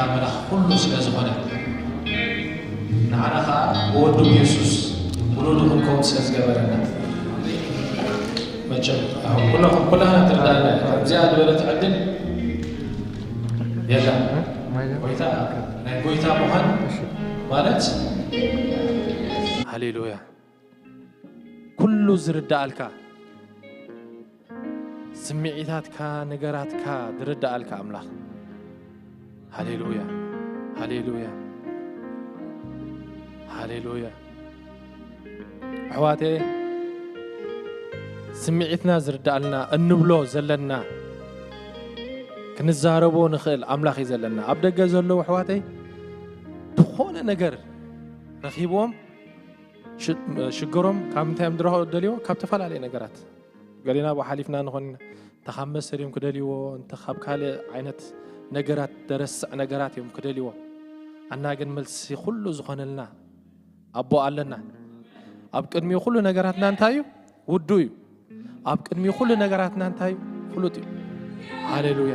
ኣምላኽ ኩሉ ስለ ዝኾነ፣ ንዓና ኸዓ ብወዱ ብየሱስ ውሉዱ ክንከውን ስለ ዝገበረና፣ መቸም ኩላና ትርዳና። ከምዚኣ ዝበለት ዕድል የላ። ጎይታ፣ ናይ ጎይታ ምዃን ማለት፣ ሃሌሉያ፣ ኩሉ ዝርዳኣልካ፣ ስምዒታትካ፣ ነገራትካ ዝርዳኣልካ ኣምላኽ። ሃሌሉያ፣ ሃሌሉያ፣ ሃሌሉያ። ኣሕዋተየ፣ ስምዒትና ዝርዳኣልና፣ እንብሎ ዘለና፣ ክንዛረቦ ንኽእል ኣምላኽ እዩ ዘለና። ኣብ ደገ ዘለዉ ኣሕዋተይ፣ ዝኾነ ነገር ረኺብዎም፣ ሽ-፣ ሽግሮም ካብ ምንታይ እዮም ዝረኽቡ ደልይዎ? ካብ ተፈላለየ ነገራት። ገሊና ብኡ ሓሊፍና ንኾን ኢና። እንተ ካብ መሰል እዮም ክደልይዎ፣ እንተ ካብ ካልእ ዓይነት ነገራት፣ ደረስዕ ነገራት እዮም ክደልይዎ። ኣና ግን መልሲ ኩሉ ዝኾነልና ኣቦ ኣለና። ኣብ ቅድሚኡ ኩሉ ነገራትና እንታይ እዩ? ውዱ እዩ። ኣብ ቅድሚኡ ኩሉ ነገራትና እንታይ እዩ? ፍሉጥ እዩ። ሃሌሉያ።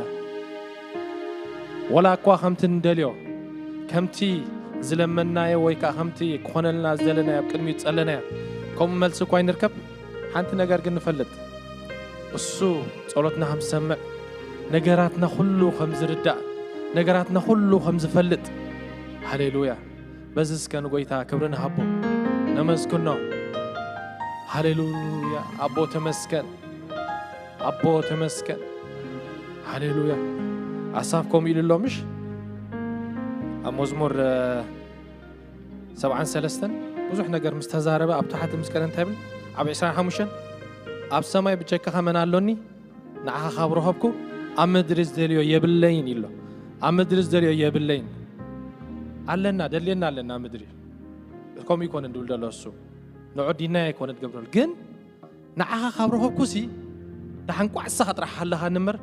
ወላ እኳ ከምቲ ንደልዮ፣ ከምቲ ዝለመናዮ ወይ ከኣ ከምቲ ክኾነልና ዝደለናዮ ኣብ ቅድሚኡ ዝጸለናዮ፣ ከምኡ መልሲ እኳ ይንርከብ፣ ሓንቲ ነገር ግን ንፈልጥ። እሱ ጸሎትና ከም ዝሰምዕ፣ ነገራትና ኩሉ ከም ዝርዳእ፣ ነገራትና ኩሉ ከም ዝፈልጥ። ሃሌሉያ። በዚ እስከ ንጎይታ ክብሪ ንሃቦ፣ ነመስግኖ። ሃሌሉያ። ኣቦ ተመስገን፣ ኣቦ ተመስገን። ሃሌሉያ። ኣሳፍ ከምኡ ኢሉ ኣሎ፣ ምሽ? ኣብ መዝሙር፣ እ፣ ሰብዓን ሰለስተን ብዙሕ ነገር ምስ ተዛረበ፣ ኣብ ታሕቲ ምስ ቀረ እንታይ ይብል? ኣብ ዕስራን ሓሙሽተን፣ "ኣብ ሰማይ ብጀካኻ መን ኣሎኒ? ንዓኻ ካብ ረኸብኩ ኣብ ምድሪ ዝደልዮ የብለይን" ኢሎ። ኣብ ምድሪ ዝደልዮ የብለይን። ኣለና፣ ደልየና ኣለና ኣብ ምድሪ። ከምኡ ይኮነ ድብል ደሎ እሱ። ንዑ ዲናይ ኣይኮነ ትገብረሉ። ግን ንዓኻ ካብ ረኸብኩሲ፣ ደሓን ቋዕ ንስኻ ጥራሕ ሃለኻኒ እምበር፣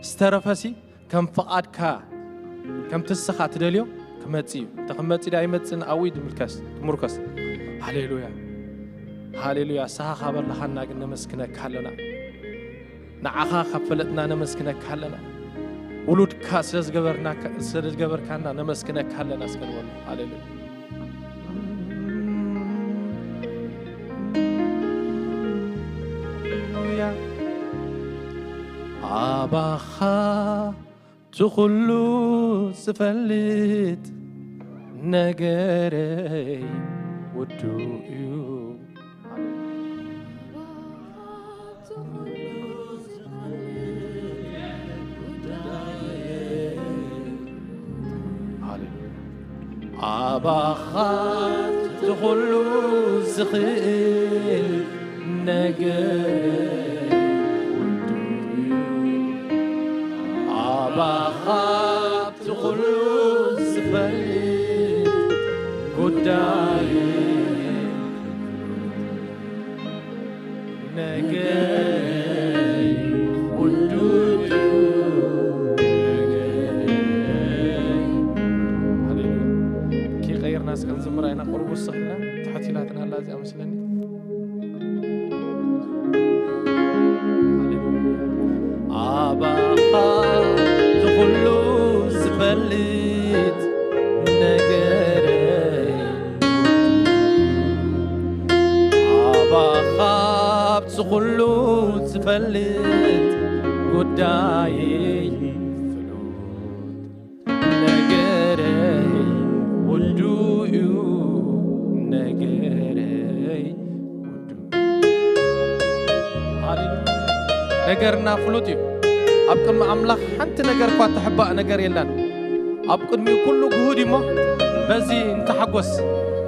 ዝተረፈሲ ከም ፍቓድካ፣ ከምቲ ንስኻ ትደልዮ ክመጽእ እዩ። እንተ ክመጽእ ደኣ ኣይመጽእን፣ ኣብኡ እዩ ድምልከስ፣ ትምርኮስ። ሃሌሉያ፣ ሃሌሉያ። ንስኻ ካብ ኣለኻና ግን ነመስግነካ ኣለና። ንዓኻ ካብ ፈለጥና ነመስግነካ ኣለና። ውሉድካ ስለ ዝገበርናካ፣ ስለ ዝገበርካና ነመስግነካ ኣለና። እስከ ንበሎ። ሃሌሉያ። ኣባኻ ትኹሉ ዝፈልጥ ነገረይ ውዱ እዩ። ሃሌሉያ። ኣባኻ ትኹሉ ዝኽእል ነገር ውዱ እዩ። ኣባኻ ትኹሉ ዝፈልጥ ጉዳይ ነገረይ ውዱ እዩ። ሃሌሉያ። ኪ ቀይርና እስከ ንዝምራ ኢና። ቁሩብ ውስኽ ኢልና፣ ትሕት ኢላትና ኣላ እዚኣ መስለኒ። ሃሌሉያ። ኣባኻ ዝኹሉ ዝፈልጥ ነገረይ፣ ኣባኻ ኣብቲ ኩሉ ዝፈልጥ ጉዳየይ ፍሉጥ ነገረይ ውዱ እዩ፣ ነገረይ ውዱ። ሃሌሉያ። ነገርና ፍሉጥ እዩ። ኣብ ቅድሚ ኣምላኽ ሓንቲ ነገር እኳ እተሕባእ ነገር የላን። ኣብ ቅድሚኡ ኩሉ ግሁድ እዩ እሞ፣ በዚ እንተሓጎስ።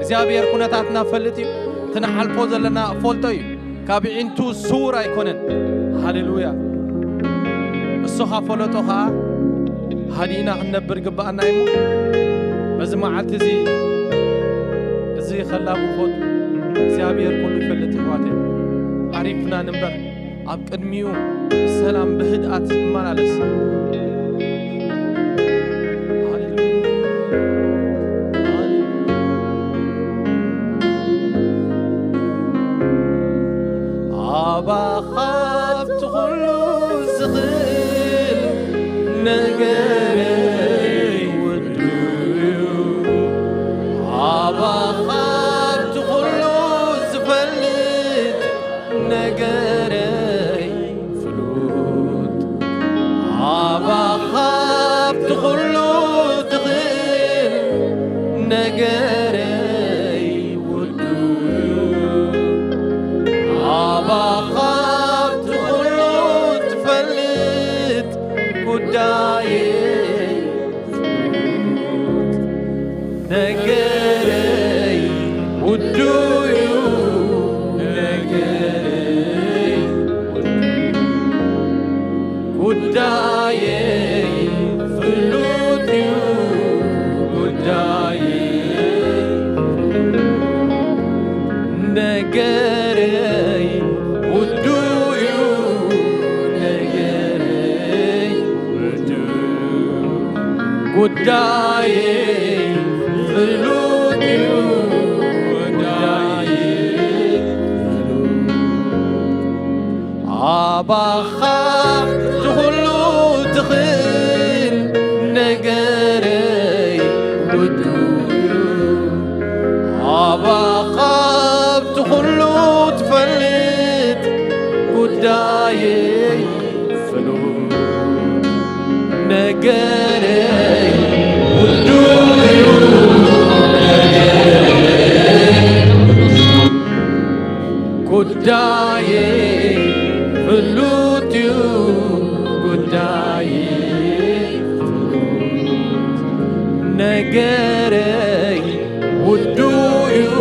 እግዚኣብሔር ኩነታትና ፈልጥ እዩ። እቲ ንሓልፎ ዘለና ፈልጦ እዩ። ካብ ኣዒንቱ ስዉር ኣይኮነን። ሃሌሉያ። እሱ ካብ ፈለጦ ኸዓ ሃዲእና ክንነብር ይግብኣና እዩ እሞ፣ በዚ መዓልቲ እዚ፣ እዚ ኸላቡ ኾት እግዚኣብሔር ኩሉ ይፈልጥ፣ ኣሕዋተይ። ዓሪፍና ንንበር፣ ኣብ ቅድሚኡ ብሰላም ብህድኣት ንመላለስ። ሃሌሉያ። ሃሌሉያ። ኣባኻ ኣብቲ ኩሉ ዝኽእል ነገረይ ውዱ ጉዳየይ ፍሉጥ እዩ ጉዳየይ፣ ነገረይ ውዱእ እዩ ነገረይ፣ ውዱእ ጉዳየይ ፍሉጥ እዩ ጉዳየይ፣ ፍሉጥ ኣባኻ ትኹሉ ትኽእል ነገረይ ውዱእ እዩ። ኣባኻ ኣብቲ ኩሉ ትፈልጥ ጉዳየይ ፍሉጥ ነገረይ ውዱእ እዩ። ጉዳየይ ፍሉጥ እዩ ጉዳየይ ፍሉጥ ነገረይ ውዱእ እዩ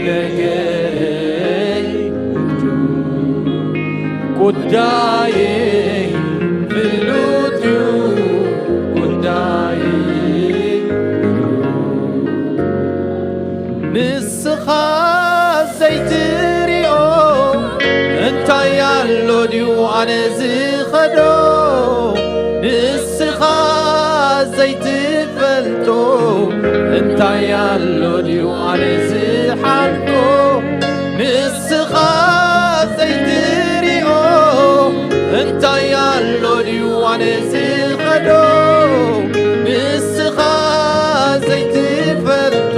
ነገረይ ውዱእ ጉዳየይ ፍሉጥ እዩ ጉዳየይ ንስኻ ዘይትሪኦ እንታይ ኣሎ ድዩ ኣነ ዝኸዶ ንስኻ ዘይትፈልጦ እንታይ ኣሎ ድዩ ኣነ ዝሓልፎ ንስኻ ዘይትሪኦ እንታይ ኣሎ ድዩ ኣነ ዝኸዶ ንስኻ ዘይትፈልጦ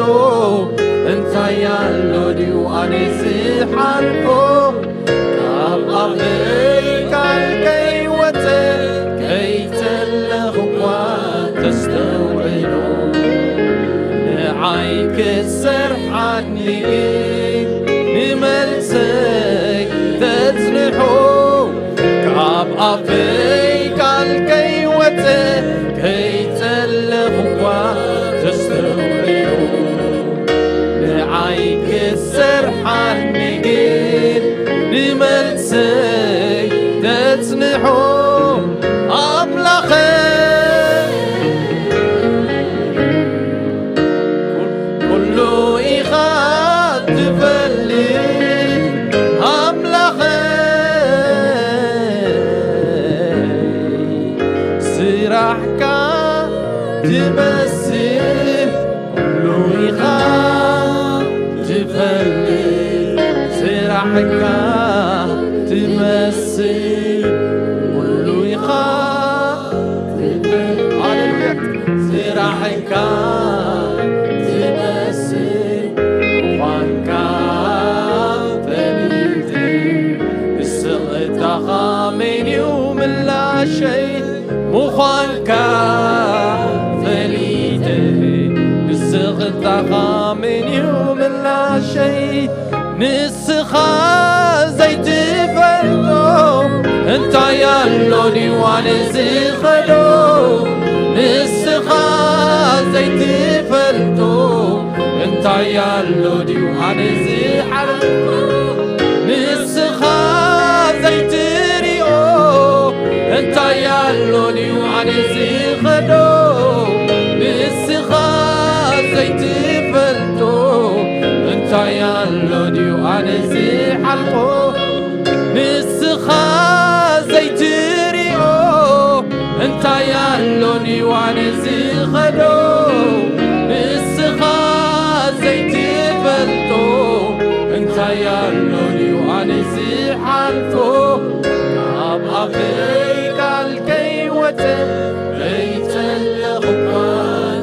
እንታይ ኣሎ ድዩ ኣነ ዝሓልፎ ካብ ኣፈይ ቃል ከይወፀ ከይተለኽኳ ተስተውዕሎ ንዓይ ክትሰርሓኒ ግን ንመልሰይ ተጽንሖ ካብ ኣፈይ ቃል ከይወፀ ከይጸለኹኳ ተስተውዕሎ ንዓይ ክትሰርሓኒ ግን ንመልሰይ ተጽንሖ ኣምላኸ ኩሉ ኢኻ ትፈልጥ ኣምላኸይ ስራሕካ ትመስል ኩሉ ኢኻ ትፈልጥ ስራሕካ ትመስል ኩሉ ኢኻ ትፈልጥ ሃሌሉያ ስራሕካ ትመስል ምዃንካ ፈሊጠ ንስቕታኻ መን እዩ ምላሸይ ምዃንካ ፈሊጠ ንስቕታኻ መን እዩ ምላሸይ ንስኻ ዘይትፈልጦ እንታይ ኣሎ ድዩ ኣነ ዝኸዶ ንስኻ ዘይትፈልጦ እንታይ ኣሎ ድዩ ኣነ ዝሓልፎ ንስኻ ዘይትሪኦ እንታይ ኣሎ ድዩ ኣነ ዝኸዶ ንስኻ ዘይትፈልጦ እንታይ ኣሎ ድዩ ኣነ ዝሓልፎ ንስኻ ዘይትሪኦ እንታይ ኣሎ ድዩ ኣነ ዝኸዶ ንስኻ ዘይትፈልጦ እንታይ ኣሎ ድዩ ኣነ ዝሓልፎ ካብ ኣፈይ ቃል ከይወፀ ከይፀለኹኳ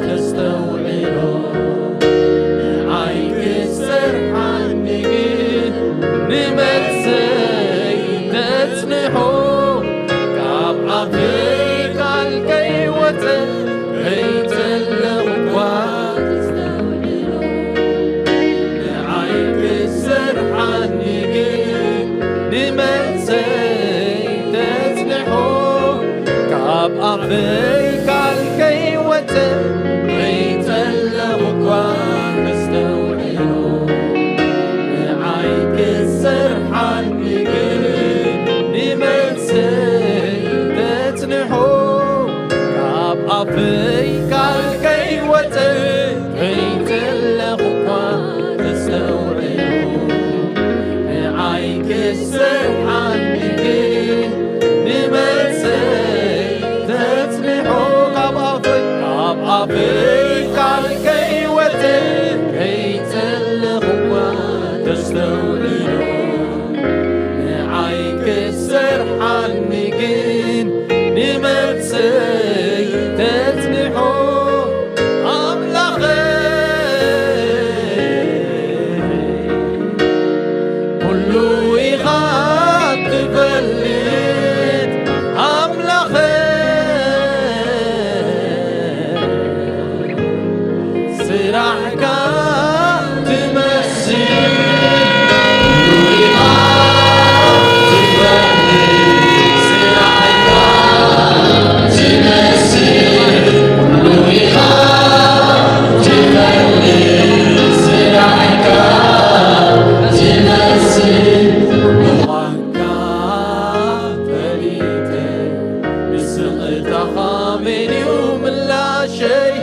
ተስተውዕሎ ንዓይ ክሰርሓኒ ግን ንመልሰይ ተጽንሖ ካብ ኣፈይ ቃል ከይወፀ ከይተለኹኳ ንዓይ ክሰርሓኒ ግን ንመልሰይ ተጽንሖ ካብ ኣፈይ ቃል ከይወፀ ከይተለኹኳ ተስተውዕሎ ንዓይ ክሰርሓኒ ግን ንመልሰይ ብይ ቃል ከይወጽእ ከይተለኹ እኳ ተስተውዕሉ ንዓይ ክሰርሓኒ ግን ንመልሰይ ተጽንሖ ካብ ኣፈይ ካብ ኣፈይ ቃል ከይወጽእ ከይተለኹ እኳ ተስተውዕሉ ንዓይ ክሰርሓኒ ግን ንመልሰይ ተጽንሖ ኣምላኸይ ኩሉ ኢኻ ትፈልጥ ኣምላኸይ ስራሕካ ትመስል ምዃንካ ፈሊጠ ንስቕታኻ መን እዩ ምላሸይ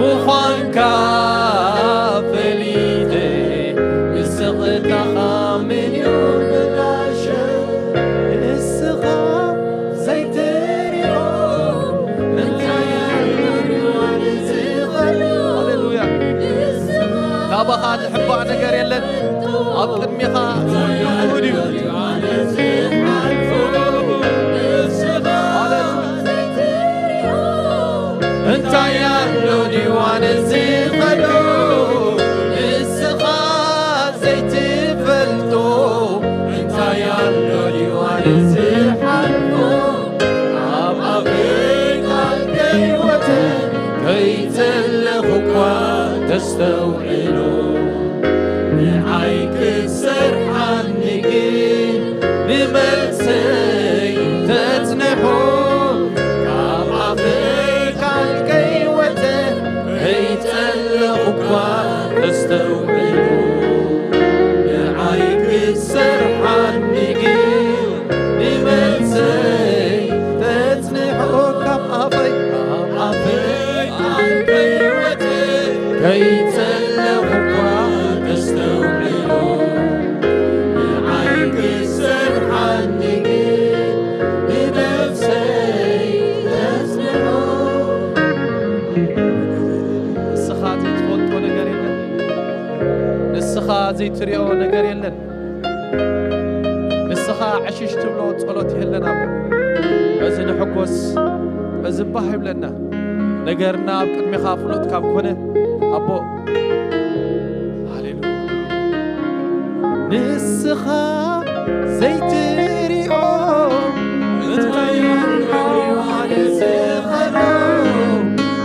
ምዃንካ ፈሊጠ ንስቕታኻ መን እዩ ምላሸይ ንስኻ ዘይትሪኦ እንታይ ኣሎ ንዝኸሎ ሃሌሉያ ካባኻ ዝሕባእ ነገር የለን ኣብ ቅድሚኻ ዝውድዩ እንታይ ኣሎ ድዩ ኣነ ዝኸዶ ንስኻ ዘይትፈልጦ እንታይ ኣሎ ድዩ ኣነ ዝሓልፎ ኣብ ኣፍሪቃ ከይወተ ከይተለኹ እኳ ተስተውዕሎ ንዓይ ክትሰርሓኒ ግን ንመልሰይ ተጽንሖ ካብ ኣፈይ ቃል ከይወጸ ከይጸለኹ እኳ ተስተውዕሉ ንዓይ ክትሰርሓኒ ግን ንመልሰይ ተጽንሖ ካብ ኣፈይ ካብ ኣፈይ ቃል ከይወጸ ከይጸለኹ እኳ ተስተውዕሉ ንዓይ ክሰርሓኒ ግን ንነፍሰይ ተጽንሖ ንስኻ ዘይትፈልጦ ነገር የለን ንስኻ ዘይትሪኦ ነገር የለን ንስኻ ዕሽሽ ትብሎ ጸሎት የለን ኣቦ በዚ ንሕጎስ በዚ ባህ ይብለና ነገርና ኣብ ቅድሚኻ ፍሉጥ ካብ ኮነ ኣቦ ሃሌሉያ ንስኻ ዘይትሪኦ እንታይ ኣሎ ዝኸሎ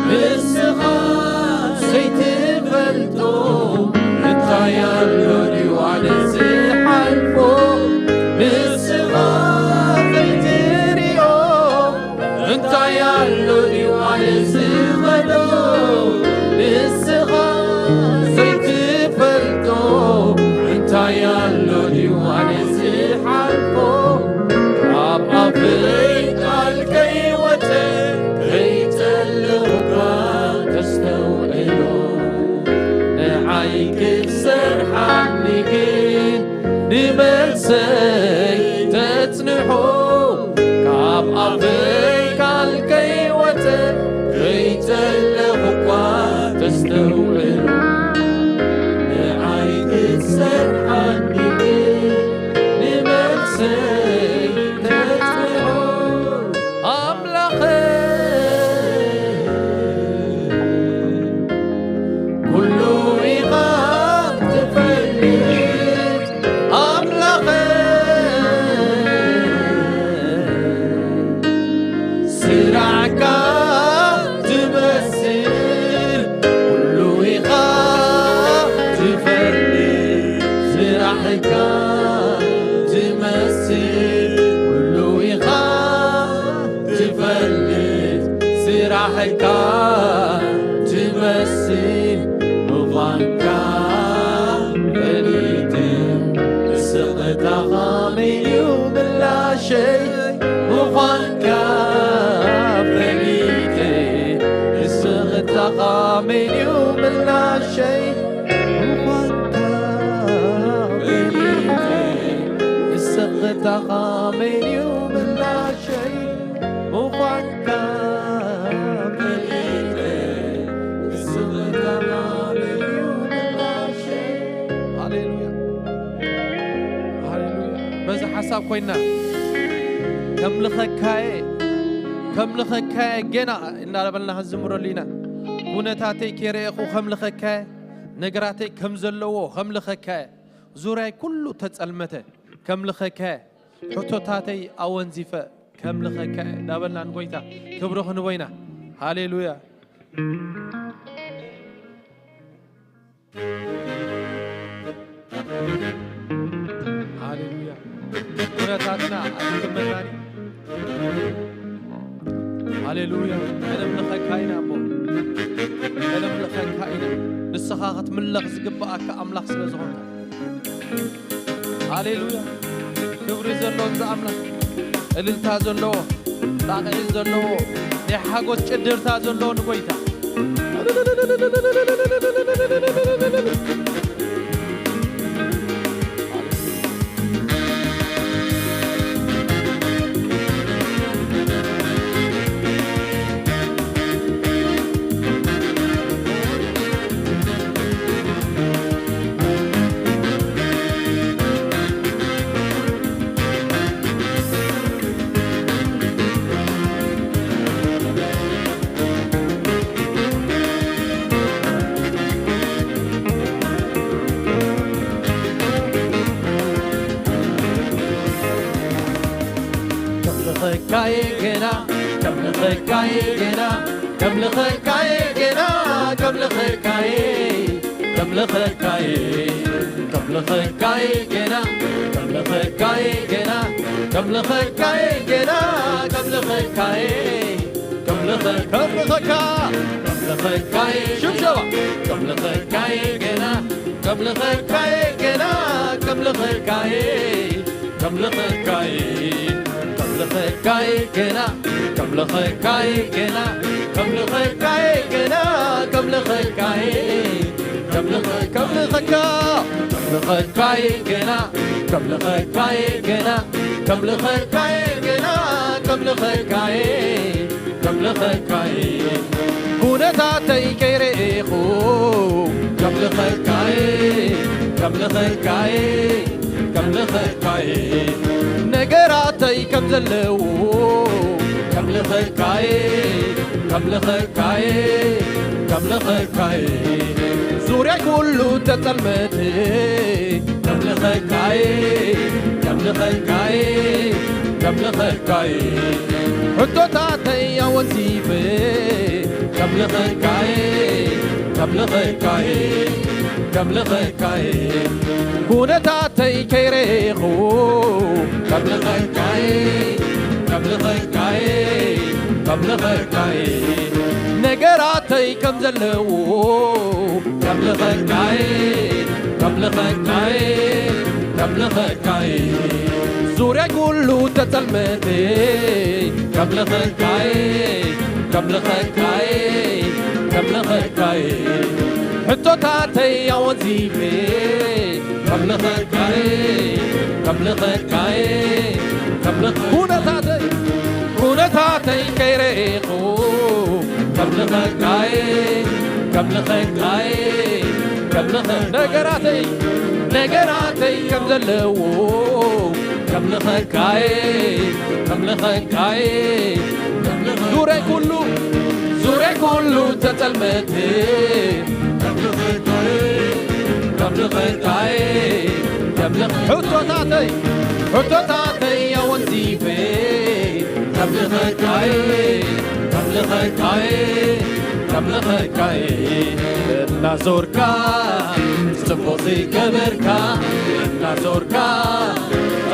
ንስኻ ዘይትፈልጦ እንታይ ኣሎ ድዩ ኣነ ዝሓልፎ ንስኻ ዘይትሪኦ እንታይ ኣሎ ድዩ ኣነ ዝኸዶ ንስኻ ዘይትፈልጦ እንታይ ኣሎ ድዩ ኣነ ዝሓልፎ ካብ ኣፈይ ቃል ከይወፀ ከይፀለኹ እኳ ተስተውዕሎ ንዓይ ክትሰርሓኒ ግን ንመልሰይ ተጽንሖ ካብ ኣፈይ ቃል ከይወጸ ከይጸለኹ እኳ ተስተውዕሎ ንዓይ ክትሰርሓኒ ግን ንመልሰይ ተጽንሖ ኣምላኸይ ኩሉ ኢኻ ትፈልጥ ኣምላኸይ ስራሕካ ትመስል ኩሉ ኢኻ ትፈልጥ ስራሕካ ትመስል ኩሉ ኢኻ ትፈልጥ ስራሕካ ትመስል ምዃንካ ፈሊጠ ንስቕታኻ መን እዩ ምላሸይ ምዃንካ ፈሊጠ ኣሜን እዩ ምላሸይ፣ ምዃንካ ፈሊጠ፣ ንስኽታኻ ኣሜን እዩ ምላሸይ፣ ምዃንካ ፈሊጠ፣ ንስኽታኻ ኣሜን እዩ ምላሸይ። ሃሌሉያ፣ ሃሌሉያ። በዚ ሓሳብ ኮይና፣ ከምልኸካየ፣ ከምልኸካየ ገና እናበልና ክንዝምረሉ ኢና። ኩነታተይ ከይረኤኹ ከምልኸካየ፣ ነገራተይ ከም ዘለዎ ከምልኸካየ፣ ዙርያይ ኩሉ ተጸልመተ ከምልኸካየ፣ ሕቶታተይ ኣወንዚፈ ከምልኸካየ እናበልና ንጎይታ ክብሪ ክንቦ ኢና። ሃሌሉያ። ሃሌሉያ። ኩነታትና ኣይትመናኒ። ሃሌሉያ። ከነምልኸካ ኢና እሞ። ከነምልኸካ ኢና። ንስኻ ክትምለኽ ዝግብኣካ ኣምላኽ ስለ ዝኾንካ። ሃሌሉያ። ክብሪ ዘለዎ እዚ ኣምላኽ። እልልታ ዘለዎ፣ ጣቕዒት ዘለዎ፣ ናይ ሓጎስ ጭድርታ ዘለዎ ንጎይታ። ከምልኸካይ ገና፣ ከምልኸካይ ገና፣ ከምልኸካይ ገና፣ ከምልኸካይ፣ ከምልኸካይ፣ ከምልኸካይ ገና፣ ከምልኸካይ ገና፣ ከምልኸካይ ገና፣ ከምልኸካይ፣ ከምልኸ-፣ ከምልኸካ፣ ከምልኸካይ፣ ሽብሸባ፣ ከምልኸካይ ገና፣ ከምልኸካይ ገና፣ ከምልኸካይ፣ ከምልኸካይ፣ ከምልኸካይ ገና፣ ከምልኸካይ ገና፣ ከምልኸካይ ገና፣ ከምልኸካይ፣ ከምልኸ-፣ ከምልኸካ፣ ከምልኸካይ ገና፣ ከምልኸካይ ገና፣ ከምልኸካይ ገና፣ ከምልኸካይ፣ ከምልኸካይ፣ ኩነታተይ ከይረኤኹ፣ ከምልኸካይ፣ ከምልኸካይ፣ ከምልኸካይ፣ ነገራተይ ከም ዘለዉ፣ ከምልኸካይ፣ ከምልኸካይ፣ ከምልኸካይ፣ ዙርያይ ኩሉ ተጸልመተ፣ ከምልኸካይ፣ ከምልኸካይ፣ ከምልኸካይ፣ ሕቶታተይ ኣወንዚፈ፣ ከምልኸካይ፣ ከምልኸካይ፣ ከምልኸካይ፣ ኩነታተይ ከይረኤኹ፣ ከምልኸካይ፣ ከምልኸካይ፣ ከምልኸካይ፣ ነገራተይ ከም ዘለዉ፣ ከምልኸካይ፣ ከምልኸካይ፣ ከምልኸካይ፣ ዙርያይ ኩሉ ተጸልመተ፣ ከምልኸካይ፣ ከምልኸካይ፣ ከምልኸካይ፣ ሕቶታተይ ኣወንዚፈ፣ ከምልኸካይ፣ ከምልኸካይ፣ ከምልኸ-፣ ኩነታተይ፣ ኩነታተይ ከይረኤኹ፣ ከምልኸካይ፣ ከምልኸካይ፣ ከምልኸ-፣ ነገራተይ፣ ነገራተይ ከም ዘለዉ፣ ከምልኸካይ፣ ከምልኸካይ፣ ዙርያይ ኩሉ፣ ዙርያይ ኩሉ ተጸልመተ፣ ከምልኸካይ፣ ከምልኸ-፣ ሕቶታተይ፣ ሕቶታተይ ኣወንዚፈ፣ ከምልኸካይ፣ ከምልኸካይ፣ ከምልኸካይ፣ እናዞርካ ጽቡቕ ዝገበርካ፣ እናዞርካ፣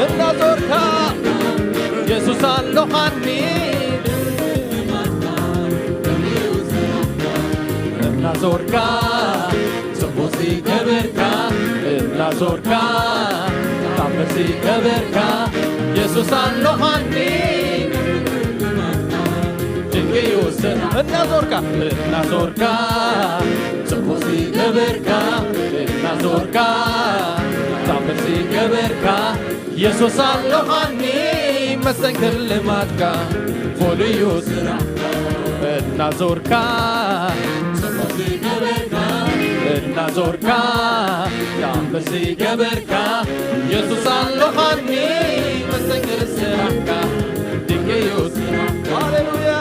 እናዞርካ፣ የሱስ ኣሎኻኒ፣ እናዞርካ፣ ጽቡቕ ዝገበርካ፣ እናዞርካ፣ ታምር ዝገበርካ፣ የሱስ ኣሎኻኒ፣ ድንቅ እዩ እናዞርካ እናዞርካ ጽቡቕ ዝገበርካ እናዞርካ ታምር ዝገበርካ ኢየሱስ ኣለኻኒ መስተንክር ልማድካ ፍሉዩ ስራሕካ እናዞርካ ጽቡቕ ዝገበርካ እናዞርካ ታምር ዝገበርካ ኢየሱስ ኣለኻኒ መስተንክር ስራሕካ ድንቅ እዩ ስራሕካ ሃሌሉያ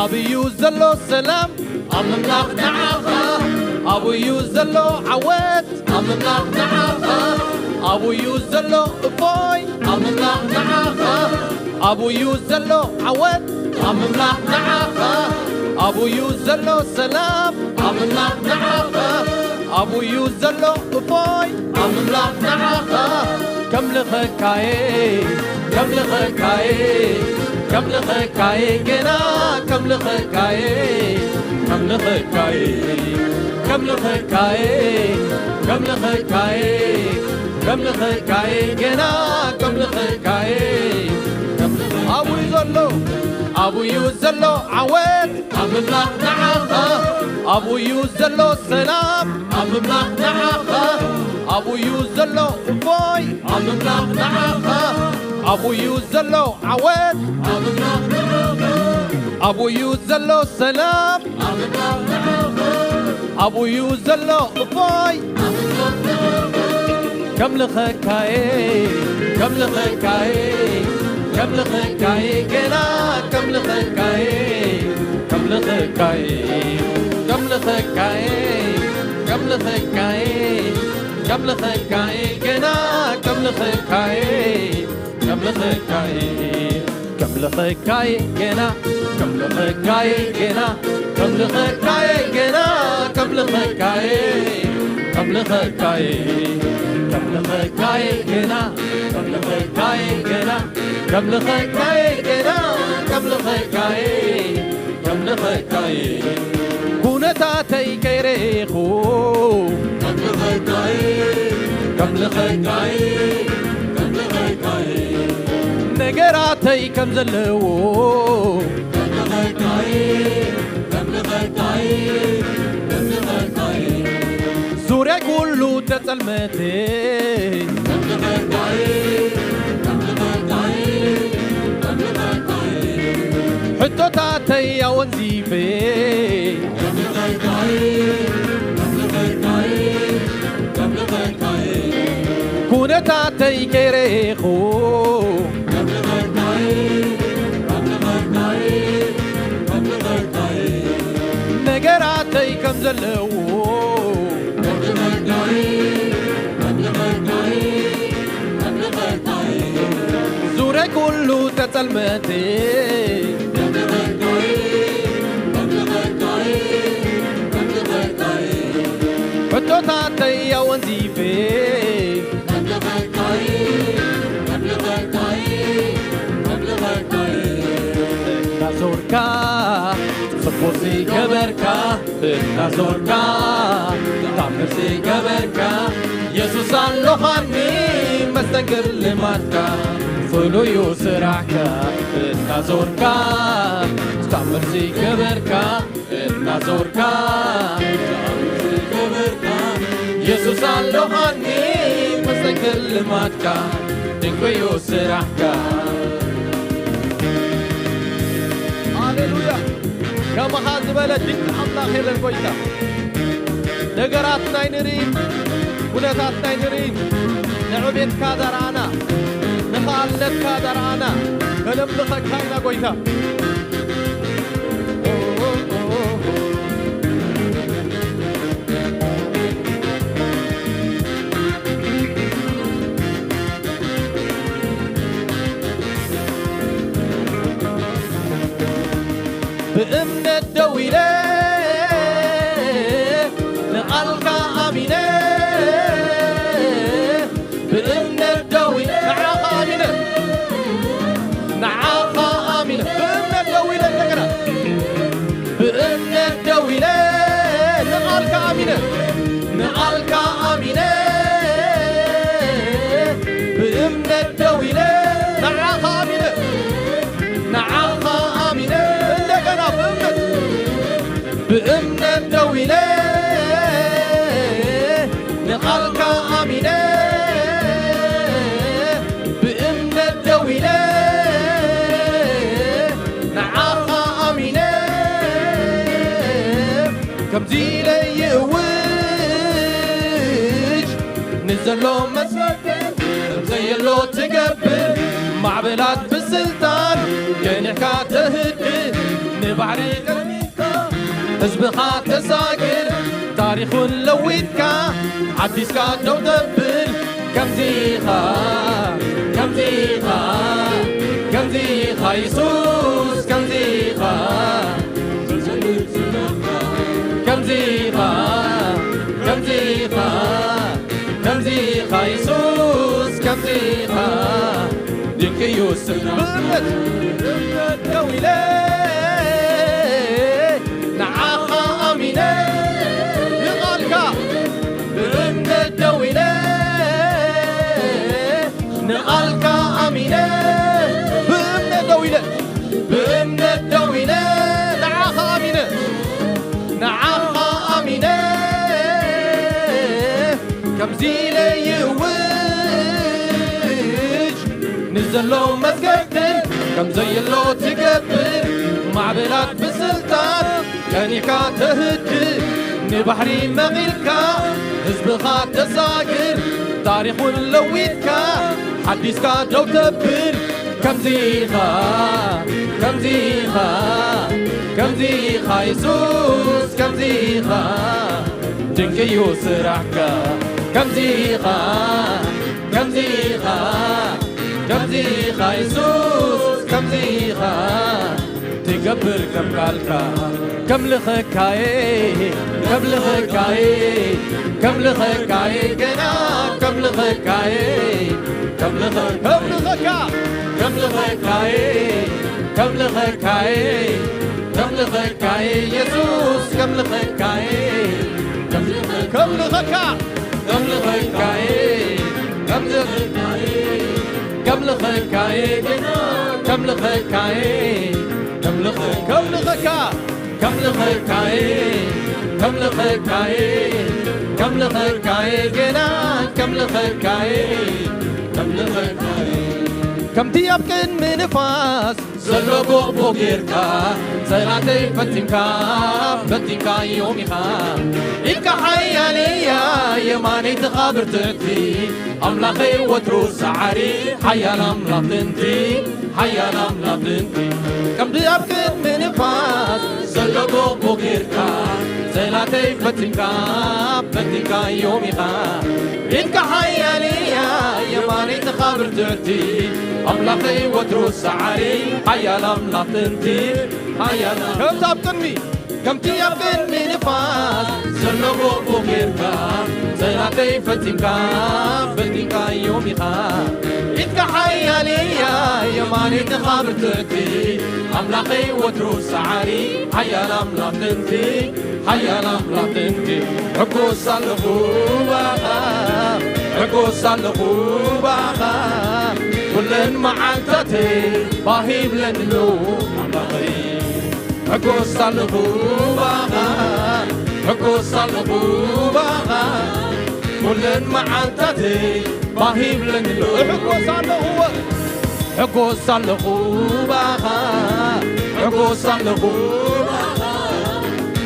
ኣብዩ ዘሎ ሰላም ኣብ ምምላኽ ንዓኻ ኣብዩ ዘሎ ዓወት ኣብ ምምላኽ ንዓኻ ኣብዩ ዘሎ እፎይ ኣብ ምምላኽ ንዓኻ ኣብዩ ዘሎ ዓወት ኣብ ምምላኽ ንዓኻ ኣብዩ ዘሎ ሰላም ኣብ ምምላኽ ንዓኻ ኣብዩ ዘሎ እፎይ ኣብ ምምላኽ ንዓኻ ከምልኸካየ ከምልኸካየ ከምልኸካየ ገና ከምልኸካየ ከምልኸካየ ከምልኸካየ ከምልኸካየ ከምልኸካየ ገና ከምልኸካየ ኣብዩ ዘሎ ኣብዩ ዘሎ ዓወት ኣብ ምምላኽ ንዓኻ ኣብዩ ዘሎ ሰላም ኣብ ምምላኽ ንዓኻ ኣብዩ ዘሎ እፎይ ኣብ ምምላኽ ንዓኻ ኣብዩ ዘሎ ዓወት ኣብ ምምላኽ ንዓኻ ኣብዩ ዘሎ ሰላም ኣብ ምምላኽ ንዓኻ ኣብዩ ዘሎ እፎይ ኣብ ምምላኽ ንዓኻ ከምልኸካየ ከምልኸካየ ከምልኸካየ ገና ከምልኸካየ ከምልኸካየ ከምልኸካየ ከምልኸካየ ከምልኸካየ ገና ከምልኸካየ ከምልኸካየ ከምልኸካየ ገና ከምልኸካየ ገና ከምልኸካየ ገና ከምልኸካየ ከምልኸካየ ከምልኸካየ ገና ከምልኸካየ ገና ከምልኸካየ ገና ከምልኸካየ ከምልኸካየ ኩነታተይ ከይረኤኹ ከምልኸካየ ከምልኸካየ ከምልኸካየ ነገራተይ ከም ዘለዎ ከምልኸካየ ከምልኸካየ ከምልኸካየ ዙርያይ ኩሉ ተጸልመተ ከምልኸካየ ከምልኸካየ ከምልኸካየ ሕቶታተይ ኣወንዚፈ ኩነታተይ ከይረኤኹ ነገራተይ ከም ዘለዎ ዙርያይ ኩሉ ተጸልመተ ሕቶታተይ ኣወንዚፈ እናዞርካ ጽቡቕ ዝገበርካ እናዞርካ ታምር ዝገበርካ የሱስ ኣሎኻኒ መስተንክር ልማድካ ፍሉዩ ስራሕካ እናዞርካ ታምር ዝገበርካ እናዞርካ ታምር ዝገበርካ የሱስ ኣሎኻኒ መስተንክር ልማድካ ድንቅዩ ስራሕካ ሃሌሉያ ከማኻ ዝበለ ድንቂ ኣምላኽ የለን ጎይታ ነገራትና ኣይንርኢ ኩነታትና ኣይንርኢ ንዕቤትካ ዳርኣና ንኻልነትካ ዳርኣና ከነምልኸካ ኢና ጎይታ ብእምነት ደው ኢለ ንቓልካ ኣሚነ ብእምነት ደው ኢለ ብእምነት ደው ኢለ ንዓኻ ኣሚነ፣ ንዓኻ ኣሚነ፣ እንደገና ብእምነት፣ ብእምነት ደው ኢለ ንቓልካ ኣሚነ፣ ብእምነት ደው ኢለ ንዓኻ ኣሚነ፣ ከምዚ ኢለ ይእውጅ ንዘሎ መስገድን ከምዘየሎ ትገብር፣ ማዕበላት ብስልጣን ገኒሕካ ተህድእ፣ ንባሕሪ ቀሚጥካ ህዝብኻ ተሳግር፣ ታሪኹን ለዊጥካ ሓዲስካ ደው ተብል። ከምዚኻ፣ ከምዚኻ፣ ከምዚኻ የሱስ፣ ከምዚኻ፣ ከምዚኻ፣ ከምዚኻ፣ ከምዚኻ የሱስ፣ ከምዚኻ ድንቅ እዩ ስምካ። ብእምነት፣ ብእምነት ደው ኢለ ንዓኻ ኣሚነ ንቓልካ፣ ብእምነት ደው ኢለ ንቓልካ ኣሚነ፣ ብእምነት ደው ኢለ፣ ብእምነት ደው ኢለ ንዓኻ ኣሚነ፣ ንዓኻ ኣሚነ፣ ከምዚ ኢለ ይእውጅ ንዘሎ መስገድን ከም ዘየሎ ትገብር፣ ማዕበላት ብስልጣን ቀኒካ ተህድእ፣ ንባሕሪ መቒልካ ህዝብኻ ተሳግር፣ ታሪኹን ለዊጥካ ሓዲስካ ደው ተብል። ከምዚኻ፣ ከምዚኻ፣ ከምዚኻ የሱስ፣ ከምዚኻ ድንቂ እዩ ስራሕካ። ከምዚኻ፣ ከምዚኻ፣ ከምዚኻ የሱስ፣ ከምዚኻ ትገብር ከም ቃልካ። ከምልኸካየ፣ ከምልኸካየ፣ ከምልኸካየ፣ ገና ከምልኸካየ፣ ከምልኸ-፣ ከምልኸካ፣ ከምልኸካየ፣ ከምልኸካየ፣ ከምልኸካየ፣ የሱስ ከምልኸካየ፣ ከምልኸ-፣ ከምልኸካ፣ ከምልኸካየ፣ ከምልኸካየ፣ ከምልኸካየ፣ ገና ከምልኸካየ፣ ከምልኸ-፣ ከምልኸካ፣ ከምልኸካየ፣ ከምልኸካየ፣ ከምልኸካየ፣ ገና ከምልኸካየ፣ ከምልኸካየ። ከምቲ ኣብ ቅድሚ ንፋስ ዘሎ ቦቦ ጌርካ፣ ጸላተይ ፈቲንካ፣ ፈቲንካዮም ኢኻ። ኢድካ ሓያል እያ፣ የማነይትኻ ብርትዕቲ፣ ኣምላኸይ ወትሩ ሰዓሪ፣ ሓያል ኣምላኽ ጥንቲ፣ ሓያል ኣምላኽ ጥንቲ። ከምቲ ኣብ ቅድሚ ንፋስ ዘሎ ቦቦ ጌርካ፣ ጸላተይ ፈቲንካ፣ ፈቲንካዮም ኢኻ። ኢድካ ሓያል እያ፣ የማነይትኻ ብርትዕቲ፣ ኣምላኸይ ወትሩ ሰዓሪ፣ ሓያል ኣምላኽ ጥንቲ፣ ሓያል ኣምላኽ ከምቲ ኣብ ቅድሚ፣ ከምቲ ኣብ ቅድሚ ንፋስ ዘሎ ቦቦ ጌርካ፣ ጸላተይ ፈጺምካ፣ ፈቲንካዮም ኢኻ። ኢድካ ሓያል እያ፣ የማነይትኻ ብርትዕቲ፣ ኣምላኸይ ወትሩ ሰዓሪ፣ ሓያል ኣምላኽ ጥንቲ፣ ሓያል ኣምላኽ ጥንቲ። ሕጎስ ኣለኹ ባኻ፣ ሕጎስ ኣለኹ ባኻ፣ ኩለን መዓልታተይ ባህ ይብለኒ ኣሎ ኣምላኸይ። ሕጎስ ኣለኹ ባኻ፣ ሕጎስ ኣለኹ ባኻ፣ ኩለን መዓልታተይ ባህ ይብለኒ ኣሎ። እሕጎስ ኣለኹ፣ ሕጎስ ኣለኹ ባኻ፣ ሕጎስ ኣለኹ ባኻ፣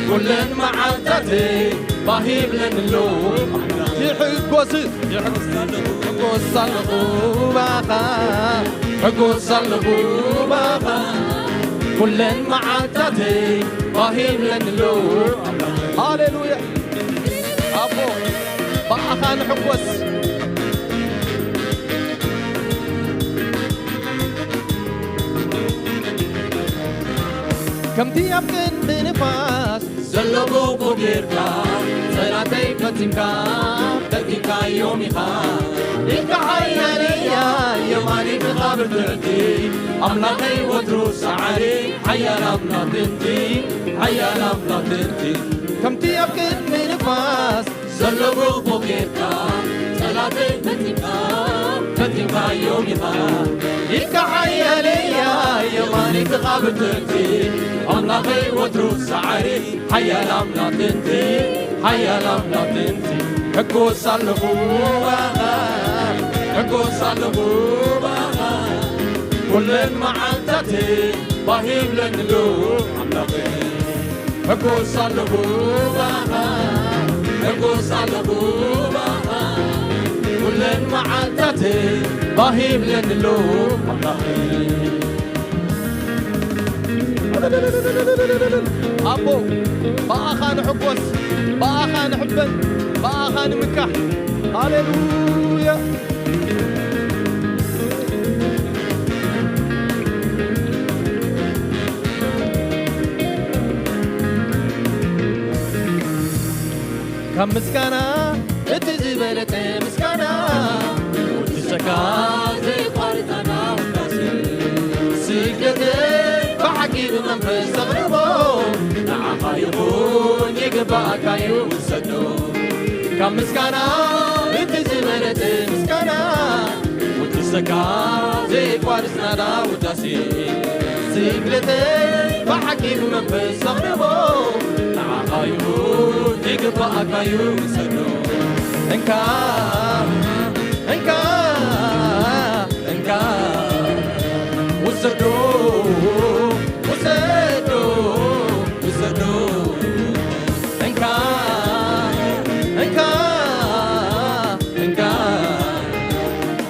ኩለን መዓልታተይ ባህ ይብለኒ ኣሎ። ይሕጎስ፣ ይሕጎስ ኣለኹ ባኻ፣ ሕጎስ ኣለኹ ባኻ፣ ኩለን መዓልታተይ ባህ ይብለኒ ኣሎ። ሃሌሉያ። ኣቦ፣ ብኣኻ ንሕጎስ። ከምቲ ኣብ ቅድሚ ንፋስ ዘሎ ጎቦ ጌርካ፣ ጸላተይ ፈጺምካ፣ ፈቲንካዮም ኢኻ። ኢድካ ሓያል እያ፣ የማነይትኻ ብርትዕቲ፣ ኣምላኸይ ወትሩ ሰዓሪ፣ ሓያል ኣምላኽ ጥንቲ፣ ሓያል ኣምላኽ ጥንቲ። ከምቲ ኣብ ቅድሚ ንፋስ ዘሎ ጎቦ ጌርካ፣ ጸላተይ ፈጺምካ፣ ቲማዮም ኢኻ ኢልካ ሓያለያ የማኒት ቓብትንቲ ኣምላኸይ ወትሩ ሰዓሪ ሓያል ኣምላኽ ጥንቲ ሓያል ኣምላኽ ጥንቲ ሕጎስ ኣለኹ ባኻ ሕጎስ ኣለኹ ባኻ ኩለን መዓልታተይ ባሂብለኒ ኣሎ ኣምላኸይ ሕጎስ ኣለኹ ባኻ ሕጎስ ኣለኹ ባኻ ኩለን መዓልታተይ ባሂብለኒ ኣሎ ኣምላኸይ ኣቦ ብኣኻ ንሕጎስ ብኣኻ ንሕበን ብኣኻ ንምካሕ ሃሌሉያ ካብ ምስጋና እቲ ዝበለጸ ምስጋና ውድሰካ ዘይቋርጸና ውዳሴ ስግደት ብሓቂ ብመንፈስ ዘቕርቦ ንዓኻ ይኹን ይግባእካ እዩ ውሰዶ ካብ ምስጋና እቲ ዝበለጸ ምስጋና ውድሰካ ዘይቋርጽ ናዳ ውዳሴ ስግደተይ ብሓቂ ብመንፈስ ዘቕርቦ ንዓኻ ይኹን ይግባእካ እዩ ውሰዶ እንካ እንካ እንካ ውሰዶ ውሰዶ ውሰዶ እንካ እንካ እንካ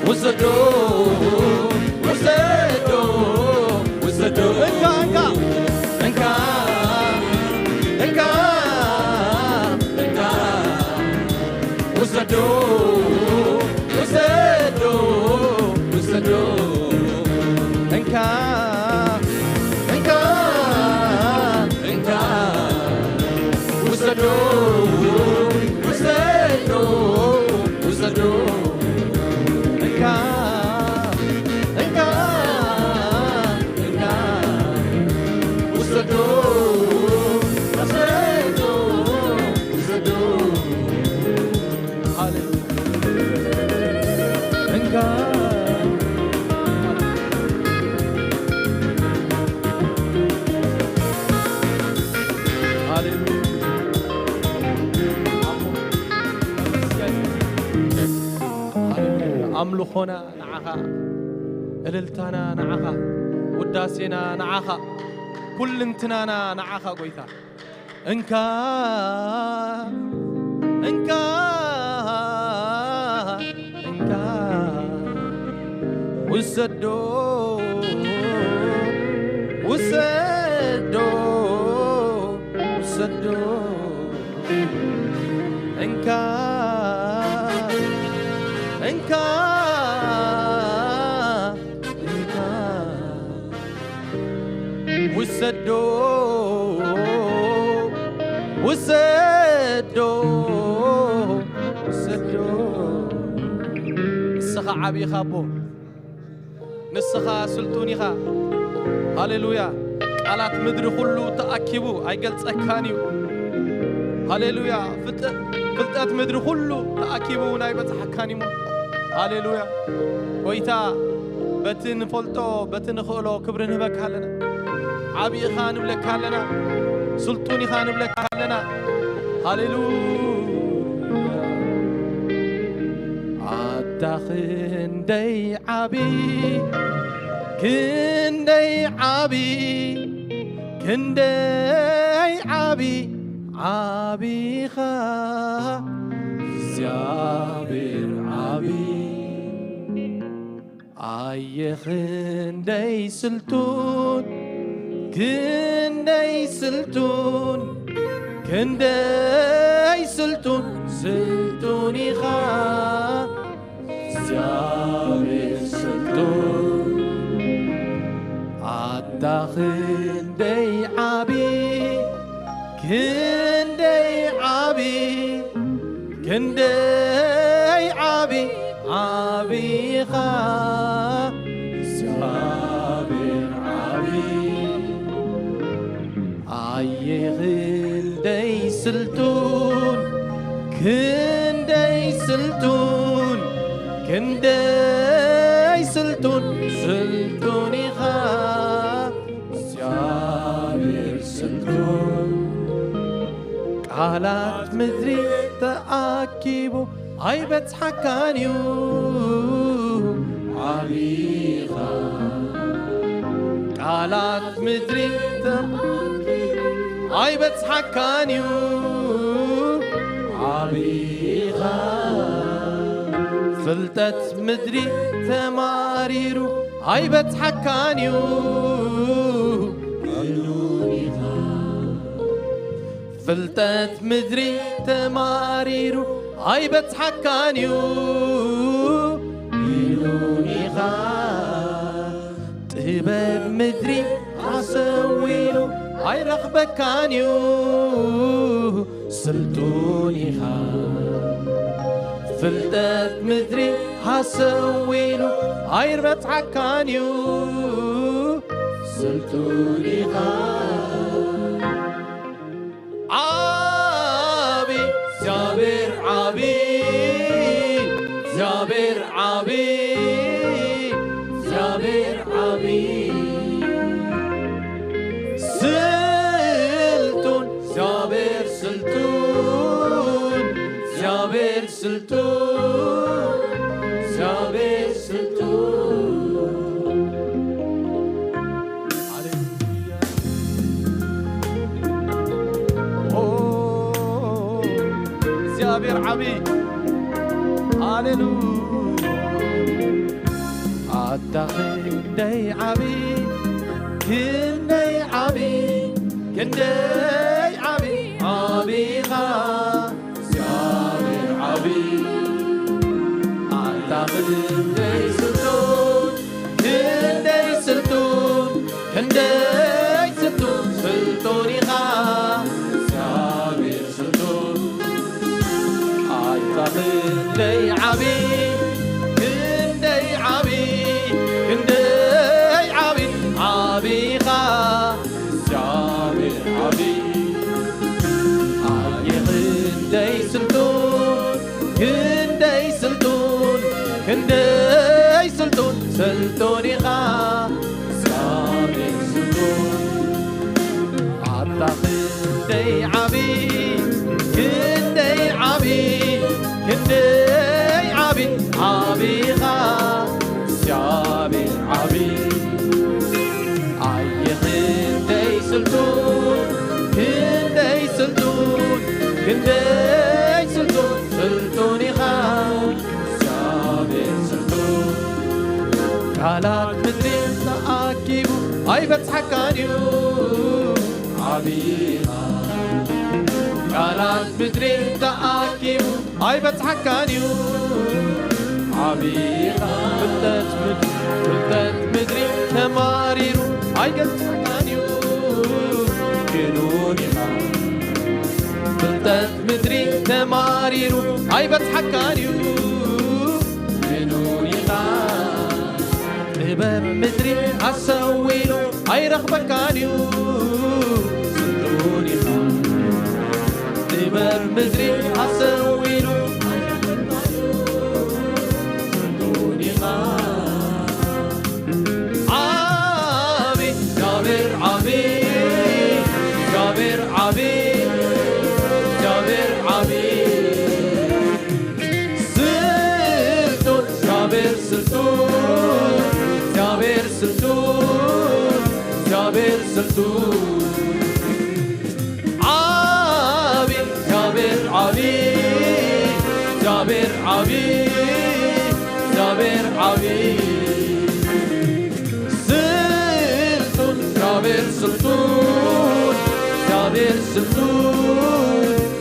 ውሰዶ ውሰዶ ውሰዶ እንካ እንካ እንካ እንካ እንካ ውሰዶ ውሰዶ ውሰዶ እንካ እንካ እንካ ውሰዶ ውሰዶ ውሰዶ እንካ እንካ እንካ ውሰዶ ውሰዶ ውሰዶ ሃሌሉያ እንካ ሃሌሉያ ኣምልኾና ንዓኻ እልልታና ንዓኻ ውዳሴና ንዓኻ ኩልንትናና ንዓኻ ጎይታ እንካ እንካ እንካ ውሰዶ ውሰዶ ውሰዶ እንካ እንካ እንካ ውሰዶ ውሰዶ ውሰዶ ንስኻ ዓብኻ ኣቦ ንስኻ ስልጡን ኢኻ ሃሌሉያ ቃላት ምድሪ ኩሉ ተኣኪቡ ኣይገልጸካን እዩ ሃሌሉያ ፍልጠት ምድሪ ኩሉ ተኣኪቡ ናይ በጽሓካን እዩ ሃሌሉያ ጎይታ በቲ ንፈልጦ በቲ ንኽእሎ ክብሪ ንህበካ ኣለና ዓብዪኻ ንብለካ ኣለና ስልጡን ኢኻ ንብለካ ኣለና ሃሌሉያ ኣታ ክንደይ ዓቢ ክንደይ ዓቢ ክንደይ ዓቢ ዓቢኻ እግዚኣብሔር ዓቢ ኣየ ክንደይ ስልጡን ክንደይ ስልጡን ክንደይ ስልጡን ስልጡን ኢኻ እግዚኣብሔር ስልጡን ኣታ ክንደይ ዓቢ ክንደይ ዓቢ ክንደይ ዓቢ ዓቢኻ እግዚኣብሔር ዓቢ ኣየ ክንደይ ስልጡን ክንደይ ስልጡን ክንደይ ስልጡን፣ ስልጡን ኢኻ እግዚኣብሔር ስልጡን። ቃላት ምድሪ ተኣኪቡ ኣይበጽሓካን እዩ ዓቢኻ። ቃላት ምድሪ ተኣኪቡ ኣይበጽሓካን እዩ ዓቢኻ። ፍልጠት ምድሪ ተማሪሩ ኣይበጽሓካን እዩ። ፍልጠት ምድሪ ተማሪሩ ኣይበጽሓካን እዩ። ኢሉን ኢኻ። ጥበብ ምድሪ ኣሰዊሉ ኣይረኽበካን እዩ። ስልጡን ኢኻ። ፍልጠት ምድሪ ኣሰዊሉ ኣይበጽሓካን እዩ። ስልጡን ኢኻ። ዓቢ እግዚኣብሔር ዓቢ፣ እግዚኣብሔር ዓቢ፣ እግዚኣብሔር ዓቢ። ስልጡን እግዚኣብሔር ስልጡን፣ እግዚኣብሔር ስልጡን፣ እግዚኣብሔር ስልጡን። ሃሌሉያ። ኦ፣ እግዚኣብሔር ዓቢ። ሃሌሉያ። ኣታ ክንደይ ዓቢ፣ ክንደይ ዓቢ፣ ክንደይ ዓቢ፣ ዓቢኻ እግዚኣብሔር ዓቢ። ኣታ ክንደይ ስልጡን፣ ክንደይ ስልጡን፣ ክንደይ ስልጡን፣ ስልጡን ኢኻ እግዚኣብሔር ስልጡን። ኣታ ክንደይ ዓቢ፣ ክንደይ ዓቢ፣ ክንደይ ዓቢ፣ ዓቢኻ እግዚኣብሔር ዓቢ። ኣየ ክንደይ ስልጡን፣ ክንደይ ስልጡን፣ ክንደይ ስልጡን፣ ስልጡን ኢኻ እግዚኣብሔር ስልጡን። ኣታ ክንደይ ዓቢ፣ ክንደይ ዓቢ፣ ክንደይ ዓቢ፣ ዓቢኻ እግዚኣብሔር ዓቢ። ኣየ ክንደይ ስልጡን፣ ክንደይ ስልጡን፣ ክንደይ ስልጡን፣ ስልጡን ኢኻ እግዚኣብሔር ስልጡን። ቃላት ምድሪ ተኣኪቡ ኣይበጽሓካን እዩ ዓቢኻ። ቃላት ምድሪ ተኣኪቡ ኣይበጽሓካን እዩ ዓቢኻ። ፍልጠት ምድሪ፣ ፍልጠት ምድሪ ተማሪሩ ኣይበጽሓካን እዩ ክንውን ኢኻ። ፍልጠት ምድሪ ተማሪሩ ኣይበጽሓካን እዩ ክንውን ኢኻ። ጥበብ ምድሪ ኣሰዊሉ ኣይረኽበካን እዩ ስልጡን ኢኻ። ጥበብ ምድሪ ኣሰዊሉ ኣይረኽበካን እዩ ስልጡን ኢኻ። ዓቢ እግዚኣብሔር ዓቢ፣ እግዚኣብሔር ዓቢ፣ እግዚኣብሔር ዓቢ። ስልጡን እግዚኣብሔር ስልጡን፣ እግዚኣብሔር ስልጡን፣ እግዚኣብሔር ስልጡን። ዓቢ እግዚኣብሔር ዓቢ፣ እግዚኣብሔር ዓቢ፣ እግዚኣብሔር ዓቢ። ስልጡን እግዚኣብሔር ስልጡን፣ እግዚኣብሔር ስልጡን፣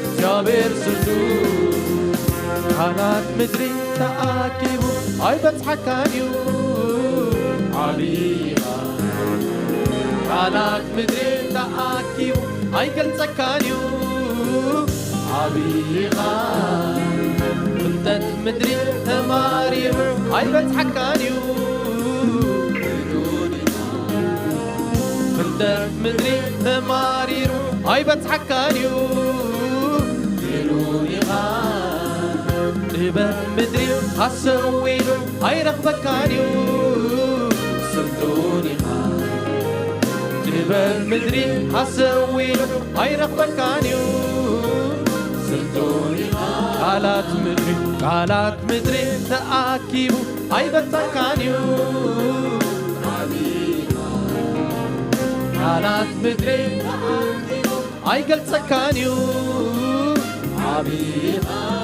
እግዚኣብሔር ስልጡን። ቃላት ምድሪ ተኣኪቡ ኣይበጽሓካን እዩ ዓቢኻ። ቃላት ምድሪ ተኣኪቡ ኣይገልጸካን እዩ ዓቢኻ። ፍልጠት ምድሪ ተማሪሩ ኣይበጽሓካን እዩ። ፍልጠት ምድሪ ተማሪሩ ኣይበጽሓካን እዩ። ጥበብ ምድሪ ኣሰዊሉ ኣይረኽበካን እዩ። በል ምድሪ ሓሰዊሉ ኣይረኽበካን እዩ። ስልጡን ኢኻ። ቃላት ምድሪ፣ ቃላት ምድሪ ተኣኪቡ ኣይበልጸካን እዩ። ቃላት ምድሪ ኣይገልጸካን እዩ። ዓቢ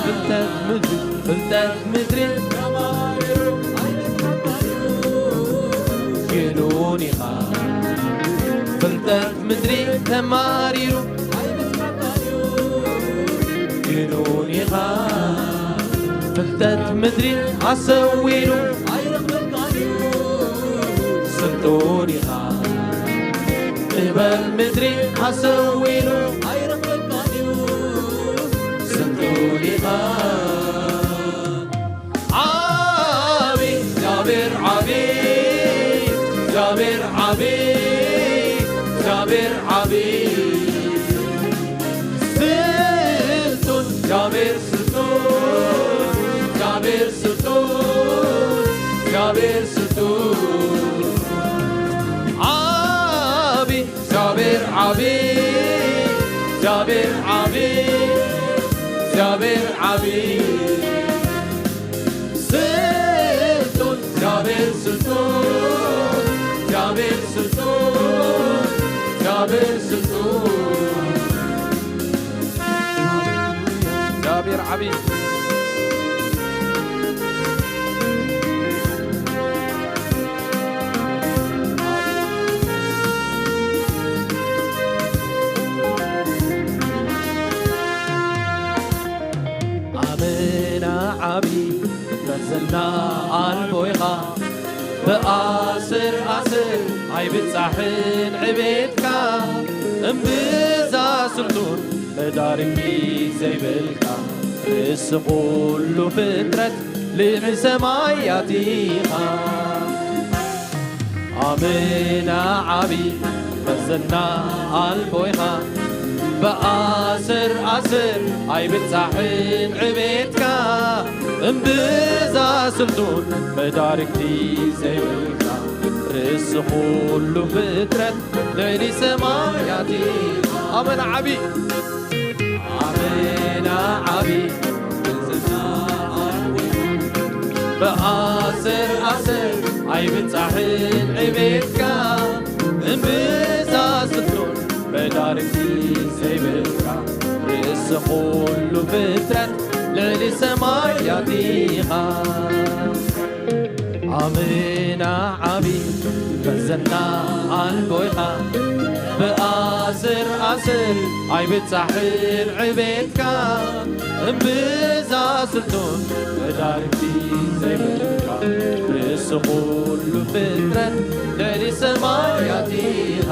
ፍልጠት ምድሪ፣ ፍልጠት ምድሪ ግኑን ኢኻ። ፍልጠት ምድሪ ተማሪሩ ግኑን ኢኻ። ፍልጠት ምድሪ ኣሰዊኑ ስልጡን ኢኻ። ጥበብ ምድሪ ኣሰዊኑ ስልጡን ኢኻ። ዓቢ እግዚኣብሔር ዓቢ፣ እግዚኣብሔር ዓቢ፣ እግዚኣብሔር ዓቢ። ስልጡን እግዚኣብሔር ስልጡን፣ እግዚኣብሔር ስልጡን፣ እግዚኣብሔር ስልጡን። ዓቢ እግዚኣብሔር ዓቢ፣ እግዚኣብሔር ዓቢ፣ እግዚኣብሔር ዓቢ። ስልጡን እግዚኣብሔር ስልጡን፣ እግዚኣብሔር ስልጡን፣ እግዚኣብሔር ስልጡን። እግዚኣብሔር ዓቢ። ኣመና ዓቢ መዘና ኣልቦ ኢኻ። ብኣስር ኣስር ኣይብጻሕን ዕቤትካ። እምብዛ ስልጡን መዳርግቲ ዘይብልካ። ርእሲ ኩሉ ፍጥረት ልዕሊ ሰማያት ኢኻ። ኣመና ዓቢ መዘና ኣልቦ ኢኻ። ብኣስር ኣስር ኣይብጻሕን ዕቤትካ። እምብዛ ስልጡን መዳርግቲ ዘይብልካ። ርእሲ ኩሉ ፍጥረት ልዕሊ ሰማያት ኢኻ። ኣመና ዓቢ ኣመና ዓቢ መዘና ኣልቦ ኢኻ። ብኣስር ኣስር ኣይብጻሕን ዕቤትካ። እምብዛ ስልጡን መዳርግቲ ዘይብልካ። ርእሲ ኩሉ ፍጥረት ልዕሊ ሰማያት ኢኻ። ኣመና ዓቢ መዘና ኣልቦ ኢኻ። ብኣስር ኣስር ኣይብጻሕን ዕቤትካ። እምብዛ ስልጡን መዳርግቲ ዘይብልካ። ርእሲ ኩሉ ፍጥረት ልዕሊ ሰማያት ኢኻ።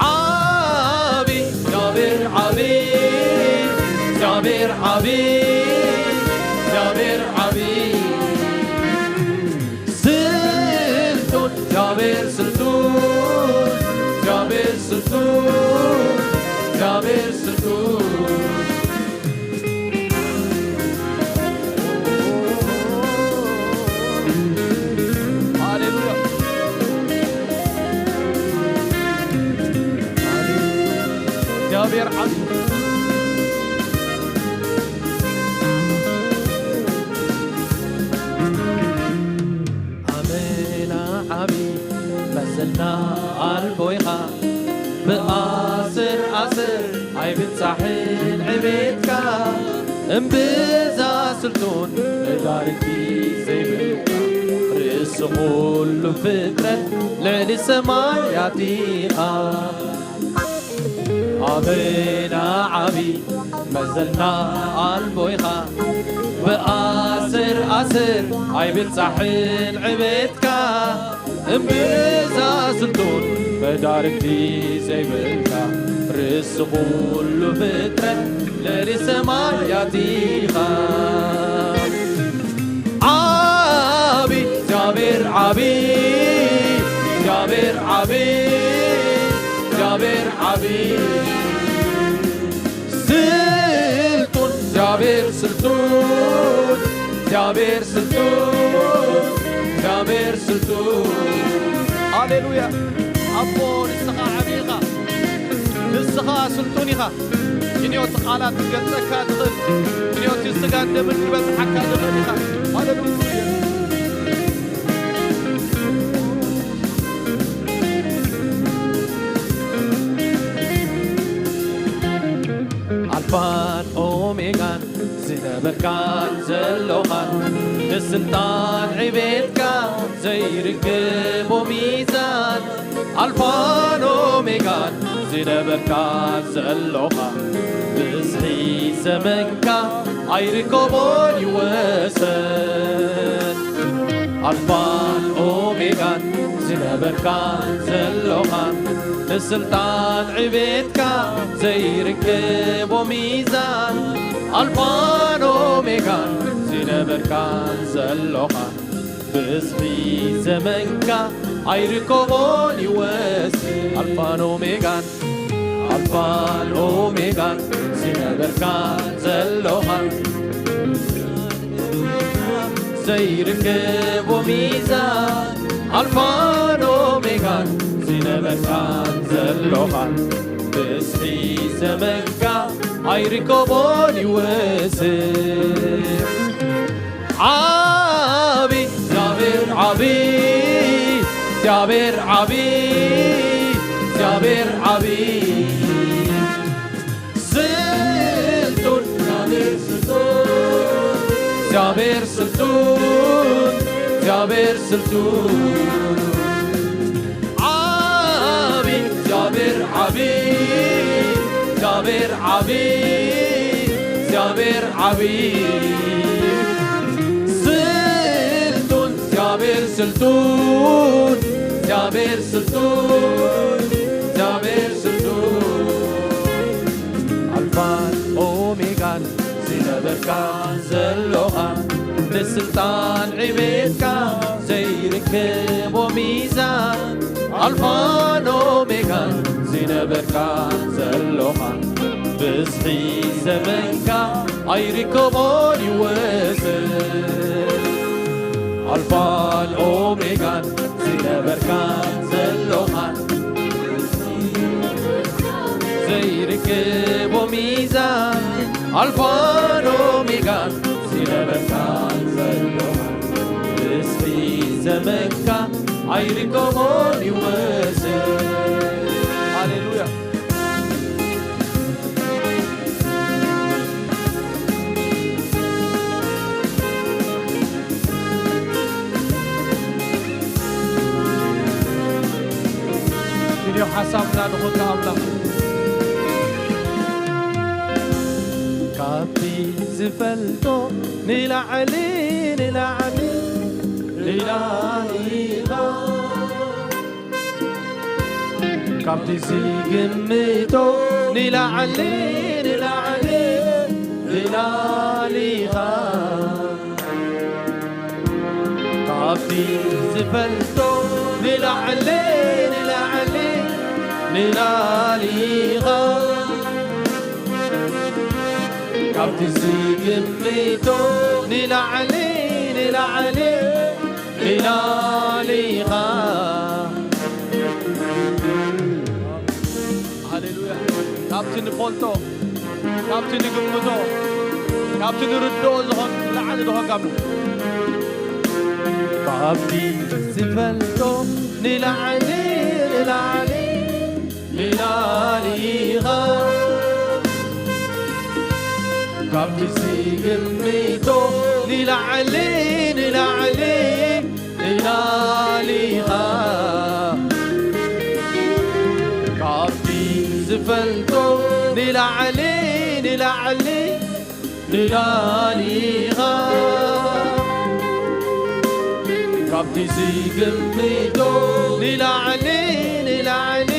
ዓቢ እግዚኣብሔር ዓቢ፣ እግዚኣብሔር ዓቢ፣ እግዚኣብሔር ዓቢ። ስልጡን እግዚኣብሔር ስልጡን፣ እግዚኣብሔር ስልጡን፣ እግዚኣብሔር ስልጡን። ሃሌሉያ። እግዚኣብሔር ዓቢ። ኣመና ዓቢ መዘና ኣልቦ ኢኻ። ብኣስር ኣስር ኣይብጻሕን ዕቤትካ። እምብዛ ስልጡን መዳርግቲ ዘይብልካ። ርእሲ ኩሉ ፍጥረት ልዕሊ ሰማያት ኢኻ። ኣመና ዓቢ መዘና ኣልቦ ኢኻ። ብኣስር ኣስር ኣይብጻሕን ዕቤትካ። እምብዛ ስልጡን መዳርግቲ ዘይብልካ። ርእሲ ኩሉ ፍጥረት ልዕሊ ሰማያት ኢኻ። ዓቢ እግዚኣብሔር ዓቢ፣ እግዚኣብሔር ዓቢ፣ እግዚኣብሔር ዓቢ። ስልጡን እግዚኣብሔር ስልጡን፣ እግዚኣብሔር ስልጡን፣ እግዚኣብሔር ስልጡን። ሃሌሉያ። ኣቦ፣ ንስኻ ዓብዪ ኢኻ። ንስኻ ስልጡን ኢኻ። ክንዮት ቃላት ክገልጸካ ዝኽእል፣ ክንዮት ስጋን ደምን ክበጽሓካ ዝኽእል ኢኻ። ሃሌሉያ። ኣልፋን ኦሜጋን ዝነበርካን ዘሎኻን፣ ንስልጣን ዕቤትካ ዘይርክቦ ሚዛን። ኣልፋን ኦሜጋን ዝነበርካን ዘሎኻን፣ ብዝሒ ዘመንካ ኣይርከቦን ይወሰን። ኣልፋን ኦሜጋን ዝነበርካን ዘሎኻን፣ ንስልጣን ዕቤትካ ዘይርክቦ ሚዛን። ኣልፋን ኦሜጋን ዝነበርካን ዘሎኻን፣ ብዝሒ ዘመንካ ኣይርከቦን ይወስን። ኣልፋን ኦሜጋን፣ ኣልፋን ኦሜጋን ዝነበርካን ዘሎኻን፣ ዘይርከቦ ሚዛን። ኣልፋን ኦሜጋን ዝነበርካን ዘሎኻን፣ ብዝሒ ዘመንካ ኣይርከቦን ይወስን። ዓቢ እግዚኣብሔር ዓቢ፣ እግዚኣብሔር ዓቢ፣ እግዚኣብሔር ዓቢ። ስልጡን እግዚኣብሔር ስልጡን፣ እግዚኣብሔር ስልጡን፣ እግዚኣብሔር ስልጡን። ዓቢ እግዚኣብሔር ዓቢ፣ እግዚኣብሔር ዓቢ፣ እግዚኣብሔር ዓቢ። ስልጡን እግዚኣብሔር ስልጡን፣ እግዚኣብሔር ስልጡን፣ እግዚኣብሔር ስልጡን። ኣልፋን ኦሜጋን ዝነበርካን ዘሎኻን፣ ንስልጣን ዕቤትካ ዘይርከቦ ሚዛን። ኣልፋን ኦሜጋን ዝነበርካን ዘሎኻን፣ ብዝሒ ዘመንካ ኣይርከቦን ይወስን። ኣልፋን ኦሜጋን ዝነበርካን ዘሎኻን፣ ዘይርክቦ ሚዛን። ኣልፋን ኦሜጋን ዝነበርካን ዘሎኻን፣ ብዝሒ ዘመንካ ኣይርከቦን ይወስን። ሃሌሉያ። ክንዮ ሓሳብና ንኹን ኣምላኽ። ካብቲ ዝፈልጦ ንላዕሊ፣ ንላዕሊ፣ ንላዕሊ ኢኻ። ካብቲ ዝግምቶ ንላዕሊ፣ ንላዕሊ፣ ንላዕሊ ኢኻ። ካብቲ ዝፈልጦ ንላዕሊ፣ ንላዕሊ፣ ንላዕሊ ኢኻ። ካብቲ ዝግምቶ ንላዕሊ፣ ንላዕሊ፣ ንላዕሊ ኢኻ። ሃሌሉያ። ካብቲ ንፈልጦ፣ ካብቲ ንግምቶ፣ ካብቲ ንርድኦ ዝኾን ንላዕሊ ዝኾንካ ኣምላኽ። ካብቲ ዝፈልጦ ንላዕሊ፣ ንላዕሊ፣ ንላዕሊ ኢኻ። ካብቲ ዝግምቶ ንላዕሊ፣ ንላዕሊ፣ ንላዕሊ ኢኻ። ካብቲ ዝፈልጦ ንላዕሊ፣ ንላዕሊ፣ ንላዕሊ ኢኻ። ካብቲ ዝግምቶ ንላዕሊ፣ ንላዕሊ፣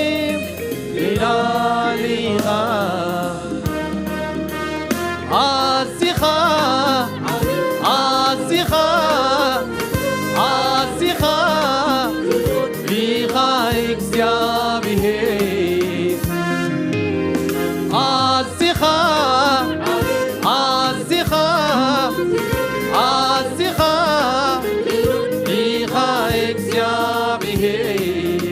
ንላዕሊ ኢኻ። ኣዚኻ፣ ኣዚኻ፣ ኣዚኻ ኢኻ እግዚኣብሔር። ኣዚኻ፣ ኣዚኻ፣ ኣዚኻ ኢኻ እግዚኣብሔር።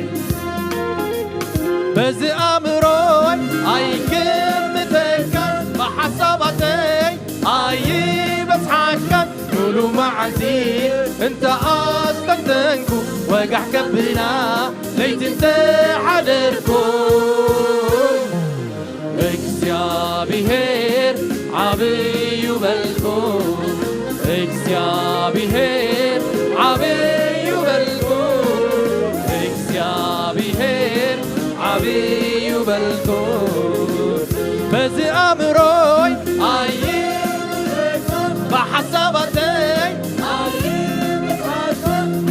እንተ ኣስተንተንኩ ወጋሕ ከብና ለይቲ እንተ ሓደርኩ እግዚኣብሔር ዓብዩ በልኩ። እግዚኣብሔር ዓብዩ በልኩ። እግዚኣብሔር ዓብዩ በልኩ። በዚ ኣእምሮይ ኣይ ብሓሳባተይ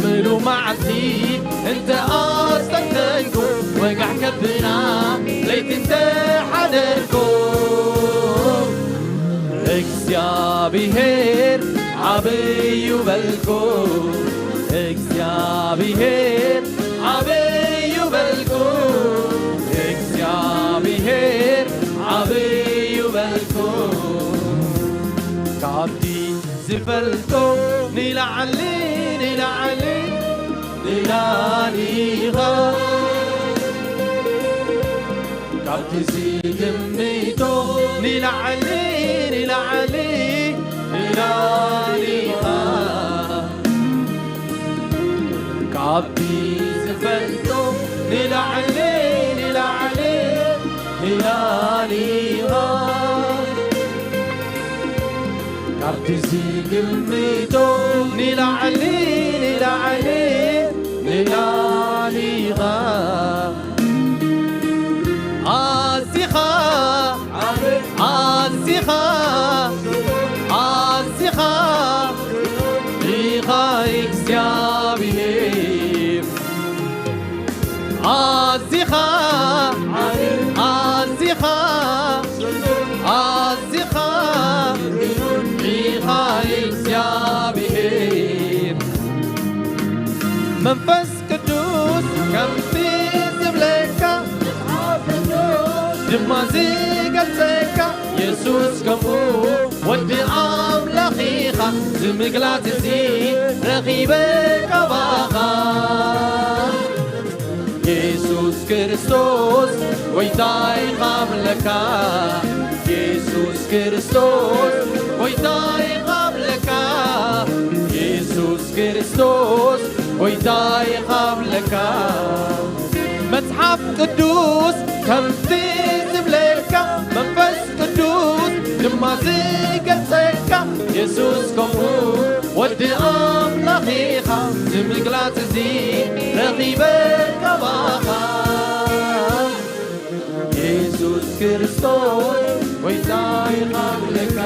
ምሉ መዓልቲ እንተ ኣስተንተንኩ ወጋሕ ከብና ለይቲ እንተ ሓደርኩ እግዚኣብሔር ዓብዩ በልኩ። እግዚኣብሔር ዓብዩ በልኩ። እግዚኣብሔር ዓብዩ በልኩ። ካብቲ ዝፈልጦ ንላዕሊ ንላዕሊ ንላሊኻ ካብቲ ዝግምቶ ንላዕሊ ንላዕሊ ንላሊኻ ካብቲ ዝፈልጦ ንላዕሊ ንላዕሊ ንላሊኻ ካብቲ ዝግምቶ ንላዕሊ ንላዕሊ ንላሊኻ ኣዚኻ ኣዚኻ ኣዚኻ ኢኻ እግዚኣብሔር ኣዚኻ ኣዚኻ ኣዚኻ ኢኻ እግዚኣብሔር መንፈስ ቅዱስ ከምቲ ዝብለካ ድማ ዝገልጸካ የሱስ ከምኡ ወዲ ኣምላኽ ኢኻ ዝምግላጽ እዚ ረኺበ ካባኻ የሱስ ክርስቶስ ጎይታይ ኻብለካ የሱስ ክርስቶስ ጎይታይ ኻብለካ የሱስ ክርስቶስ ጎይታይ ኻብለካ መጽሓፍ ቅዱስ ከምቲ ዝብለካ መንፈስ ቅዱስ ድማ ዝገልጸካ የሱስ ከምኡ ወዲ ኣምላኽ ኢኻ ዝምግላጽ እዚ ረኺበ ካባኻ የሱስ ክርስቶስ ጎይታ ኢኻ ብለካ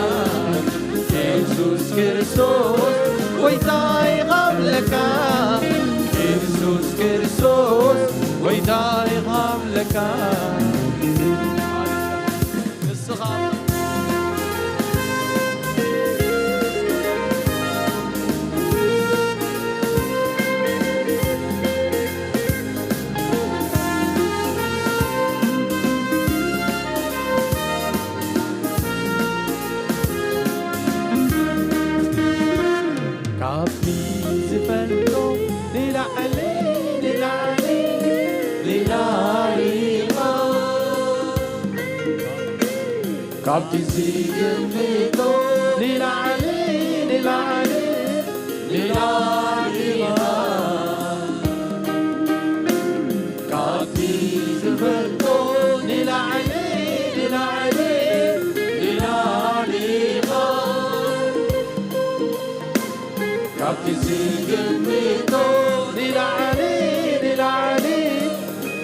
የሱስ ክርስቶስ ጎይታ ኢኻ ብለካ የሱስ ክርስቶስ ጎይታ ኢኻ ብለካ ንስኻ ካብቲ ዝፈልጦ ንላዕሊ ንላዕሊ ንላዕሊ ኢኻ ካብቲ ዝግምቶ ንላዕሊ ንላዕሊ ንላዕሊ ኢኻ ካብቲ ዝፈልጦ ንላዕሊ ንላዕሊ ንላዕሊ ኢኻ ካብቲ ዝግምቶ ንላዕሊ ንላዕሊ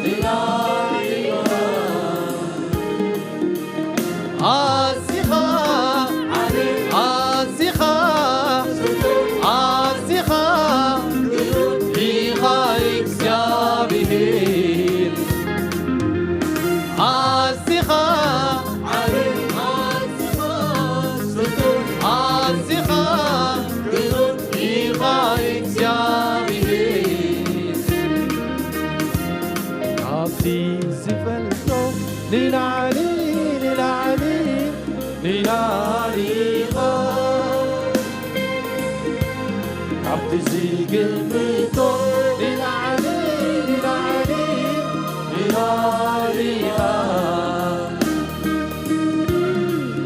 ንላዕሊ ኢኻ ኣዚኻ ኣዚኻ ኣዚኻ ኢኻ እግዚኣብሔር ኣዚኻ ኣዚኻ ኣዚኻ ኢኻ እግዚኣብሔር ካብቲ ዝፈልጦ ንላዕሊ ንላዕሊ ንላዕሊ ኢኻ ካብቲ ዝግምቶ ንላዕሊ ንላዕሊ ንላዕሊ ኢኻ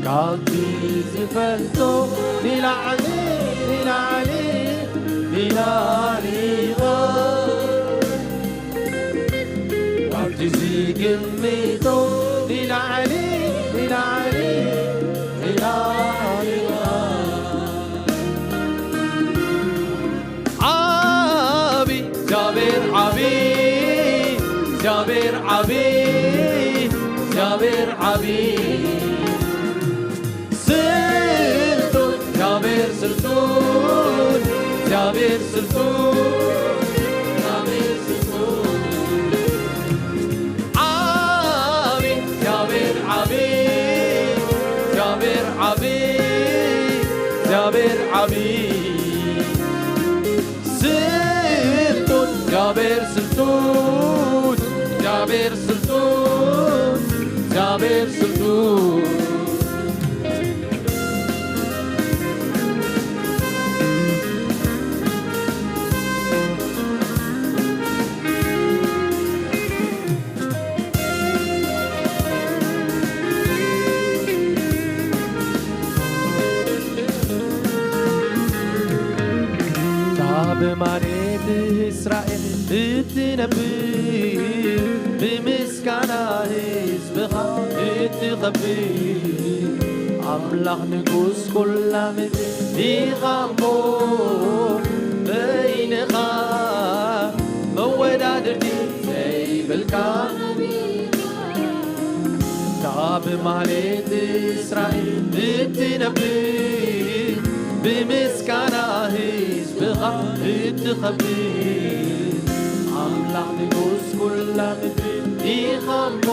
ካብቲ ዝፈልጦ ንላዕሊ ንላዕሊ ላሊኻ ካብቲ ዝግምቶ ንላዕሊ፣ ንላዕሊ፣ ንላሊኻ። ዓቢ እግዚኣብሔር ዓቢ፣ እግዚኣብሔር ዓቢ፣ እግዚኣብሔር ዓቢ። ስልጡን እግዚኣብሔር ስልጡን፣ እግዚኣብሔር ስልጡን፣ እግዚኣብሔር ስልጡን። ዓቢ እግዚኣብሔር ዓቢ፣ እግዚኣብሔር ዓቢ፣ እግዚኣብሔር ዓቢ። ስልጡን እግዚኣብሔር ስልጡን፣ እግዚኣብሔር ስልጡን፣ እግዚኣብሔር ስልጡን። ካብ ማሌት እስራኤል እትነብር፣ ብምስጋና ህዝብኻ እትኸብር፣ ኣምላኽ ንጉስ ኩላ ምድሪ ኢኻ እሞ፣ በይንኻ መወዳድርቲ ዘይብልካ። ካብ ማሌት እስራኤል እትነብር፣ ብምስጋና ህዝብኻ እትኸብር፣ ኣምላኽ ንጉስ ኩላ ምድሪ ኢኻ እሞ፣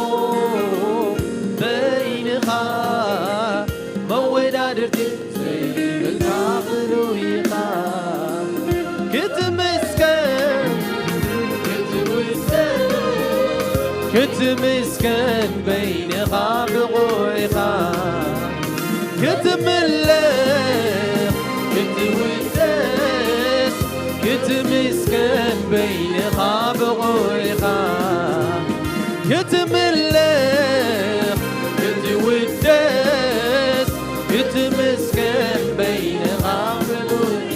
በይንኻ መወዳድርቲ ዘይብልካ ፍሉይ ኢኻ። ክትምስገን፣ ክትውደስ፣ ክትምስገን በይንኻ ብቑዕ ኢኻ። ክትምለኽ፣ ክትውደስ፣ ክትምስገን በይንኻ ብቑዕ ኢኻ። ክትምለኽ፣ ክትውደስ፣ ክትምስገን በይንኻ ብሉይ።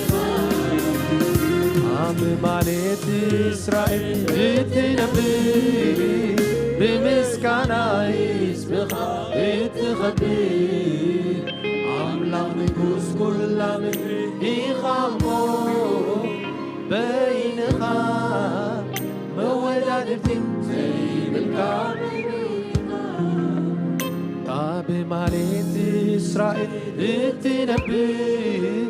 ኣብ ማሌት እስራኤል እትነብር፣ ብምስጋና ህዝብኻ እትኸብር፣ ኣምላኽ ንጉስ ኩላ ምድሪ ኢኻ እሞ፣ በይንኻ መወዳድርቲ ዘይብልካ። ኣብ ማሌት እስራኤል እትነብር፣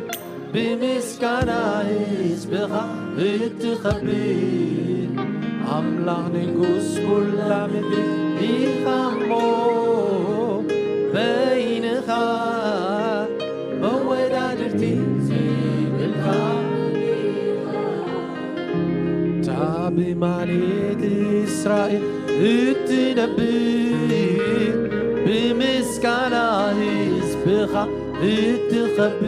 ብምስጋና ህዝብኻ እትኸብር፣ ኣምላኽ ንጉስ ኩላ ምድሪ ኢኻ እሞ፣ በይንኻ መወዳድርቲ ዘይብልካ። እታ ብማሌት እስራኤል እትነብር፣ ብምስጋና ህዝብኻ እትኸብር፣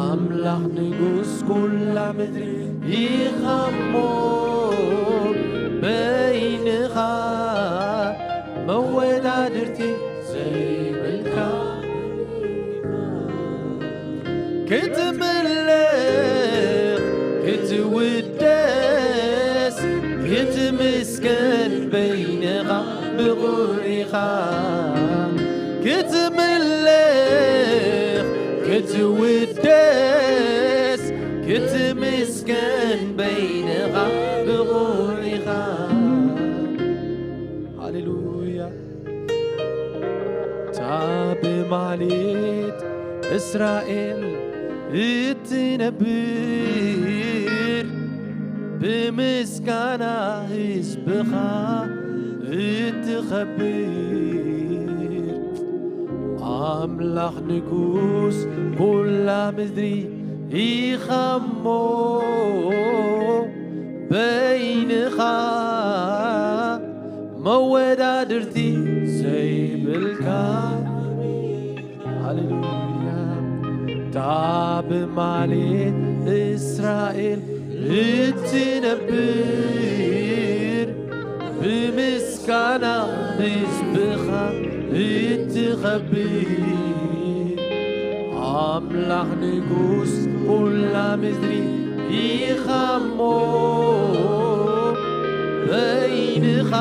ኣምላኽ ንጉስ ኩላ ምድሪ ኢኻ እሞ፣ በይንኻ መወዳድርቲ ዘይብልካ። ክትምለኽ፣ ክትውደስ፣ ክትምስገን በይንኻ ብቑዕ ኢኻ። ክትምለኽ፣ ክትውደስ፣ ክትምስገን በይንኻ ብቑዕ ኢኻ። ሃሌሉያ። እታ ብማሌት እስራኤል እትነብር፣ ብምስጋና ህዝብኻ እትኸብር፣ ኣምላኽ ንጉስ ኩላ ምድሪ ኢኻ እሞ፣ በይንኻ መወዳድርቲ ዘይብልካ። ሃሌሉያ። እታ ብማሌት እስራኤል እትነብር፣ ብምስጋና ህዝብኻ እትኸብር፣ ኣምላኽ ንጉስ ኩላ ምድሪ ኢኻ እሞ በይንኻ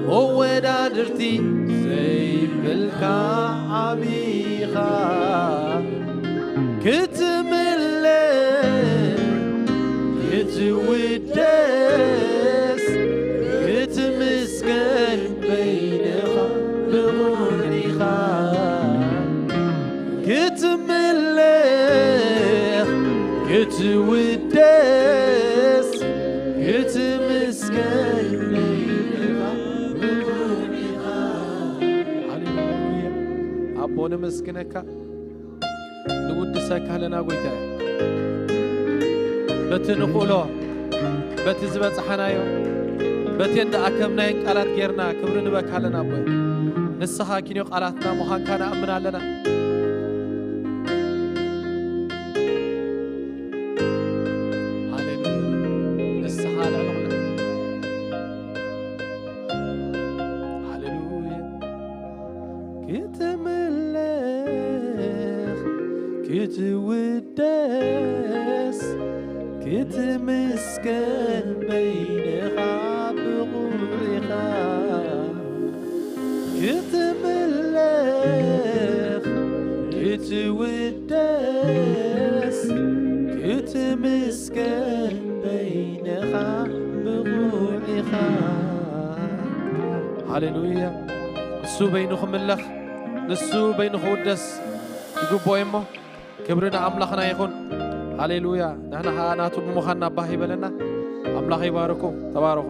መወዳድርቲ ዘይብልካ ዓቢኻ ክትምለኽ ክትውደስ ክትምስገን በይንኻ ብቑዕ ኢኻ ክትምለኽ ክትውደስ ክትምስገን በይንኻ ብቑዕ ኢኻ። ሃሌሉያ። ኣቦ ነመስግነካ። ንውድሰካ ኣለና ጎይታ። በቲ ንኽእሎ፣ በቲ ዝበጽሓናዮ፣ በቲ እንዳኣከብናየን ቃላት ጌርና ክብሪ ንበካ ኣለና ኣቦ። ንስኻ ኪንዮ ቃላትና ምዃንካ ንኣምን ኣለና። ሃሌሉያ። ንስኻ ልዕሊ ኩሉ። ሃሌሉያ። ክትምለኽ ክትውደስ ክትምስገን በይንኻ ብቑዕ ኢኻ ክትምለኽ ክትውደስ ክትምስገን በይንኻ ብቑዕ ኢኻ። ሃሌሉያ። ንሱ በይኑ ክምለኽ ንሱ በይኑ ክውደስ ይግብኦ እሞ ክብሪ ንኣምላኽና ይኹን። ሃሌሉያ። ንሕና ኸዓ ናቱ ብምዃንና ባህ ይበለና። ኣምላኽ ይባርኩም። ተባረኹ።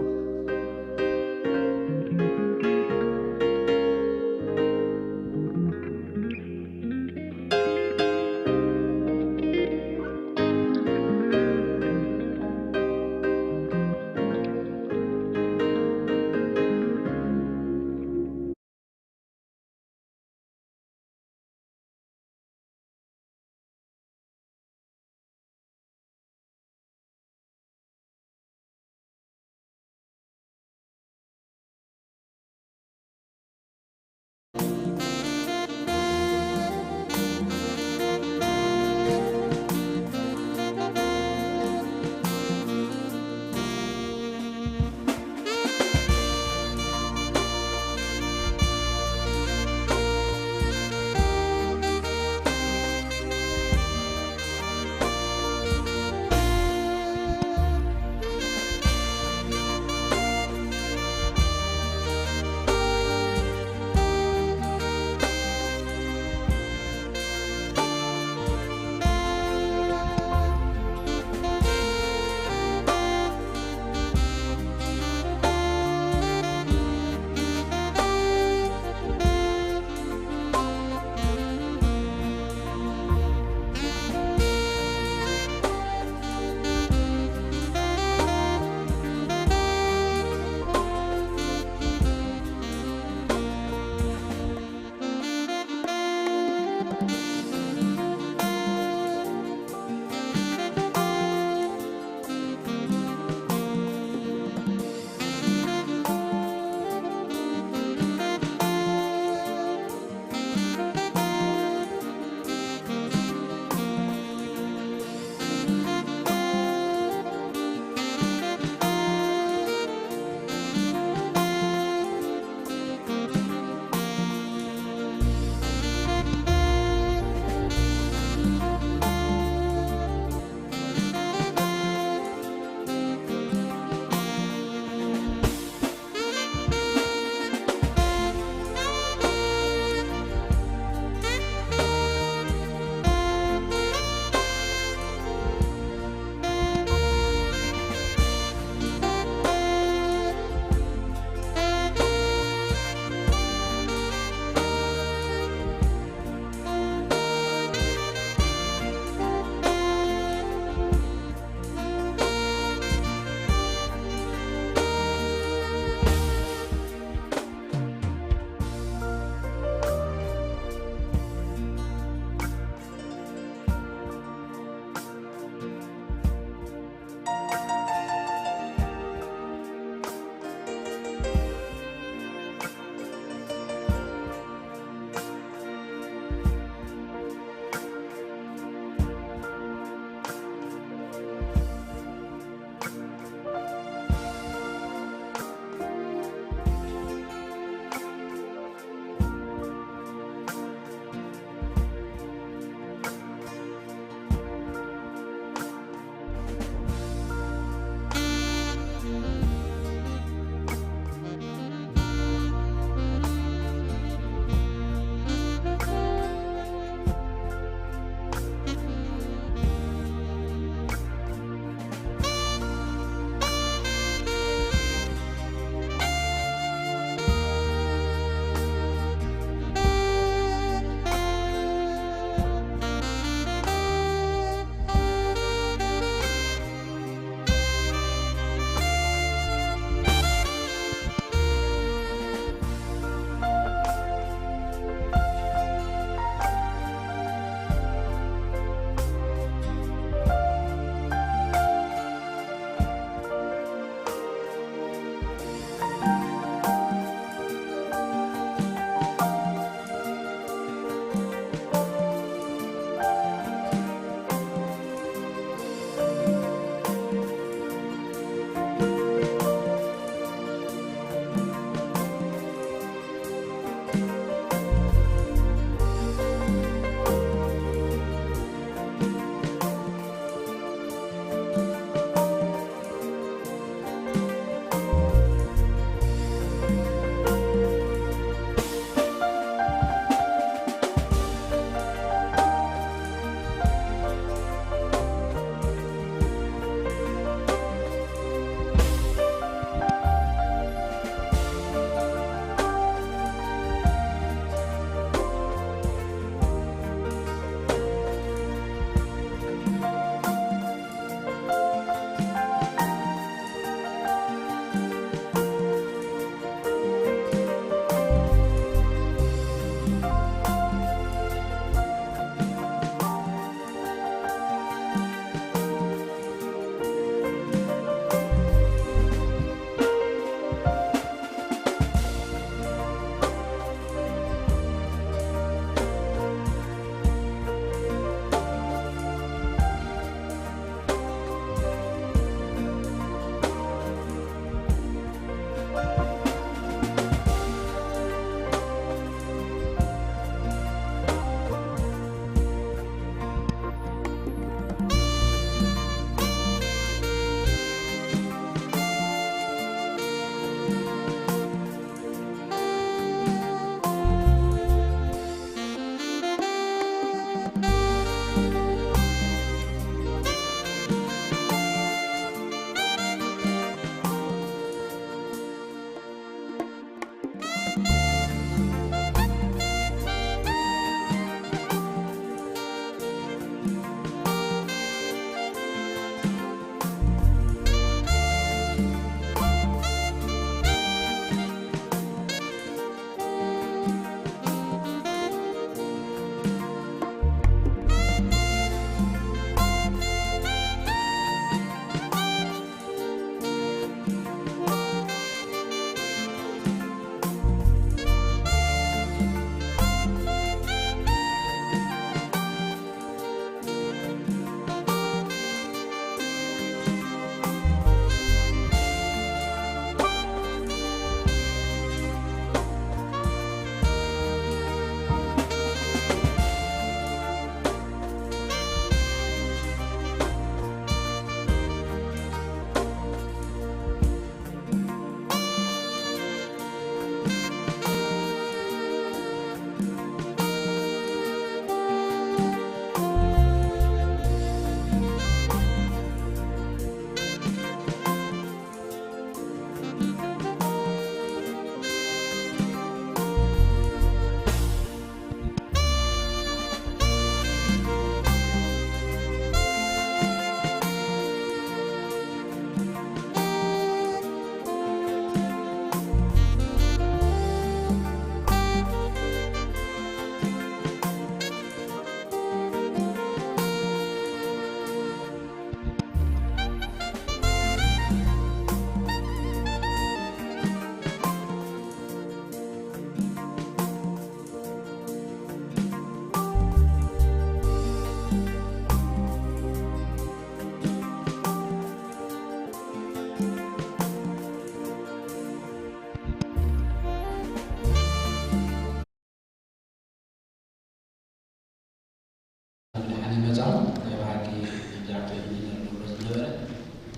ዝነበረ፣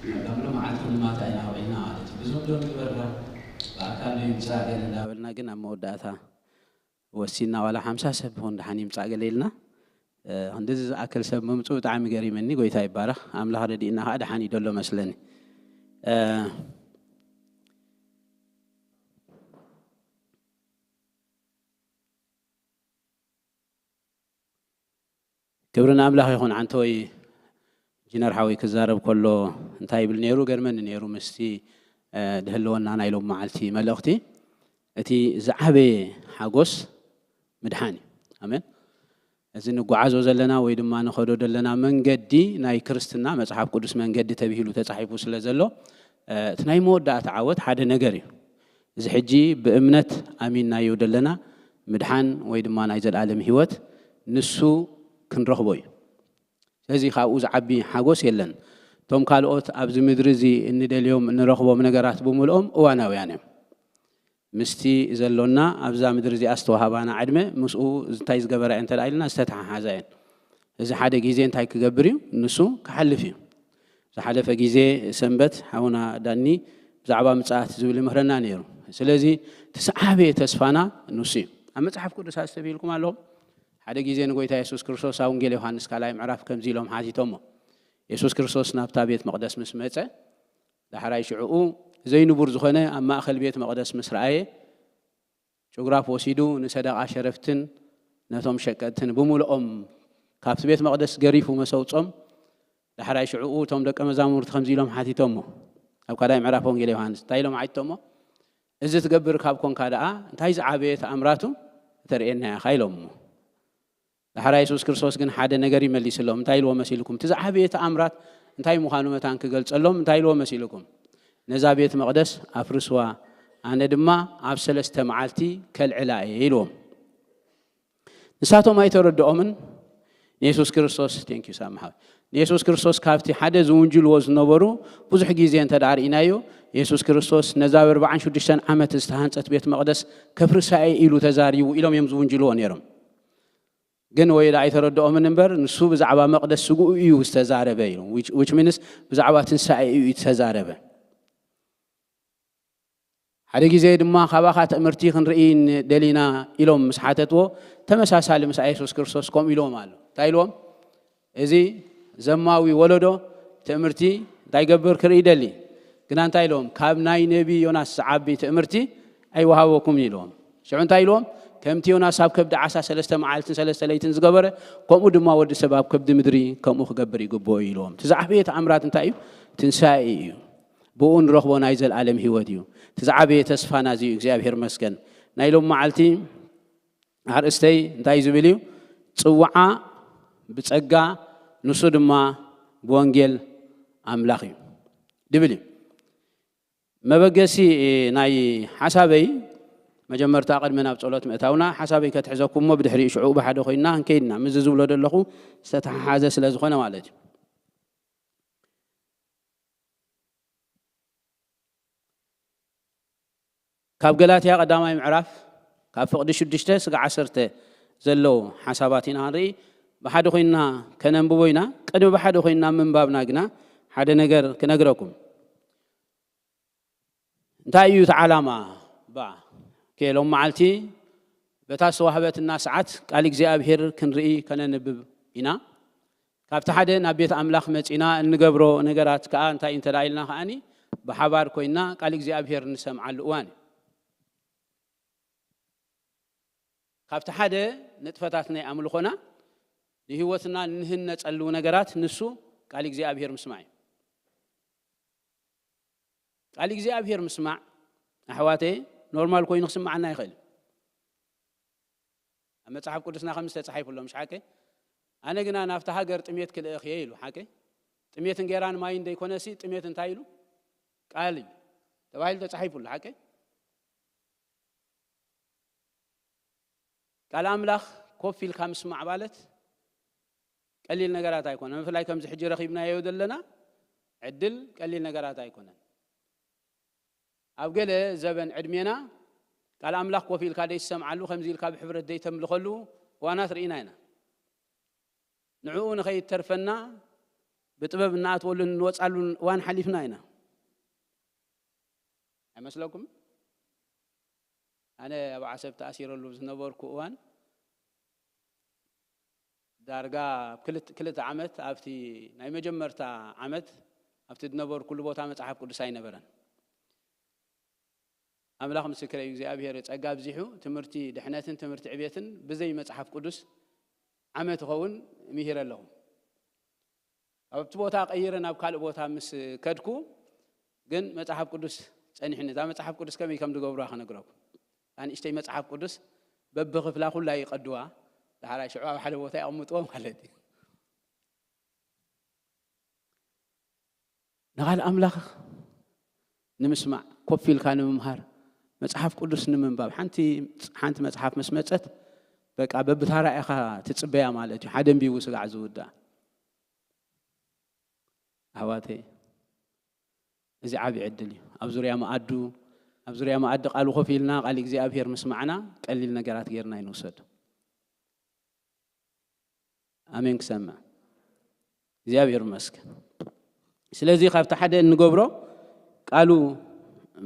ቀዳም ሎመዓልቲ ንማታ ኢና ውዒልና ማለት እዩ። ብዙም ዶ ንግበራ፣ ብኣካል ዶ ይምጻእ ገለ እንዳበልና ግን ኣብ መወዳእታ ወሲና፣ ዋላ ሓምሳ ሰብ ይኹን ደሓን ይምጻእ ገለ ኢልና፣ እ፣ ክንድዚ ዝኣክል ሰብ ምምጽኡ ብጣዕሚ ገሪመኒ። ጎይታ ይባረኽ። ኣምላኽ ረዲእና ከኣ ደሓን እዩ ደሎ መስለኒ። እ፣ ክብሪ ንኣምላኽ ይኹን። ዓንተወይ ኢንጂነር ሓወይ ክዛረብ ከሎ እንታይ ይብል ነይሩ? ገርመኒ ነይሩ ምስቲ፣ እ፣ ድህልወና ናይ ሎም መዓልቲ መልእኽቲ። እቲ ዝዓበየ ሓጎስ ምድሓን እዩ። ኣሜን። እዚ ንጓዓዞ ዘለና ወይ ድማ ንኸዶ ዘለና መንገዲ ናይ ክርስትና መጽሓፍ ቅዱስ መንገዲ ተብሂሉ ተጻሒፉ ስለ ዘሎ፣ እ፣ እቲ ናይ መወዳእታ ዓወት ሓደ ነገር እዩ። እዚ ሕጂ ብእምነት ኣሚንናዮ ዘለና ምድሓን ወይ ድማ ናይ ዘላለም ህይወት ንሱ ክንረኽቦ እዩ። ስለዚ ካብኡ ዝዓቢ ሓጎስ የለን። እቶም ካልኦት ኣብዚ ምድሪ እዚ እንደልዮም እንረኽቦም ነገራት ብምልኦም እዋናውያን እዮም። ምስቲ ዘሎና ኣብዛ ምድሪ እዚኣ ዝተዋህባና ዕድመ ምስኡ እንታይ ዝገበራ እየን እንተ ደኣ ኢልና ዝተተሓሓዛ እየን። እዚ ሓደ ግዜ እንታይ ክገብር እዩ? ንሱ ክሓልፍ እዩ። ዝሓለፈ ግዜ ሰንበት ሓውና ዳኒ ብዛዕባ ምጽኣት ዝብል ይምህረና ነይሩ። ስለዚ እቲ ዝዓበየ ተስፋና ንሱ እዩ። ኣብ መጽሓፍ ቅዱስ ኣስተብሂልኩም ኣለኹም? ሓደ ግዜ ንጎይታ የሱስ ክርስቶስ ኣብ ወንጌል ዮሃንስ ካልኣይ ምዕራፍ ከምዚ ኢሎም ሓቲቶሞ። የሱስ ክርስቶስ ናብታ ቤት መቕደስ ምስ መጸ፣ ዳሕራይ ሽዕኡ ዘይንቡር ዝኾነ ኣብ ማእከል ቤት መቕደስ ምስ ረኣየ፣ ጭጉራፍ ወሲዱ ንሰደቓ ሸረፍትን ነቶም ሸቀጥትን ብምልኦም ካብቲ ቤት መቕደስ ገሪፉ መሰውጾም። ዳሕራይ ሽዕኡ እቶም ደቀ መዛሙርቲ ከምዚ ኢሎም ሓቲቶሞ። ኣብ ካልኣይ ምዕራፍ ወንጌል ዮሃንስ እንታይ ኢሎም ሓቲቶሞ? "እዚ ትገብር ካብ ኮንካ ደኣ እንታይ ዝዓበየ ተኣምራቱ እተርእየና ኢኻ?" ኢሎሞ። ዳሕራይ የሱስ ክርስቶስ ግን ሓደ ነገር ይመሊስሎም። እንታይ ኢልዎ መሲልኩም? እቲ ዝዓበየ ተኣምራት እንታይ ምዃኑ መታን ክገልጸሎም እንታይ ኢልዎ መሲልኩም? "ነዛ ቤት መቕደስ ኣፍርስዋ፣ ኣነ ድማ ኣብ ሰለስተ መዓልቲ ከልዕላ እየ" ኢልዎም። ንሳቶም ኣይተረድኦምን። ንየሱስ ክርስቶስ፣ thank you ሳሚ ሓወይ። ንየሱስ ክርስቶስ ካብቲ ሓደ ዝውንጅልዎ ዝነበሩ ብዙሕ ግዜ እንተ ደኣ ርኢናዮ፣ የሱስ ክርስቶስ ነዛ ብ ኣርብዓን ሽዱሽተን ዓመት ዝተሃንጸት ቤት መቕደስ ከፍርሳ እየ ኢሉ ተዛሪቡ ኢሎም እዮም ዝውንጅልዎ ነይሮም። ግን ወይ ደኣ ኣይተረድኦምን እምበር፣ ንሱ ብዛዕባ መቕደስ ስግኡ እዩ ዝተዛረበ ኢሉ። Which፣ which means ብዛዕባ ትንሳኤ እዩ ዝተዛረበ። ሓደ ግዜ ድማ ካባኻ ትእምርቲ ክንርኢ ደሊና ኢሎም ምስ ሓተትዎ፣ ተመሳሳሊ ምስ የሱስ ክርስቶስ ከምኡ ኢልዎም ኣሎ። እንታይ ኢልዎም? "እዚ ዘማዊ ወለዶ ትእምርቲ እንታይ ገብር ክርኢ ደሊ?" ግና እንታይ ኢልዎም? "ካብ ናይ ነቢ ዮናስ ዝዓቢ ትእምርቲ ኣይወሃበኩምን" ኢልዎም። ሽዑ እንታይ ኢልዎም? "ከምቲ ዮናስ ኣብ ከብዲ ዓሳ ሰለስተ መዓልትን ሰለስተ ለይትን ዝገበረ፣ ከምኡ ድማ ወዲ ሰብ ኣብ ከብዲ ምድሪ ከምኡ ክገብር ይግብኦ" እዩ ኢልዎም። እቲ ዝዓበየ ተኣምራት እንታይ እዩ? ትንሳኤ እዩ። ብኡ ንረኽቦ ናይ ዘልኣለም ህይወት እዩ። እቲ ዝዓበየ ተስፋና እዚ እዩ። እግዚኣብሔር መስገን። ናይ ሎም መዓልቲ ኣርእስተይ እንታይ እዩ ዝብል እዩ? "ጽውዓ ብጸጋ፣ ንሱ ድማ ብወንጌል ኣምላኽ እዩ" ድብል እዩ። መበገሲ ናይ ሓሳበይ፣ መጀመርታ ቅድሚ ናብ ጸሎት ምእታውና ሓሳበይ ከትሕዘኩም እሞ ብድሕሪኡ ሽዑ ብሓደ ኮይንና ክንከይድና፣ ምስዚ ዝብሎ ዘለኹ ዝተተሓሓዘ ስለ ዝኾነ ማለት እዩ። ካብ ገላትያ ቀዳማይ ምዕራፍ፣ ካብ ፍቕዲ ሽዱሽተ ስጋዕ ዓሰርተ ዘለዉ ሓሳባት ኢና ክንርኢ። ብሓደ ኮይንና ከነንብቦ ኢና። ቅድሚ ብሓደ ኮይንና ምንባብና ግና ሓደ ነገር ክነግረኩም። እንታይ እዩ እቲ ዓላማ? ባ፣ ኦኬ፣ ሎም መዓልቲ በታ ዝተዋህበትና ሰዓት ቃል እግዚኣብሔር ክንርኢ ከነንብብ ኢና። ካብቲ ሓደ ናብ ቤት ኣምላኽ መጺና እንገብሮ ነገራት ከኣ እንታይ እንተ ደኣ ኢልና ከኣኒ ብሓባር ኮይንና ቃል እግዚኣብሔር እንሰምዓሉ እዋን እዩ። ካብቲ ሓደ ንጥፈታት ናይ ኣምልኾና ንህይወትና እንህነጸሉ ነገራት ንሱ ቃል እግዚኣብሔር ምስማዕ እዩ። ቃል እግዚኣብሔር ምስማዕ ኣሕዋተየ ኖርማል ኮይኑ ክስምዓና ይኽእል። ኣብ መጽሓፍ ቅዱስና ከም ዝተጻሒፉ ኣሎ፣ ምሽ ሓቀይ? "ኣነ ግና ናብታ ሃገር ጥሜት ክልእኽ እየ" ኢሉ። ሓቀይ? "ጥሜት እንጌራን ማይን ዘይኮነሲ ጥሜት እንታይ ኢሉ? ቃል እዩ" ተባሂሉ ተጻሒፉ ኣሎ። ሓቀይ? ቃል ኣምላኽ ኮፍ ኢልካ ምስማዕ ማለት ቀሊል ነገራት ኣይኮነን። ብፍላይ ከምዚ ሕጂ ረኺብናዮ ዘለና ዕድል ቀሊል ነገራት ኣይኮነን። ኣብ ገለ ዘበን ዕድሜና ቃል ኣምላኽ ኮፍ ኢልካ ደይትሰምዓሉ፣ ከምዚ ኢልካ ብሕብረት ደይተምልኸሉ እዋናት ርኢና ኢና። ንዕኡ ንኸይተርፈና ብጥበብ እናኣትወሉን እንወፃሉን እዋን ሓሊፍና ኢና። ኣይመስለኩም? ኣነ ኣብ ዓሰብ ተኣሲረሉ ዝነበርኩ እዋን ዳርጋ ኣብ ክልተ ዓመት፣ ኣብቲ ናይ መጀመርታ ዓመት ኣብቲ ዝነበርኩሉ ቦታ መፅሓፍ ቅዱስ ኣይነበረን። ኣምላኽ ምስክረይ፣ እግዚኣብሔር ጸጋ ኣብዚሑ ትምህርቲ ድሕነትን ትምህርቲ ዕቤትን ብዘይ መጽሓፍ ቅዱስ ዓመት ይኸውን ምሂረ ኣለኹ። ኣብቲ ቦታ ቀይረ ናብ ካልእ ቦታ ምስ ከድኩ ግን መጽሓፍ ቅዱስ ጸኒሕኒ። እዛ መጽሓፍ ቅዱስ ከመይ ከም ዝገብሩዋ ክነግረኩም። እታ ንእሽተይ መጽሓፍ ቅዱስ በብኽፍላ ኩላ ይቐድዋ። ዳሕራይ ሽዑ ኣብ ሓደ ቦታ የቐምጥዎ ማለት እዩ። ንቓል ኣምላኽ ንምስማዕ፣ ኮፍ ኢልካ ንምምሃር፣ መጽሓፍ ቅዱስ ንምንባብ። ሓንቲ፣ ሓንቲ መጽሓፍ ምስ መጸት፣ በቃ በብታራ ኢኻ ትጽበያ ማለት እዩ። ሓደ ኣንቢቡ ስጋዕ ዝውዳእ። ኣሕዋተይ፣ እዚ ዓቢ ዕድል እዩ። ኣብ ዙርያ መኣዱ፣ ኣብ ዙርያ መኣዲ ቃሉ ኮፍ ኢልና ቃል እግዚኣብሔር ምስማዕና ቀሊል ነገራት ጌርና ኣይንውሰዶ። ኣሜን ክሰምዕ። እግዚኣብሔር ይመስገን። ስለዚ ካብቲ ሓደ እንገብሮ ቃሉ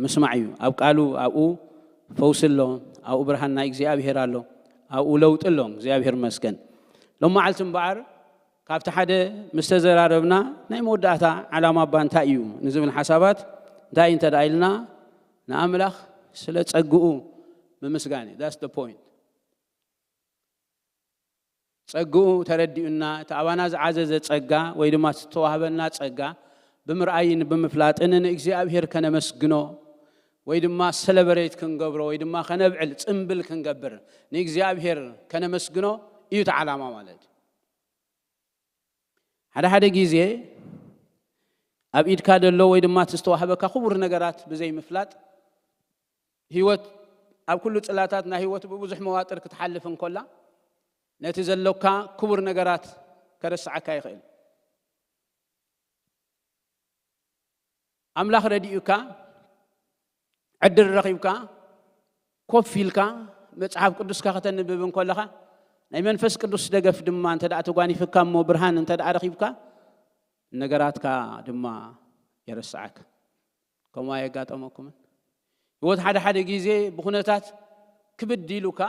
ምስማዕ እዩ። ኣብ ቃሉ፣ ኣብኡ ፈውሲ ኣሎ፣ ኣብኡ ብርሃን ናይ እግዚኣብሔር ኣሎ፣ ኣብኡ ለውጢ ኣሎ። እግዚኣብሔር ይመስገን። ሎም መዓልቲ እምበኣር ካብቲ ሓደ ምስ ተዘራረብና ናይ መወዳእታ ዓላማ እባ እንታይ እዩ ንዝብል ሓሳባት እንታይ እንተ ደኣ ኢልና ንኣምላኽ ስለ ጸግኡ ምምስጋን እዩ። That's the point። ጸግኡ ተረዲኡና፣ እቲ ኣባና ዝዓዘዘ ጸጋ ወይ ድማ ዝተዋህበና ጸጋ ብምርኣይን ብምፍላጥን ንእግዚኣብሔር ከነመስግኖ ወይ ድማ ሰለብሬት ክንገብሮ ወይ ድማ ከነብዕል ጽምብል ክንገብር ንእግዚኣብሔር ከነመስግኖ እዩ እቲ ዓላማ ማለት እዩ። ሓደ ሓደ ግዜ ኣብ ኢድካ ዘሎ ወይ ድማ እቲ ዝተዋህበካ ክቡር ነገራት ብዘይ ምፍላጥ ህይወት ኣብ ኩሉ ጽላታት ናይ ህይወት ብብዙሕ መዋጥር ክትሓልፍ እንኮላ ነቲ ዘሎካ ክቡር ነገራት ከረስዓካ ይኽእል። ኣምላኽ ረዲኡካ፣ ዕድል ረኺብካ፣ ኮፍ ኢልካ መጽሓፍ ቅዱስካ ከተንብብ እንኮለኻ ናይ መንፈስ ቅዱስ ደገፍ ድማ እንተ ደኣ ተጓኒፍካ እሞ ብርሃን እንተ ደኣ ረኺብካ ነገራትካ ድማ የረስዓካ። ከምኡ ኣየጋጠመኩምን? ህይወት ሓደ ሓደ ግዜ ብኹነታት ክብድ ኢሉካ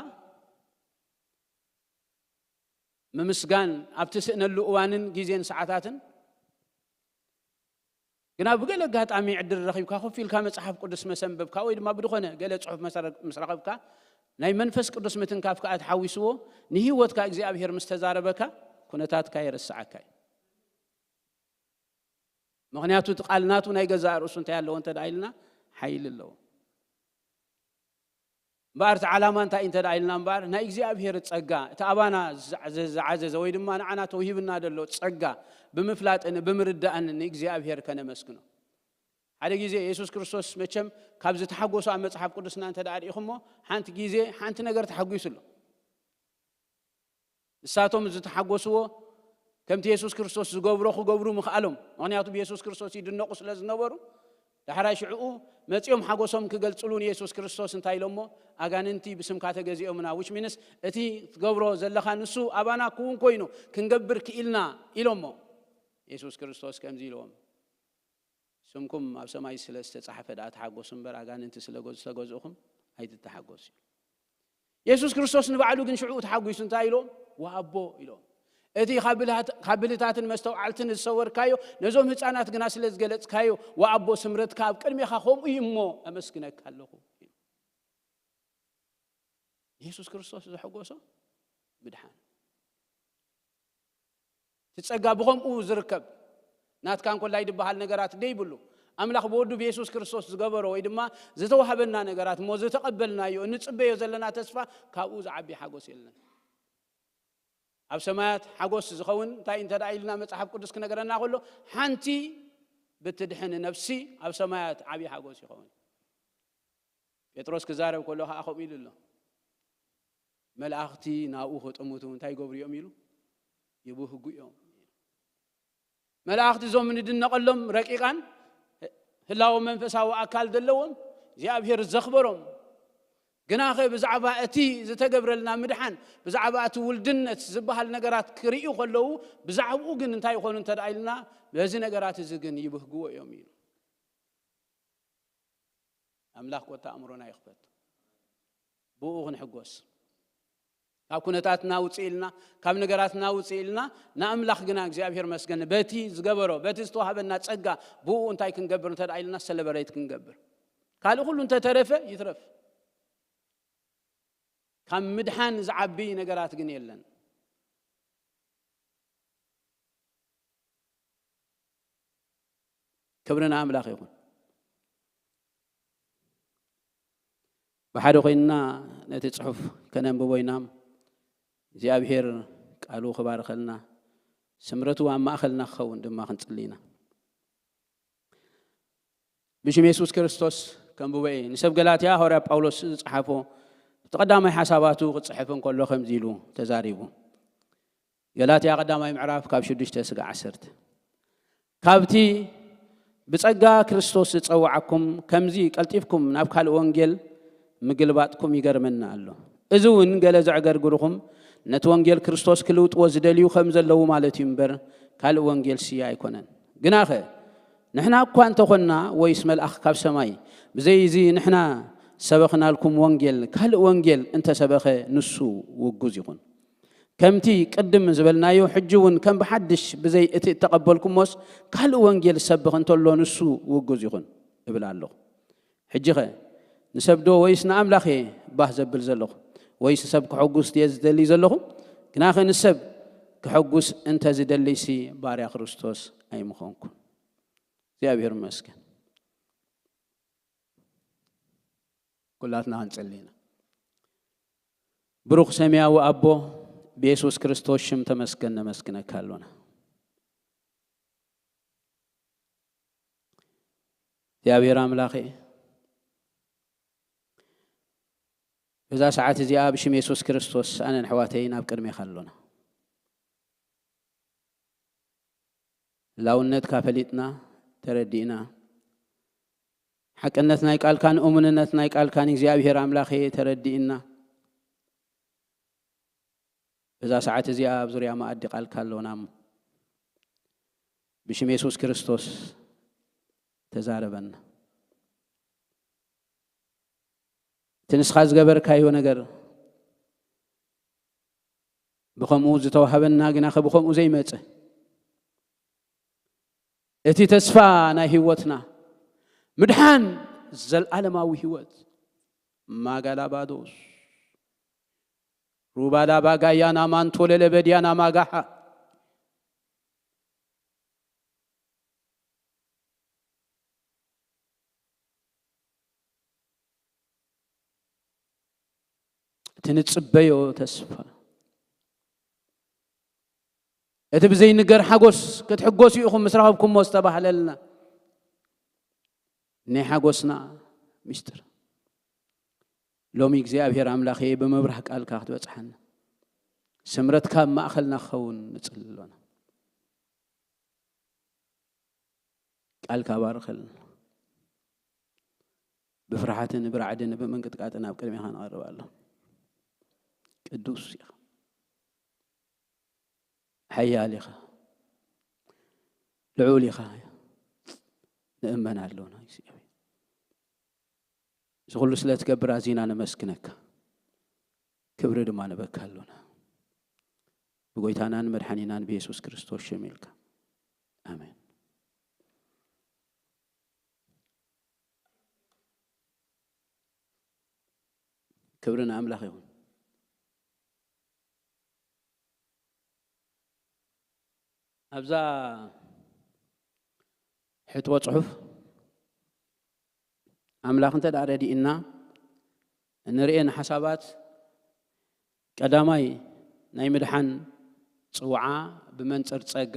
ምምስጋን ኣብ ትስእነሉ እዋንን ግዜን ሰዓታትን ግና ብገለ ኣጋጣሚ ዕድል ረኺብካ ኮፍ ኢልካ መጽሓፍ ቅዱስ መሰንበብካ ወይ ድማ ብድኾነ ገለ ጽሑፍ መሰረ-፣ ምስ ረኸብካ ናይ መንፈስ ቅዱስ ምትንካፍ ከኣ ተሓዊስዎ ንህይወትካ እግዚኣብሔር ምስ ተዛረበካ ኩነታትካ የረስዓካ እዩ። ምኽንያቱ እቲ ቃል ናቱ ናይ ገዛእ ርእሱ እንታይ ኣለዎ እንተ ደኣ ኢልና ሓይሊ ኣለዎ። እምበኣር እቲ ዓላማ እንታይ እዩ እንተ ደኣ ኢልና እምበኣር ናይ እግዚኣብሔር ጸጋ እቲ ኣባና ዝዓዘ-፣ ዝዓዘዘ ወይ ድማ ንዓና ተውሂብና ዘሎ ጸጋ ብምፍላጥን ብምርዳእን ንእግዚኣብሔር ከነመስግኖ። ሓደ ግዜ የሱስ ክርስቶስ መቸም ካብ ዝተሓጎሱ ኣብ መጽሓፍ ቅዱስና እንተ ደኣ ርኢኹሞ ሓንቲ ግዜ ሓንቲ ነገር ተሓጒሱ ኣሎ። ንሳቶም ዝተሓጎስዎ ከምቲ የሱስ ክርስቶስ ዝገብሮ ክገብሩ ምኽኣሎም። ምኽንያቱ ብየሱስ ክርስቶስ ይድነቑ ስለ ዝነበሩ ዳሕራይ ሽዕኡ መጺኦም ሓጎሶም ክገልጽሉ ንየሱስ ክርስቶስ እንታይ ኢሎሞ? ኣጋንንቲ ብስምካ ተገዚኦምና፣ which means እቲ ትገብሮ ዘለኻ ንሱ ኣባና ክውን ኮይኑ ክንገብር ክኢልና ኢሎሞ። የሱስ ክርስቶስ ከምዚ ኢልዎም፣ ስምኩም ኣብ ሰማይ ስለ ዝተጻሕፈ ደኣ ተሓጎሱ እምበር ኣጋንንቲ ስለ ዝተገዝእኹም ኣይትተሓጎሱ። የሱስ ክርስቶስ ንባዕሉ ግን ሽዑ ተሓጒሱ እንታይ ኢሎም? ወኣቦ ኢሎም። እቲ ካብ ብልሃት-፣ ካብ ብልታትን መስተውዓልትን ዝሰወርካዮ ነዞም ህፃናት ግና ስለ ዝገለጽካዮ ወኣቦ ስምረትካ ኣብ ቅድሜኻ ከምኡ እዩ እሞ ኣመስግነካ ኣለኹ። የሱስ ክርስቶስ ዘሐጎሶ ምድሓን። እቲ ጸጋ ብኸምኡ ዝርከብ ናትካ እንኮላይ ዝበሃል ነገራት ደይብሉ። ኣምላኽ ብወዱ ብየሱስ ክርስቶስ ዝገበሮ ወይ ድማ ዝተዋህበና ነገራት እሞ ዝተቐበልናዮ እንጽበዮ ዘለና ተስፋ ካብኡ ዝዓቢ ሓጎስ የለን። ኣብ ሰማያት ሓጎስ ዝኸውን እንታይ እንተ ደኣ ኢልና መጽሓፍ ቅዱስ ክነገረና ከሎ ሓንቲ ብትድሕን ነፍሲ ኣብ ሰማያት ዓቢ ሓጎስ ይኸውን። ጴጥሮስ ክዛረብ ከሎ ከዓ ከምኡ ኢሉ ኣሎ። መላእኽቲ ናብኡ ክጥምቱ እንታይ ይገብሩ እዮም ኢሉ? ይብህጉ እዮም። መላእኽቲ እዞም ንድነቐሎም ረቂቓን ህላወ መንፈሳዊ ኣካል ዘለዎም እግዚኣብሔር ዘኽበሮም ግናኸ ብዛዕባ እቲ ዝተገብረልና ምድሓን፣ ብዛዕባ እቲ ውልድነት ዝበሃል ነገራት ክርእዩ ከለዉ፣ ብዛዕባኡ ግን እንታይ ይኾኑ እንተ ደኣ ኢልና፣ በዚ ነገራት እዚ ግን ይብህግዎ እዮም ኢሉ። ኣምላኽ ቆጣ ኣእምሮና ይኽፈት። ብኡ ክንሕጎስ። ካብ ኩነታትና ውፅእ ኢልና፣ ካብ ነገራትና ውፅእ ኢልና፣ ንኣምላኽ ግና እግዚኣብሔር መስገን በቲ ዝገበሮ፣ በቲ ዝተዋህበና ጸጋ፣ ብኡ እንታይ ክንገብር እንተ ደኣ ኢልና፣ ሰለበሬት ክንገብር። ካልእ ኩሉ እንተተረፈ ይትረፍ። ካብ ምድሓን ዝዓቢ ነገራት ግን የለን። ክብሪ ንኣምላኽ ይኹን። ብሓደ ኮይንና ነቲ ጽሑፍ ከነንብቦ ኢና። እግዚኣብሔር ቃሉ ክባርኸልና፣ ስምረቱ ኣብ ማእኸልና ክኸውን ድማ ክንጽሊ ኢና። ብሽም የሱስ ክርስቶስ ከንብቦ እየ። ንሰብ ገላትያ ሃዋርያ ጳውሎስ ዝጸሓፎ፣ እቲ ቀዳማይ ሓሳባቱ ክጽሕፍ እንከሎ ከምዚ ኢሉ ተዛሪቡ። ገላትያ ቀዳማይ ምዕራፍ ካብ ሽዱሽተ ስጋዕ ዓሰርተ። ካብቲ ብጸጋ ክርስቶስ ዝጸውዓኩም ከምዚ ቀልጢፍኩም ናብ ካልእ ወንጌል ምግልባጥኩም ይገርመና ኣሎ። እዚ እውን ገለ ዘዕገርግርኹም ነቲ ወንጌል ክርስቶስ ክልውጥዎ ዝደልዩ ከም ዘለዉ ማለት እዩ እምበር ካልእ ወንጌል ስያ ኣይኮነን። ግናኸ ንሕና እኳ እንተኾንና ወይስ መልኣኽ ካብ ሰማይ ብዘይ እዚ ንሕና ሰበኽናልኩም ወንጌል ካልእ ወንጌል እንተሰበኸ ንሱ ውጉዝ ይኹን። ከምቲ ቅድም ዝበልናዮ፣ ሕጂ እውን ከም ብሓድሽ ብዘይ እቲ እተቐበልኩሞስ ካልእ ወንጌል ዝሰብኽ እንተሎ ንሱ ውጉዝ ይኹን እብል ኣለኹ። ሕጂኸ ንሰብዶ ወይስ ንኣምላኽ እየ ባህ ዘብል ዘለኹ? ወይስ ንሰብ ክሕጉስ ድየ ዝደሊ ዘለኹ? ግናኸ ንሰብ ክሕጉስ እንተ ዝደሊሲ ባርያ ክርስቶስ ኣይምኾንኩን። እግዚኣብሔር ይመስገን። ኩላትና ክንጽሊ ኢና። ብሩኽ ሰማያዊ ኣቦ፣ ብየሱስ ክርስቶስ ሽም ተመስገን ነመስግነካ ኣሎና። እግዚኣብሔር ኣምላኸ፣ በዛ ሰዓት እዚኣ ብሽም የሱስ ክርስቶስ ኣነን ኣሕዋተይን ኣብ ቅድሜኻ ኣሎና። ህላውነትካ ፈሊጥና፣ ተረዲእና፣ ሓቅነት ናይ ቃልካን እሙንነት ናይ ቃልካን እግዚኣብሔር ኣምላኸ ተረዲእና፣ በዛ ሰዓት እዚኣ ኣብ ዙርያ መኣዲ ቃልካ ኣሎና እሞ፣ ብሽም የሱስ ክርስቶስ ተዛረበና። እቲ ንስኻ ዝገበርካዮ ነገር ብኸምኡ ዝተዋህበና ግናኸ ብኸምኡ ዘይመጸ፣ እቲ ተስፋ ናይ ህይወትና ምድሓን፣ ዘልኣለማዊ ህይወት፣ ማጋላባዶስ ሩባላባጋያና ማንቶለለበድያና ማጋሓ እቲ ንጽበዮ ተስፋ፣ እቲ ብዘይንገር ሓጎስ ክትሕጎሱ ኢኹም ምስ ረኸብኩሞ ዝተባህለልና ናይ ሓጎስና ምስጢር፣ ሎሚ እግዚኣብሔር ኣምላኸ ብምብራህ ቃልካ ክትበጽሓና፣ ስምረትካ ኣብ ማእኸልና ክኸውን ንጽሊ ኣሎና። ቃልካ ባርኸልና። ብፍርሓትን ብራዕድን ብምንቅጥቃጥን ኣብ ቅድሜኻ ንቐርብ ኣሎ። ቅዱስ ኢኻ፣ ሓያል ኢኻ፣ ልዑል ኢኻ፣ ንእመን ኣሎና እግዚኣብሔር። እዚ ኩሉ ስለ ትገብር ኣዚና ነመስግነካ፣ ክብሪ ድማ ንበካ ኣሎና። ብጎይታናን መድሓኒናን ብየሱስ ክርስቶስ ሽም ኢልካ። ኣሜን። ክብሪ ንኣምላኽ ይኹን። ኣብዛ ሕጥቦ ጽሑፍ ኣምላኽ እንተ ደኣ ረዲእና እንርእየን ሓሳባት፣ ቀዳማይ ናይ ምድሓን ጽውዓ ብመንጽር ጸጋ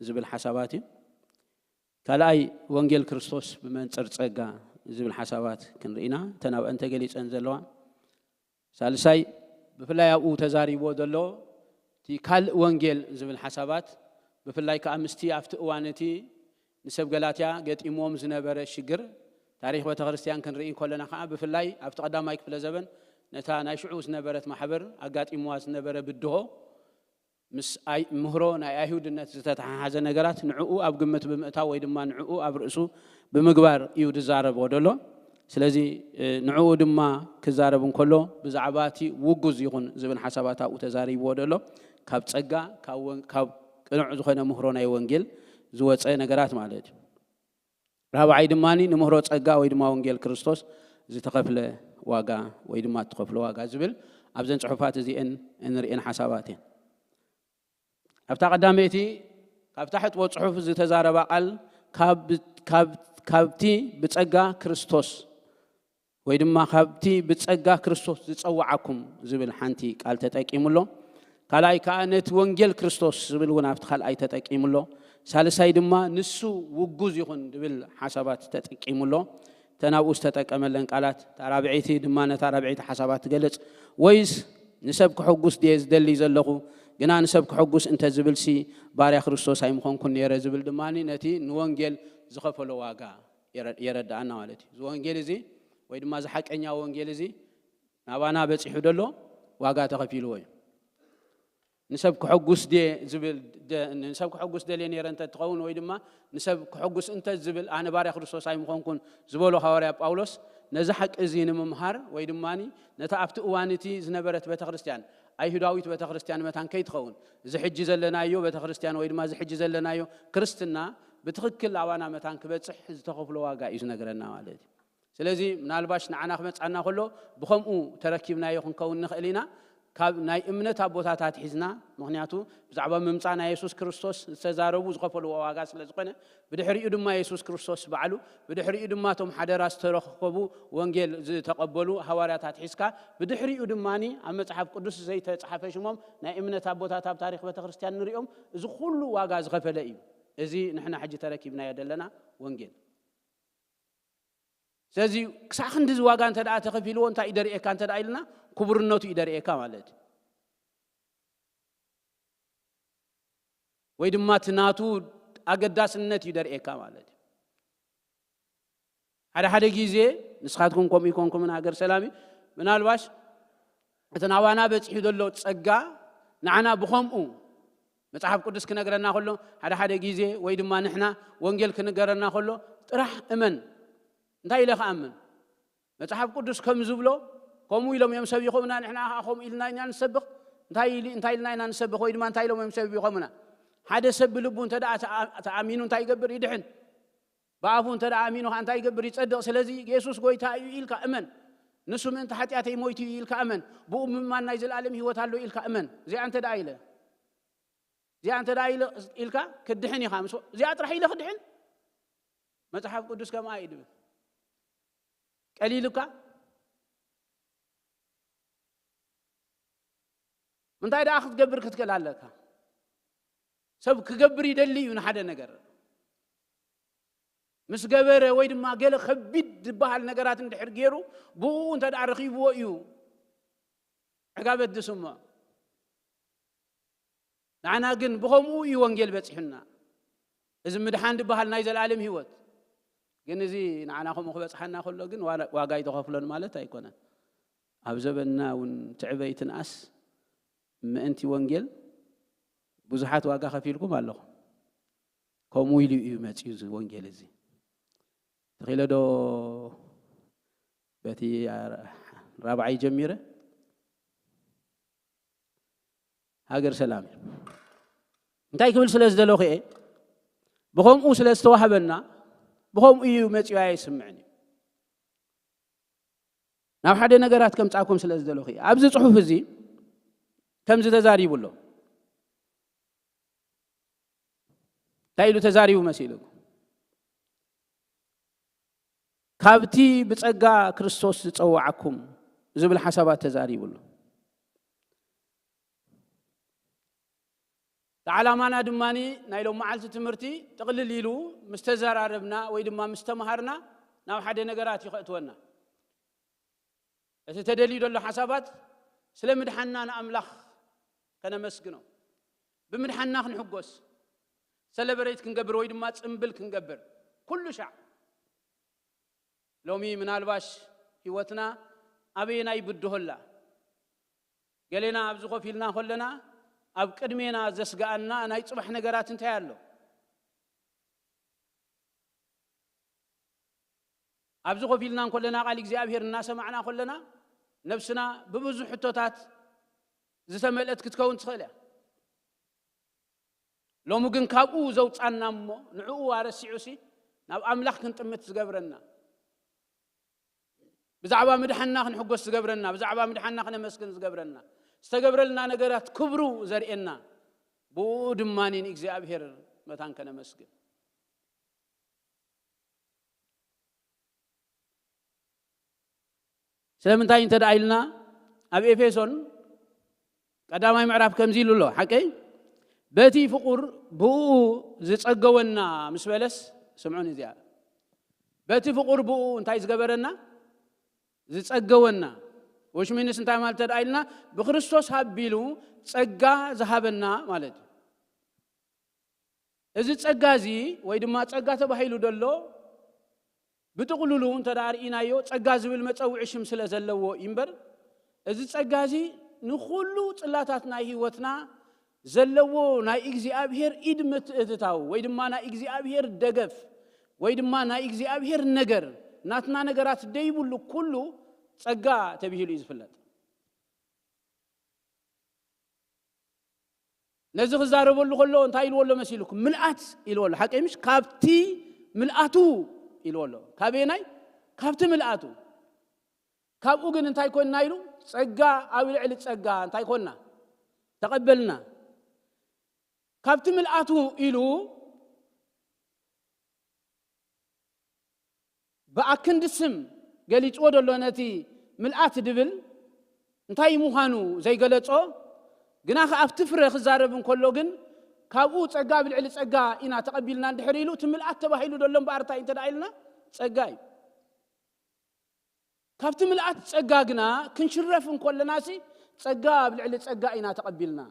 ዝብል ሓሳባት እዩ። ካልኣይ ወንጌል ክርስቶስ ብመንጽር ጸጋ ዝብል ሓሳባት ክንርኢ ኢና፣ እተን ኣብአን ተገሊጸን ዘለዋ። ሳልሳይ ብፍላይ ኣብኡ ተዛሪብዎ ዘሎ እቲ ካልእ ወንጌል ዝብል ሓሳባት፣ ብፍላይ ከኣ ምስቲ ኣብቲ እዋን እቲ ንሰብ ገላትያ ገጢምዎም ዝነበረ ሽግር ታሪኽ ቤተክርስትያን ክንርኢ ከለና ከዓ ብፍላይ ኣብቲ ቀዳማይ ክፍለ ዘበን ነታ ናይ ሽዑ ዝነበረት ማሕበር ኣጋጢምዋ ዝነበረ ብድሆ ምስ ኣይ- ምህሮ ናይ ኣይሁድነት ዝተተሓሓዘ ነገራት ንዕኡ ኣብ ግምት ብምእታው ወይ ድማ ንዕኡ ኣብ ርእሱ ብምግባር እዩ ዝዛረቦ ዘሎ። ስለዚ ንዕኡ ድማ ክዛረብ እንከሎ ብዛዕባ እቲ ውጉዝ ይኹን ዝብል ሓሳባት ኣብኡ ተዛሪብዎ ዘሎ። ካብ ጸጋ ካብ ቅኑዕ ዝኾነ ምህሮ ናይ ወንጌል ዝወፀ ነገራት ማለት እዩ። ራብዓይ ድማ ንምህሮ ጸጋ ወይ ድማ ወንጌል ክርስቶስ ዝተኸፍለ ዋጋ ወይ ድማ እትኸፍሎ ዋጋ ዝብል ኣብዘን ጽሑፋት እዚአን እንርእየን ሓሳባት እየን። ኣብታ ቀዳመይቲ ካብ ታሕጥቦ ጽሑፍ ዝተዛረባ ቃል ካብቲ ብጸጋ ክርስቶስ ወይ ድማ ካብቲ ብጸጋ ክርስቶስ ዝጸውዓኩም ዝብል ሓንቲ ቃል ተጠቂሙ ኣሎ። ካልኣይ ከዓ ነቲ ወንጌል ክርስቶስ ዝብል እውን ኣብቲ ካልኣይ ተጠቂሙ ኣሎ። ሳልሳይ ድማ ንሱ ውጉዝ ይኹን ዝብል ሓሳባት ተጠቂሙ ኣሎ። እተን ኣብኡ ዝተጠቀመለን ቃላት እታ ራብዐይቲ ድማ ነታ ራብዐይቲ ሓሳባት ትገልጽ። ወይስ ንሰብ ክሕጉስ ድየ ዝደሊ ዘለኹ? ግና ንሰብ ክሕጉስ እንተ ዝብልሲ ባርያ ክርስቶስ ኣይምኾንኩን ነይረ ዝብል ድማ ነቲ ንወንጌል ዝኸፈሎ ዋጋ የረድኣና ማለት እዩ። እዚ ወንጌል እዚ ወይ ድማ እዚ ሓቀኛ ወንጌል እዚ ናባና በፂሑ ደሎ ዋጋ ተኸፊልዎ እዩ። ንሰብ ክሕጉስ ድየ ዝብል ንሰብ ክሕጉስ ደልየ ነይረ እንተ ትኸውን ወይ ድማ ንሰብ ክሕጉስ እንተ ዝብል ኣነ ባርያ ክርስቶስ ኣይምኾንኩን ዝበሎ ሃዋርያ ጳውሎስ ነዚ ሓቂ እዚ ንምምሃር ወይ ድማ ነታ ኣብቲ እዋን እቲ ዝነበረት ቤተክርስትያን ኣይሁዳዊት ቤተክርስትያን መታን ከይትኸውን እዚ ሕጂ ዘለናዮ ቤተክርስትያን ወይ ድማ እዚ ሕጂ ዘለናዮ ክርስትና ብትኽክል ኣባና መታን ክበፅሕ ዝተኸፍሎ ዋጋ እዩ ዝነግረና ማለት እዩ። ስለዚ ምናልባሽ ንዓና ክመጻና ከሎ ብኸምኡ ተረኪብናዮ ክንከውን ንኽእል ኢና። ካብ ናይ እምነት ኣቦታታት ሒዝና ምክንያቱ ብዛዕባ ምምጻእ ናይ የሱስ ክርስቶስ ዝተዛረቡ ዝኸፈልዎ ዋጋ ስለ ዝኾነ ብድሕሪኡ ድማ የሱስ ክርስቶስ ባዕሉ ብድሕሪኡ ድማ እቶም ሓደራ ዝተረከቡ ወንጌል ዝተቐበሉ ሃዋርያታት ሒዝካ ብድሕሪኡ ድማ ኣብ መጽሓፍ ቅዱስ ዘይተጻሓፈ ሽሞም ናይ እምነት ኣቦታት ኣብ ታሪክ ቤተክርስትያን ንሪኦም እዚ ኩሉ ዋጋ ዝኸፈለ እዩ። እዚ ንሕና ሕጂ ተረኪብናዮ ዘለና ወንጌል ስለዚ ክሳዕ ክንዲ እዚ ዋጋ እንተ ደኣ ተኸፊልዎ እንታይ እዩ ደርእየካ እንተ ደኣ ኢልና ክቡርነቱ እዩ ደርእየካ ማለት እዩ። ወይ ድማ እቲ ናቱ ኣገዳስነት እዩ ደርእየካ ማለት እዩ። ሓደ ሓደ ግዜ ንስኻትኩም ከምኡ ይኮንኩምን ሃገር ሰላም እዩ ምናልባሽ እቲ ናባና በፂሑ ዘሎ ፀጋ ንዓና ብኸምኡ መፅሓፍ ቅዱስ ክነግረና ከሎ ሓደ ሓደ ግዜ ወይ ድማ ንሕና ወንጌል ክንገረና ከሎ ጥራሕ እመን እንታይ ኢለ ክኣምን መፅሓፍ ቅዱስ ከም ዝብሎ ከምኡ ኢሎም እዮም ሰብ ይኸምና ንሕና ከዓ ከምኡ ኢልና ኢና ንሰብኽ እንታይ ኢልና ኢና ንሰብኽ ወይ ድማ እንታይ ኢሎም እዮም ሰብ ይኸምና ሓደ ሰብ ብልቡ እንተ ተኣሚኑ እንታይ ይገብር ይድሕን ብኣፉ እንተ ኣሚኑ ከዓ እንታይ ይገብር ይፀድቕ ስለዚ የሱስ ጎይታ እዩ ኢልካ እመን ንሱ ምእንቲ ሓጢኣተይ ሞይቱ እዩ ኢልካ እመን ብኡ ምማን ናይ ዘለኣለም ህይወት ኣሎ ኢልካ እመን እዚኣ እንተ ኢለ እዚኣ እንተ ኢልካ ክድሕን ኢኻ እዚኣ ጥራሕ ኢለ ክድሕን መፅሓፍ ቅዱስ ከምኣ እዩ ድብል ቀሊሉካ እንታይ ደኣ ክትገብር ክትክእል ኣለካ ሰብ ክገብር ይደሊ እዩ ንሓደ ነገር ምስ ገበረ ወይ ድማ ገለ ከቢድ ዝበሃል ነገራት እንድሕር ገይሩ ብኡ እንተ ደኣ ረኺብዎ እዩ ዕጋበት ዝስምዖ ንዓና ግን ብኸምኡ እዩ ወንጌል በፂሑና እዚ ምድሓን ዝበሃል ናይ ዘለኣለም ህይወት ግን እዚ ንዓና ከምኡ ክበፅሓና ከሎ ግን ዋጋ ኣይተኸፍሎን ማለት ኣይኮነን ኣብ ዘበንና እውን ትዕበይ ትንኣስ ምእንቲ ወንጌል ብዙሓት ዋጋ ከፊልኩም ኣለኹም ከምኡ ኢሉ እዩ መፅዩ እዚ ወንጌል እዚ ተኺለ ዶ በቲ ራብዓይ ጀሚረ ሃገር ሰላም እዩ እንታይ ክብል ስለ ዝደለኹ እየ ብኸምኡ ስለ ዝተዋህበና ብኸምኡ እዩ መፅዩ ኣይስምዕን እዩ ናብ ሓደ ነገራት ከምፃኩም ስለ ዝደለኹ እየ ኣብዚ ፅሑፍ እዚ ከምዚ ተዛሪቡ ኣሎ እንታይ ኢሉ ተዛሪቡ መሲልኩም ካብቲ ብጸጋ ክርስቶስ ዝጸውዓኩም ዝብል ሓሳባት ተዛሪቡ ኣሎ። እቲ ዓላማና ድማ ናይ ሎም መዓልቲ ትምህርቲ ጥቕልል ኢሉ ምስ ተዘራረብና ወይ ድማ ምስ ተምሃርና ናብ ሓደ ነገራት እዩ ከእትወና። እቲ ተደልዩ ዘሎ ሓሳባት ስለ ምድሓንና ንኣምላኽ ከነመስግኖ፣ ብምድሓንና ክንሕጎስ፣ ሰለበሬት ክንገብር ወይ ድማ ጽምብል ክንገብር ኩሉ ሻዕ ሎሚ ምናልባሽ ህይወትና ኣበየናይ ብድሆ ኣላ? ገሌና ኣብዚ ኮፍ ኢልና ከለና ኣብ ቅድሜና ዘስግኣና ናይ ጽባሕ ነገራት እንታይ ኣሎ? ኣብዚ ኮፍ ኢልና እንከለና ቃል እግዚኣብሔር እናሰማዕና ከለና ነብስና ብብዙሕ ሕቶታት ዝተመልአት ክትከውን ትኽእል እያ። ሎሚ ግን ካብኡ ዘውጻና እሞ ንዕኡ ኣረሲዑሲ ናብ ኣምላኽ ክንጥምት ዝገብረና፣ ብዛዕባ ምድሓንና ክንሕጎስ ዝገብረና፣ ብዛዕባ ምድሓንና ክነመስግን ዝገብረና፣ ዝተገብረልና ነገራት ክብሩ ዘርእየና፣ ብኡ ድማ ንእግዚኣብሔር መታን ከነመስግን። ስለምንታይ እንተ ደኣ ኢልና፣ ኣብ ኤፌሶን ቀዳማይ ምዕራፍ ከምዚ ኢሉ ኣሎ፣ ሓቀይ? በቲ ፍቑር ብኡ ዝጸገወና ምስ በለስ፣ ስምዑን እዚኣ። በቲ ፍቑር ብኡ እንታይ ዝገበረና? ዝጸገወና። Which means እንታይ ማለት እንተ ደኣ ኢልና፣ ብክርስቶስ ሃቢሉ ጸጋ ዝሃበና ማለት እዩ። እዚ ጸጋ እዚ ወይ ድማ ጸጋ ተባሂሉ ደሎ ብጥቕሉሉ እንተ ደኣ ርኢናዮ ጸጋ ዝብል መጸውዒ ሽም ስለ ዘለዎ እዩ እምበር፣ እዚ ጸጋ እዚ ንኹሉ ጽላታት ናይ ህይወትና ዘለዎ ናይ እግዚኣብሔር ኢድ ምትእትታው ወይ ድማ ናይ እግዚኣብሔር ደገፍ ወይ ድማ ናይ እግዚኣብሔር ነገር ናትና ነገራት ደይብሉ ኩሉ ጸጋ ተብሂሉ እዩ ዝፍለጥ። ነዚ ክዛረበሉ ከሎ እንታይ ኢልዎ ኣሎ መሲልኩም? ምልኣት ኢልዎ ኣሎ። ሓቀይ ምሽ? ካብቲ ምልኣቱ ኢልዎ ኣሎ። ካበየናይ? ካብቲ ምልኣቱ። ካብኡ ግን እንታይ ኮንና ኢሉ? ጸጋ ኣብ ልዕሊ ጸጋ እንታይ ኮንና? ተቐበልና። ካብቲ ምልኣቱ ኢሉ ብኣክንዲ ስም ገሊጽዎ ደሎ ነቲ ምልኣት ድብል እንታይ ምዃኑ ዘይገለጾ፣ ግና ከኣ ኣብቲ ፍረ ክዛረብ እንከሎ ግን ካብኡ ጸጋ ኣብ ልዕሊ ጸጋ ኢና ተቐቢልና እንድሕር ኢሉ፣ እቲ ምልኣት ተባሂሉ ደሎ እምበኣር እንታይ እንተ ደኣ ኢልና ጸጋ እዩ። ካብቲ ምልኣት ጸጋ ግና ክንሽረፍ እንከለናሲ ጸጋ ኣብ ልዕሊ ጸጋ ኢና ተቐቢልና።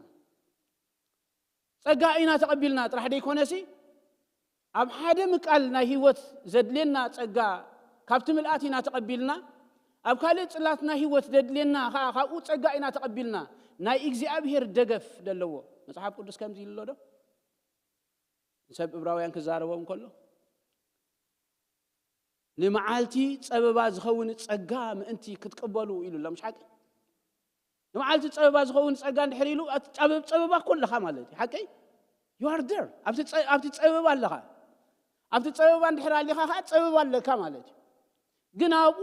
ጸጋ ኢና ተቐቢልና ጥራሕ ደይኮነሲ፣ ኣብ ሓደ ምቃል ናይ ህይወት ዘድልየና ጸጋ ካብቲ ምልኣት ኢና ተቐቢልና፣ ኣብ ካልእ ጽላት ናይ ህይወት ዘድልየና ከኣ ካብኡ ጸጋ ኢና ተቐቢልና። ናይ እግዚኣብሔር ደገፍ ደለዎ። መጽሓፍ ቅዱስ ከምዚ ኢሉ ኣሎ ዶ? ንሰብ እብራውያን ክዛረቦም ከሎ፣ "ንመዓልቲ ጸበባ ዝኸውን ጸጋ ምእንቲ ክትቅበሉ" ኢሉ ኣሎ፣ ምሽ ሓቂ? ንመዓልቲ ጸበባ ዝኸውን ጸጋ እንድሕር ኢሉ፣ ኣብቲ ጸበብ-፣ ጸበባ እኮ ኣለኻ ማለት እዩ፣ ሓቀይ? You are there። ኣብቲ ጸ-፣ ኣብቲ ጸበባ ኣለኻ። ኣብቲ ጸበባ እንድሕር ኣሊኻ ኸዓ ጸበባ ኣለካ ማለት እዩ። ግን ኣብኡ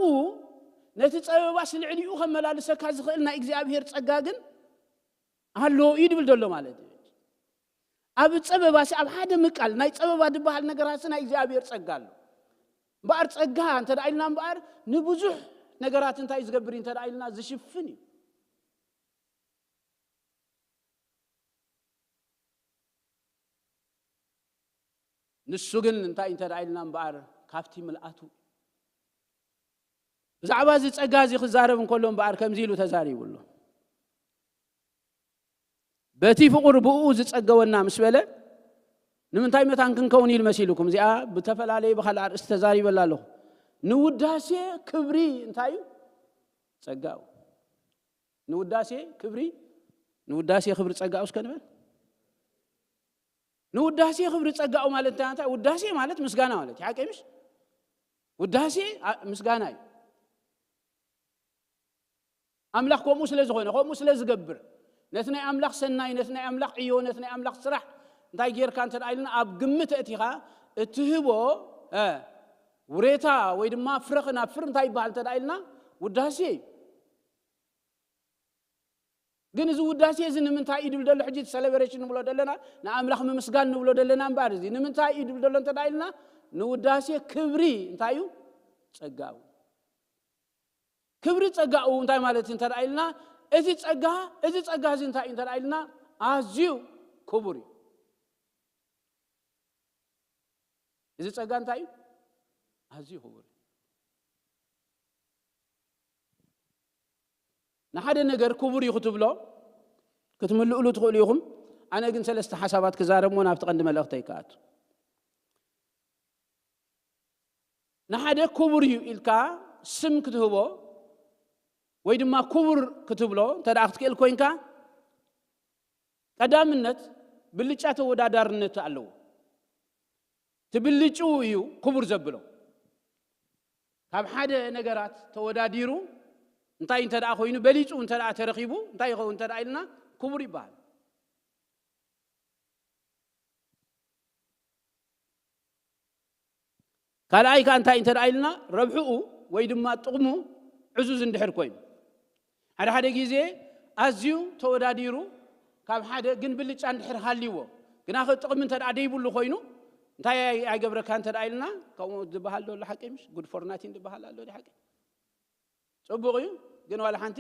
ነቲ ጸበባስ ልዕሊኡ ከመላልሰካ ዝኽእል ናይ እግዚኣብሔር ጸጋ ግን ኣሎ እዩ ድብል ዘሎ ማለት እዩ። ኣብ ጸበባሲ ኣብ ሓደ ምቃል ናይ ጸበባ ዝበሃል ነገራሲ ናይ እግዚኣብሔር ጸጋ ኣሎ። እምበኣር ጸጋ እንተ ደኣ ኢልና እምበኣር ንብዙሕ ነገራት እንታይ ዝገብር እዩ እንተ ደኣ ኢልና ዝሽፍን እዩ። ንሱ ግን እንታይ እንተ ደኣ ኢልና እምበኣር ካብቲ ምልኣቱ ብዛዕባ እዚ ጸጋ እዚ ክዛረብ እንከሎ እምበኣር ከምዚ ኢሉ ተዛሪቡ ኣሎ። "በቲ ፍቑር ብኡ ዝጸገወና" ምስ በለ ንምንታይ መታን ክንከውን ኢሉ መሲልኩም? እዚኣ ብተፈላለየ ብኻልእ ኣርእስቲ ተዛሪበላ ኣለኹ። ንውዳሴ ክብሪ እንታይ እዩ? ጸጋኡ። ንውዳሴ ክብሪ፣ ንውዳሴ ክብሪ ጸጋኡ እስከ ንበል። ንውዳሴ ክብሪ ጸጋኡ ማለት እንታይ? እንታይ? ውዳሴ ማለት ምስጋና ማለት እዩ። ሓቀይ ምሽ? ውዳሴ ኣ-፣ ምስጋና እዩ። ኣምላኽ ከምኡ ስለ ዝኾነ፣ ከምኡ ስለ ዝገብር፣ ነቲ ናይ ኣምላኽ ሰናይ፣ ነቲ ናይ ኣምላኽ ዕዮ፣ ነቲ ናይ ኣምላኽ ስራሕ እንታይ ጌርካ እንተ ደኣ ኢልና ኣብ ግምት ኣእቲኻ እትህቦ፣ እ፣ ውሬታ ወይ ድማ ፍረ ክናፍር እንታይ ይበሃል እንተ ደኣ ኢልና? ውዳሴ እዩ። ግን እዚ ውዳሴ እዚ ንምንታይ እዩ ድብል ዘሎ? ሕጂ እቲ ሰለብሬሽን ንብሎ ዘለና፣ ንኣምላኽ ምምስጋን ንብሎ ዘለና እምበኣር፣ እዚ ንምንታይ እዩ ድብል ዘሎ እንተ ደኣ ኢልና፣ ንውዳሴ ክብሪ እንታይ እዩ? ጸጋኡ። ክብሪ ጸጋኡ እንታይ ማለት እዩ እንተ ደኣ ኢልና፣ እቲ ጸጋ፣ እዚ ጸጋ እዚ እንታይ እዩ እንተ ደኣ ኢልና፣ ኣዝዩ ክቡር እዩ። እዚ ጸጋ እንታይ እዩ? ኣዝዩ ክቡር እዩ። ንሓደ ነገር ክቡር እዩ ክትብሎ፣ ክትምልእሉ ትኽእሉ ኢኹም። ኣነ ግን ሰለስተ ሓሳባት ክዛረብ እሞ ናብቲ ቀንዲ መልእኽተይ ክኣቱ። ንሓደ ክቡር እዩ ኢልካ ስም ክትህቦ ወይ ድማ ክቡር ክትብሎ እንተ ደኣ ክትክእል ኮይንካ፣ ቀዳምነት ብልጫ ተወዳዳርነት ኣለዎ። እቲ ብልጭኡ እዩ ክቡር ዘብሎ። ካብ ሓደ ነገራት ተወዳዲሩ እንታይ እንተ ደኣ ኮይኑ፣ በሊጹ እንተ ደኣ ተረኺቡ እንታይ ይኸውን እንተ ደኣ ኢልና ክቡር ይበሃል። ካልኣይ ከኣ እንታይ እንተ ደኣ ኢልና፣ ረብሕኡ ወይ ድማ ጥቕሙ ዕዙዝ እንድሕር ኮይኑ፣ ሓደ ሓደ ግዜ ኣዝዩ ተወዳዲሩ ካብ ሓደ ግን ብልጫ እንድሕር ሃልይዎ፣ ግናኸ ጥቕሚ እንተ ደኣ ደይብሉ ኮይኑ እንታይ ኣይ-፣ ኣይገብረካ እንተ ደኣ ኢልና፣ ከምኡ ዝበሃል ዶ ኣሎ ሓቂ? ምሽ ጉድ ፎር ናቲን ዝበሃል ኣሎ ዶ ሓቂ? ጽቡቕ እዩ፣ ግን ዋላ ሓንቲ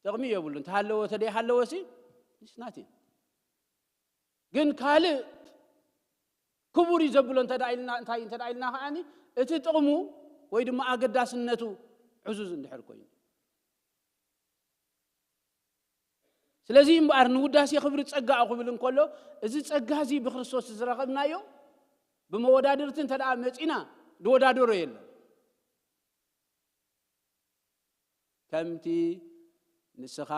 ጥቕሚ የብሉ። እንተሃለወ ተደይሃለወሲ ንስ ናቲን። ግን ካልእ ክቡር እዩ ዘብሎ እንተ ደኣ ኢልና፣ እንታይ እንተ ደኣ ኢልና ከኣኒ፣ እቲ ጥቕሙ ወይ ድማ ኣገዳስነቱ ዕዙዝ እንድሕር ኮይኑ። ስለዚ እምበኣር ንውዳሴ ክብሪ ጸጋኡ ክብል እንከሎ፣ እዚ ጸጋ እዚ ብክርስቶስ ዝረኸብናዮ ብመወዳድርቲ እንተ ደኣ መጺና፣ ዝወዳደሮ የለን። ከምቲ ንስኻ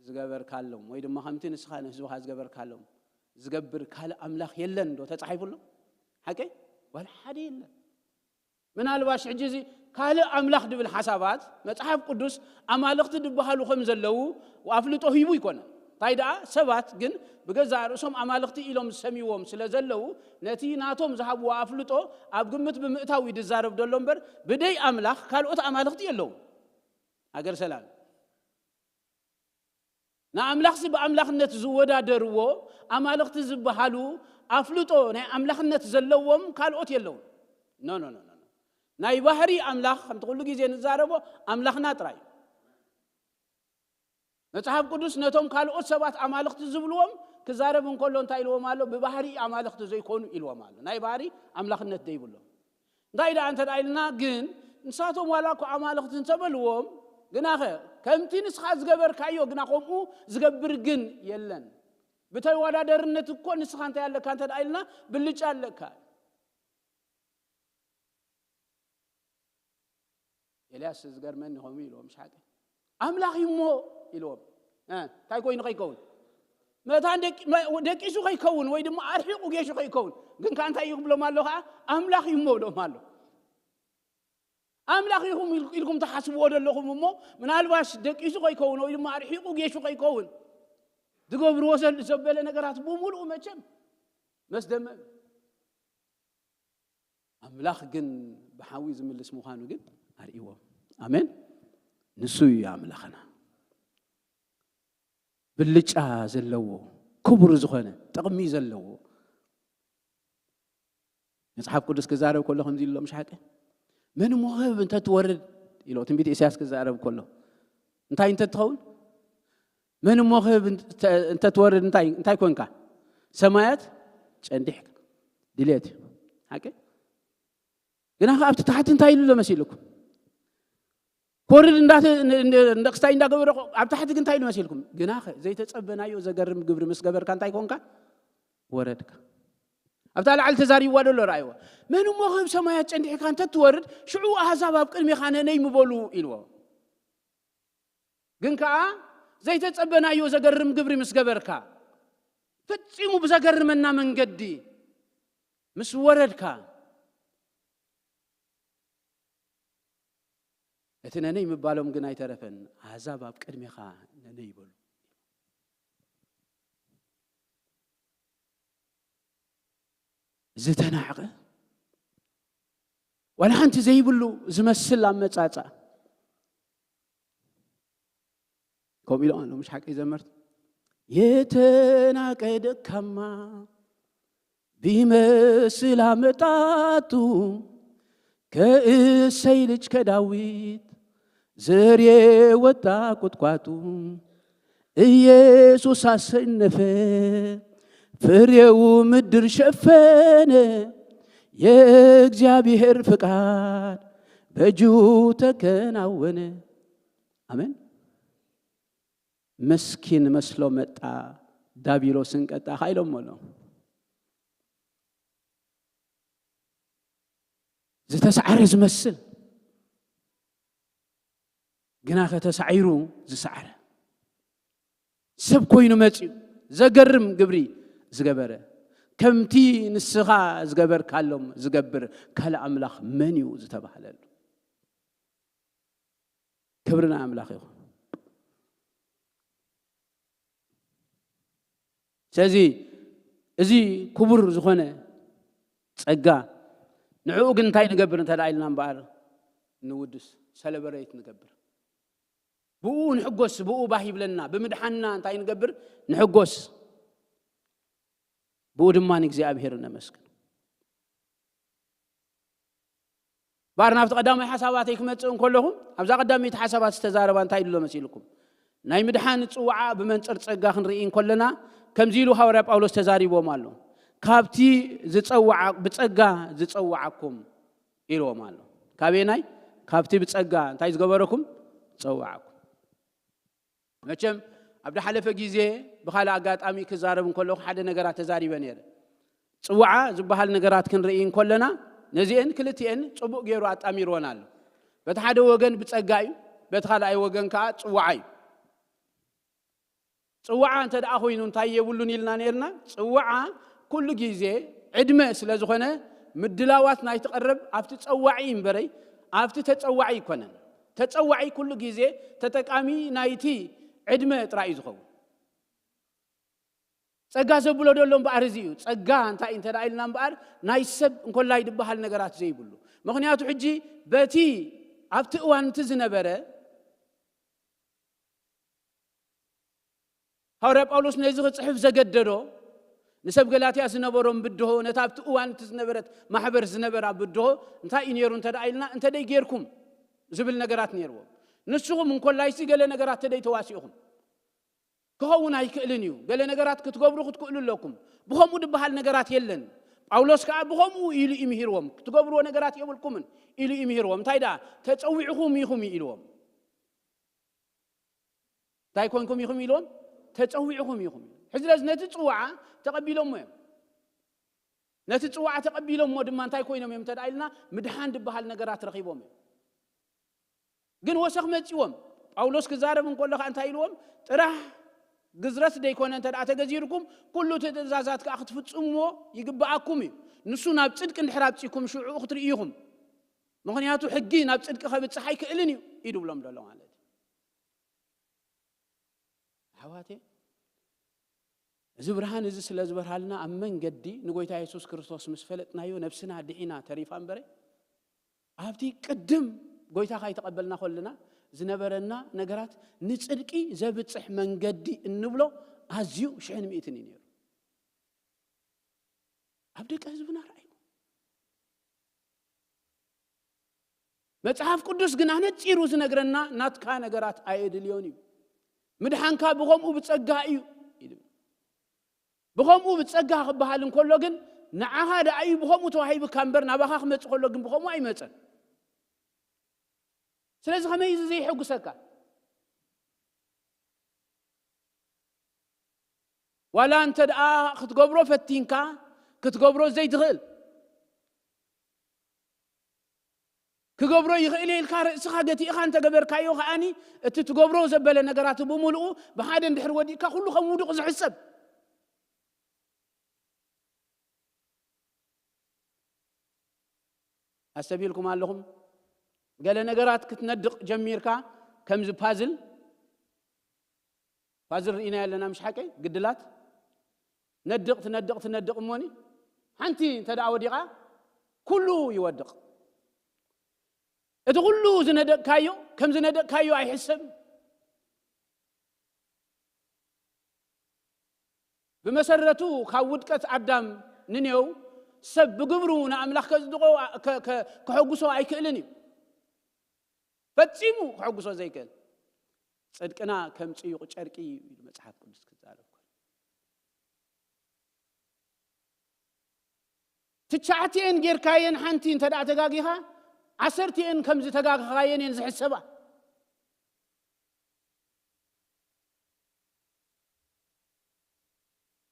ዝገበርካሎም ወይ ድማ ከምቲ ንስኻ ንህዝብኻ ዝገበርካሎም ዝገብር ካልእ ኣምላኽ የለን ዶ ተጻሒፉ ኣሎ? ሓቀይ? ዋላ ሓደ የለን። ምናልባሽ ሕጂ እዚ ካልእ ኣምላኽ ድብል ሓሳባት መጽሓፍ ቅዱስ ኣማልኽቲ ድበሃሉ ከም ዘለዉ ኣፍልጦ ሂቡ ይኮነ። እንታይ ደኣ ሰባት ግን ብገዛእ ርእሶም ኣማልኽቲ ኢሎም ዝሰምይዎም ስለ ዘለዉ ነቲ ናቶም ዝሃብዎ ኣፍልጦ ኣብ ግምት ብምእታው እዩ ዝዛረብ ዘሎ እምበር ብደይ ኣምላኽ ካልኦት ኣማልኽቲ የለዉን። ሃገር ሰላም። ንኣምላኽሲ ብኣምላኽነት ዝወዳደርዎ ኣማልኽቲ ዝበሃሉ ኣፍልጦ ናይ ኣምላኽነት ዘለዎም ካልኦት የለዉን። ኖ፣ ኖ፣ ኖ፣ ኖ፣ ኖ። ናይ ባህሪ ኣምላኽ ከምቲ ኩሉ ግዜ ንዛረቦ ኣምላኽና ጥራይ እዩ። መጽሓፍ ቅዱስ ነቶም ካልኦት ሰባት ኣማልኽቲ ዝብልዎም ክዛረብ እንከሎ እንታይ ኢልዎም ኣሎ? ብባህሪ ኣማልኽቲ ዘይኮኑ ኢልዎም ኣሎ። ናይ ባህሪ ኣምላኽነት ዘይብሎም። እንታይ ደኣ እንተ ደኣ ኢልና ግን ንሳቶም ዋላ እኮ ኣማልኽቲ እንተበልዎም ግናኸ ከምቲ ንስኻ ዝገበርካዮ ግና ከምኡ ዝገብር ግን የለን። ብተወዳደርነት እኮ ንስኻ እንታይ ኣለካ እንተ ደኣ ኢልና ብልጫ ኣለካ። ኤልያስ ዝገርመኒ ከምኡ ኢልዎም፣ "ምሽ ሓቂ ኣምላኽ እዩ እሞ" ኢልዎም። "እ፣ እንታይ ኮይኑ ከይከውን? መታን ደቂ-፣ መ-፣ ደቂሱ ከይከውን ወይ ድማ ኣርሒቑ ጌሹ ከይከውን፣ ግን ከኣ እንታይ እዩ ክብሎም ኣሎ ከኣ? ኣምላኽ እዩ እሞ" ብሎም ኣሎ። ኣምላኽ ኢኹም ኢል-፣ ኢልኩም ትሓስብዎ ዘለኹም እሞ፣ ምናልባሽ ደቂሱ ከይከውን ወይ ድማ ኣርሒቑ ጌሹ ከይከውን፣ ዝገብርዎ ዘል-፣ ዘበለ ነገራት ብምሉኡ መቸም መስደመም። ኣምላኽ ግን ብሓዊ ዝምልስ ምዃኑ ግን ኣርእይዎም። ኣሜን። ንሱ እዩ ኣምላኽና። ብልጫ ዘለዎ፣ ክቡር ዝኾነ፣ ጥቕሚ ዘለዎ። መጽሓፍ ቅዱስ ክዛረብ ከሎ ከምዚ ኢሉ ኣሎ፣ ምሽ ሓቂ? "መን እሞ ክህብ እንተ ትወርድ?" ኢሎ ትንቢት ኢሳያስ ክዛረብ ከሎ። እንታይ እንተ ትኸውን? "መን እሞ ክህብ እንተ-፣ እንተ ትወርድ እንታይ፣ እንታይ ኮንካ? ሰማያት ጨንዲሕካ." ድሌት እዩ። ሓቂ? ግና ከ ኣብቲ ታሕቲ እንታይ ኢሉ ኣሎ መሲልኩም? ኮርድ እንዳተ-፣ ን-፣ ን-፣ ንደቅስታይ እንዳገበረ ኮ-፣ ኣብ ታሕቲ ግን እንታይ ኢሉ መሲልኩም? ግና ከ ዘይተጸበናዮ ዘገርም ግብሪ ምስ ገበርካ እንታይ ኮንካ? ወረድካ። ኣብታ ላዕሊ ተዛሪብዋ ደሎ ረኣይዋ። "መን እሞ ክብ ሰማያት ጨንዲሕካ እንተ ትወርድ፣ ሽዑ ኣህዛብ ኣብ ቅድሜኻ ነነይ ምበሉ" ኢልዎ። ግን ከኣ ዘይተጸበናዮ ዘገርም ግብሪ ምስ ገበርካ፣ ፈጺሙ ብዘገርመና መንገዲ ምስ ወረድካ፣ እቲ ነነይ ምባሎም ግን ኣይተረፈን፣ ኣህዛብ ኣብ ቅድሜኻ ነነይ ይበሉ። ዝተናዕቐ፣ ዋላ ሓንቲ ዘይብሉ ዝመስል ኣመጻጽኣ። ከምኡ ኢሎም ኣለዉ፣ ምሽ ሓቂ ዘመርቲ? የተናቀ ደካማ ቢመስል ኣመጣጡ፣ ከእሰይ ልጅ ከዳዊት ዘር የወጣ ቁጥቋጡ፣ ኢየሱስ አሰነፈ፣ ፍሬው ምድር ሸፈነ፣ የእግዚአብሔር ፍቃድ በእጁ ተከናወነ። ኣሜን። መስኪን መስሎ መጣ፣ ዳቢሎስን ቀጣ ኢሎሞ ኣሎ። ዝተሳዕረ ዝመስል፣ ግና ከተሳዒሩ ዝሳዕረ ሰብ ኮይኑ መጺኡ። ዘገርም ግብሪ ዝገበረ፣ ከምቲ ንስኻ ዝገበርካሎም ዝገብር ካልእ ኣምላኽ መን እዩ ዝተባህለሉ። ክብሪ ንኣምላኽ ይኹን። ስለዚ እዚ ክቡር ዝኾነ ጸጋ፣ ንዕኡ ግን እንታይ ንገብር እንተ ደኣ ኢልና እምበኣር፣ ንውድስ፣ ሰለብሬት ንገብር። ብኡ ንሕጎስ፣ ብኡ ባህ ይብለና፣ ብምድሓንና እንታይ ንገብር? ንሕጎስ። ብኡ ድማ ንእግዚኣብሔር ነመስግን። ባር ናብቲ ቀዳማይ ሓሳባተይ ክመጽእ እንከለኹ፣ ኣብዛ ቀዳመይቲ ሓሳባት ዝተዛረባ እንታይ ኢሉ መሲልኩም? ናይ ምድሓን ጽዋዓ ብመንጽር ጸጋ ክንርኢ እንከለና፣ ከምዚ ኢሉ ሃዋርያ ጳውሎስ ተዛሪቦም ኣሎ። "ካብቲ ዝጸውዓ-፣ ብጸጋ ዝጸውዓኩም" ኢልዎም ኣሎ። ካበየናይ? ካብቲ ብጸጋ እንታይ ዝገበረኩም? ዝጸውዓኩም። መቸም ኣብ ዝሓለፈ ግዜ ብኻልእ ኣጋጣሚ ክዛረብ እንከለኹ ሓደ ነገራት ተዛሪበ ነይረ። ጽዋዓ ዝበሃል ነገራት ክንርኢ እንከለና ነዚአን ክልቲአን ጽቡቕ ገይሩ ኣጣሚርወን ኣሎ። በቲ ሓደ ወገን ብጸጋ እዩ፣ በቲ ካልኣይ ወገን ከኣ ጽዋዓ እዩ። ጽዋዓ እንተ ደኣ ኮይኑ እንታይ የብሉን ኢልና ነይርና? ጽዋዓ ኩሉ ግዜ ዕድመ ስለ ዝኾነ ምድላዋት ናይቲ ቀረብ ኣብቲ ጸዋዒ እምበረይ ኣብቲ ተጸዋዒ ኣይኮነን። ተጸዋዒ ኩሉ ግዜ ተጠቃሚ ናይቲ ዕድመ ጥራይ እዩ ዝኸውን። ጸጋ ዘብሎ ደሎ እምበኣር እዚ እዩ። ጸጋ እንታይ እንተ ደኣ ኢልና እምበኣር ናይ ሰብ እንኮላይ ዝበሃል ነገራት ዘይብሉ። ምኽንያቱ ሕጂ በቲ ኣብቲ እዋን እቲ ዝነበረ ሃዋርያ ጳውሎስ ነዚ ክጽሕፍ ዘገደዶ ንሰብ ገላትያ ዝነበሮም ብድሆ፣ ነታ ኣብቲ እዋን እቲ ዝነበረት ማሕበር ዝነበራ ብድሆ እንታይ እዩ ነይሩ እንተ ደኣ ኢልና፣ "እንተ ደይ ጌርኩም" ዝብል ነገራት ነይርዎም። ንስኹም እንኮላይሲ ገለ ነገራት እንተ ደይ ተዋሲእኹም ክኸውን ኣይክእልን እዩ። ገለ ነገራት ክትገብሩ ክትክእሉ ኣለኩም። ብኸምኡ ዝበሃል ነገራት የለን። ጳውሎስ ከኣ ብኸምኡ ኢሉ እዩ ምሂርዎም። ክትገብርዎ ነገራት የብልኩምን ኢሉ እዩ ምሂርዎም። እንታይ ደኣ? "ተጸዊዕኹም ኢኹም" እዩ ኢልዎም። እንታይ ኮንኩም ኢኹም ኢልዎም? "ተጸዊዕኹም ኢኹም" ኢሉ። ሕዚ ስለዚ ነቲ ጽዋዓ ተቐቢሎሞ እዮም። ነቲ ጽዋዓ ተቐቢሎሞ ድማ እንታይ ኮይኖም እዮም እንተ ደኣ ኢልና፣ ምድሓን ዝበሃል ነገራት ረኺቦም እዮም። ግን ወሰኽ መጺዎም። ጳውሎስ ክዛረብ እንከሎ ከኣ እንታይ ኢልዎም? "ጥራሕ ግዝረት ደይኮነ እንተ ደኣ ተገዚርኩም፣ ኩሉ እቲ ትእዛዛት ከኣ ክትፍጽምዎ ይግብኣኩም እዩ። ንሱ ናብ ጽድቂ እንድሕር ኣብጺእኩም፣ ሽዑ ክትርእዩ ኢኹም። ምኽንያቱ ሕጊ ናብ ጽድቂ ከብጽሕ ኣይክእልን እዩ" እዩ ድብሎም ዘሎ ማለት እዩ። ኣሕዋተይ፣ እዚ ብርሃን እዚ ስለ ዝበርሃልና ኣብ መንገዲ ንጎይታ የሱስ ክርስቶስ ምስ ፈለጥናዮ ነብስና ድሒና ተሪፋ እምበረ፣ ኣብቲ ቅድም ጎይታ ካይተቐበልና ከለና ዝነበረና ነገራት ንጽድቂ ዘብጽሕ መንገዲ እንብሎ ኣዝዩ ሽሕን ሚእትን እዩ ነይሩ። ኣብ ደቂ ህዝብና ርኣዩ። መጽሓፍ ቅዱስ ግን ኣነጺሩ ዝነግረና ናትካ ነገራት ኣየድልዮን እዩ። ምድሓንካ ብኸምኡ ብጸጋ እዩ ይብል። ብኸምኡ ብጸጋ ክበሃል እንከሎ ግን ንዓኻ ደኣ እዩ ብኸምኡ ተዋሂብካ እምበር ናባኻ ክመጽእ ከሎ ግን ብኸምኡ ኣይመጸን። ስለዚ ከመይ እዚ ዘይሕጉሰካ? ዋላ እንተ ደኣ ክትገብሮ ፈቲንካ ክትገብሮ ዘይትኽእል፣ ክገብሮ ይኽእል ኢልካ ርእስኻ ገቲእኻ እንተገበርካዮ ከኣኒ እቲ ትገብሮ ዘበለ ነገራት ብምሉኡ ብሓደ እንድሕር ወዲእካ ኩሉ ከም ውዱቕ ዝሕሰብ። ኣስተብሂልኩም ኣለኹም? ገለ ነገራት ክትነድቕ ጀሚርካ ከምዚ ፓዝል፣ ፓዝል ርኢና ኣለና ምሽ ሓቀይ? ግድላት ነድቕ ትነድቕ ትነድቕ እሞኒ ሓንቲ እንተ ደኣ ወዲቓ ኩሉ ይወድቕ። እቲ ኩሉ ዝነደቕካዮ ከም ዝነደቕካዮ ኣይሕሰብን። ብመሰረቱ ካብ ውድቀት ኣዳም ንኔው ሰብ ብግብሩ ንኣምላኽ ከጽድቖ፣ ከ-፣ ከ-፣ ከሐጉሶ ኣይክእልን እዩ። ፈጺሙ ከሐጉሶ ዘይክእል። ጽድቅና ከም ጽዩቕ ጨርቂ እዩ ኢሉ መጽሓፍ ቅዱስ ክዛረብ ከሎ። ትሽዓቲኤን ጌርካየን ሓንቲ እንተ ደኣ ተጋጊኻ፣ ዓሰርቲኤን ከም ዝተጋግኻየን እየን ዝሕሰባ።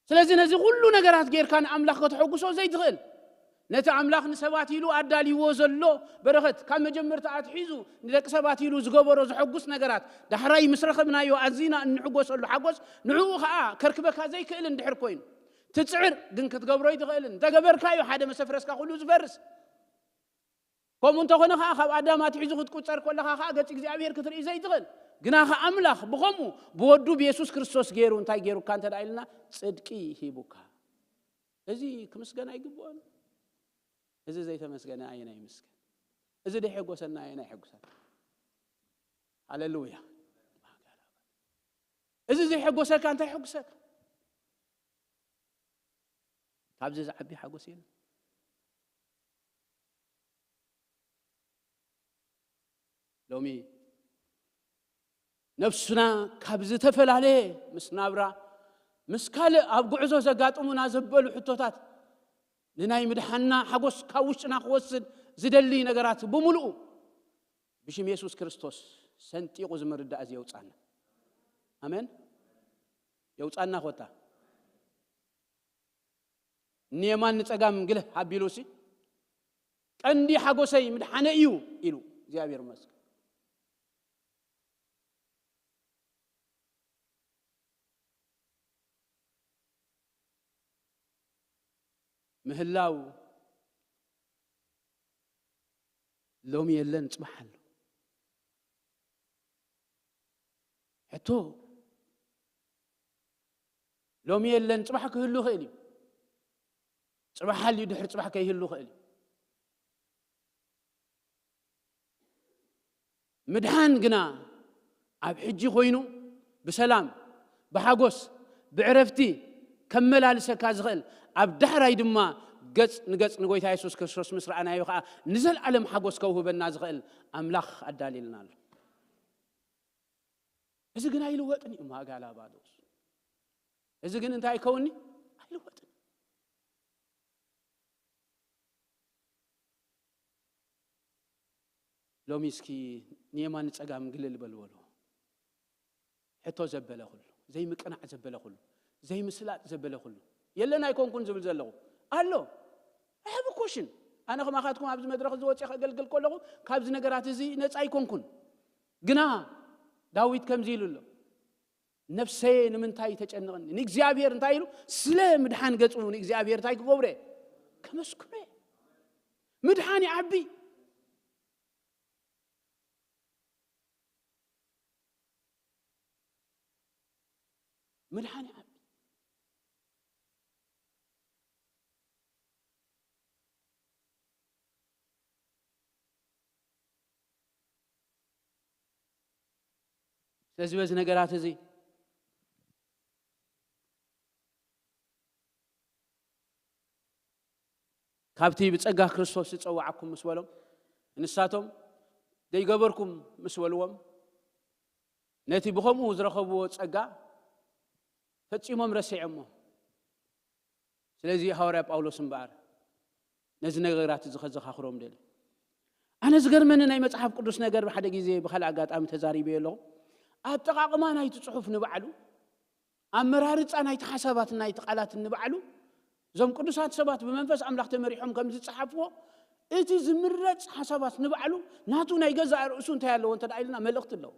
ስለዚ ነዚ ኩሉ ነገራት ጌርካ ንኣምላኽ ከተሐጉሶ ዘይትኽእል፣ ነቲ ኣምላኽ ንሰባት ኢሉ ኣዳልይዎ ዘሎ በረኸት፣ ካብ መጀመርታ ኣትሒዙ ንደቂ ሰባት ኢሉ ዝገበሮ ዘሐጉስ ነገራት፣ ዳሕራይ ምስ ረኸብናዮ ኣዚና እንሕጎሰሉ ሓጎስ፣ ንዕኡ ኸኣ ከርክበካ ዘይክእል እንድሕር ኮይኑ፣ ትጽዕር ግን ክትገብሮ ኣይትኽእልን። እንተገበርካዮ ሓደ መሰፍረስካ ኩሉ ዝፈርስ። ከምኡ እንተኾነ ኸኣ ካብ ኣዳም ኣትሒዙ ክትቁጸር ከለኻ ኸኣ ገጽ እግዚኣብሔር ክትርኢ ዘይትኽእል። ግና ኸኣ ኣምላኽ ብኸምኡ ብወዱ ብየሱስ ክርስቶስ ገይሩ እንታይ ገይሩካ እንተ ደኣ ኢልና ጽድቂ ሂቡካ። እዚ ክምስገን ኣይግብኦን? እዚ ዘይተመስገነ ኣየናይ ይምስገን? እዚ ደይሐጎሰና ኣየናይ ይሐጉሰና? ሃሌሉያ። እዚ ዘይሐጎሰካ እንታይ ይሐጉሰካ? ካብዚ ዝዓቢ ሓጎስ የለን። ሎሚ ነፍስና ካብ ዝተፈላለየ ምስ ናብራ፣ ምስ ካልእ ኣብ ጉዕዞ ዘጋጥሙና ዘበሉ ሕቶታት፣ ንናይ ምድሓንና ሓጎስ ካብ ውሽጥና ክወስድ ዝደሊ ነገራት ብምሉኡ ብሽም የሱስ ክርስቶስ ሰንጢቑ ዝምርዳእ እዚ የውጻና። ኣሜን። የውጻና ኮታ። ንየማን ንጸጋም ግልህ ኣቢሉ ሲ፣ ቀንዲ ሓጎሰይ ምድሓነ እዩ ኢሉ። እግዚኣብሔር ይመስገን። ምህላው ሎሚ የለን፣ ጽባሕ ኣሎ። ሕቶ፣ ሎሚ የለን፣ ጽባሕ ክህሉ ይኽእል እዩ። ጽባሕ ሃልዩ ድሕሪ ጽባሕ ከይህሉ ይኽእል እዩ። ምድሓን ግና ኣብ ሕጂ ኮይኑ ብሰላም፣ ብሓጎስ፣ ብዕረፍቲ ከመላልሰካ ዝኽእል፣ ኣብ ዳሕራይ ድማ ገጽ ንገጽ ንጎይታ የሱስ ክርስቶስ ምስ ረኣናዮ ኸኣ ንዘለኣለም ሓጎስ ከውህበና ዝኽእል ኣምላኽ ኣዳልየልና ኣሎ። እዚ ግን ኣይልወጥን እዩ፣ ማጋላ ባዶስ። እዚ ግን እንታይ ይከውንኒ? ኣይልወጥን። ሎሚ እስኪ ንየማን ንጸጋም ግልል በል በሎ። ሕቶ ዘበለ ኩሉ፣ ዘይምቅናዕ ዘበለ ኩሉ፣ ዘይምስላጥ ዘበለ ኩሉ፣ የለን ኣይኮንኩን ዝብል ዘለኹ ኣሎ። I have a question። ኣነ ከማኻትኩም ኣብዚ መድረኽ እዚ ወፅየ ከገልግል ከለኹ ካብዚ ነገራት እዚ ነፃ ኣይኮንኩን። ግና ዳዊት ከምዚ ኢሉ ኣሎ፣ "ነፍሰየ ንምንታይ ተጨንቕኒ?" ንእግዚኣብሔር እንታይ ኢሉ? ስለ ምድሓን ገጹ ንእግዚኣብሔር እንታይ ክገብሮ እየ? ከመስግኖ እየ። ምድሓን ይዓቢ። ምድሓን ይዓቢ። ስለዚ በዚ ነገራት እዚ ካብቲ ብጸጋ ክርስቶስ ዝጸዋዓኩም ምስ በሎም፣ ንሳቶም ዘይገበርኩም ምስ በልዎም፣ ነቲ ብኸምኡ ዝረኸብዎ ጸጋ ፈጺሞም ረሲዖሞ። ስለዚ ሃዋርያ ጳውሎስ እምበኣር ነዚ ነገራት እዚ ከዘኻኽሮም ደሊ። ኣነ ዝገርመኒ ናይ መጽሓፍ ቅዱስ ነገር፣ ብሓደ ግዜ ብኻልእ ኣጋጣሚ ተዛሪበዮ ኣለኹ። ኣጠቓቕማ ናይቲ ጽሑፍ ንባዕሉ፣ ኣመራርጻ ናይቲ ሓሳባት ናይቲ ቃላት ንባዕሉ፣ እዞም ቅዱሳት ሰባት ብመንፈስ ኣምላኽ ተመሪሖም ከም ዝጸሓፍዎ፣ እቲ ዝምረጽ ሓሳባት ንባዕሉ ናቱ ናይ ገዛእ ርእሱ እንታይ ኣለዎ እንተ ደኣ ኢልና መልእኽቲ ኣለዎ።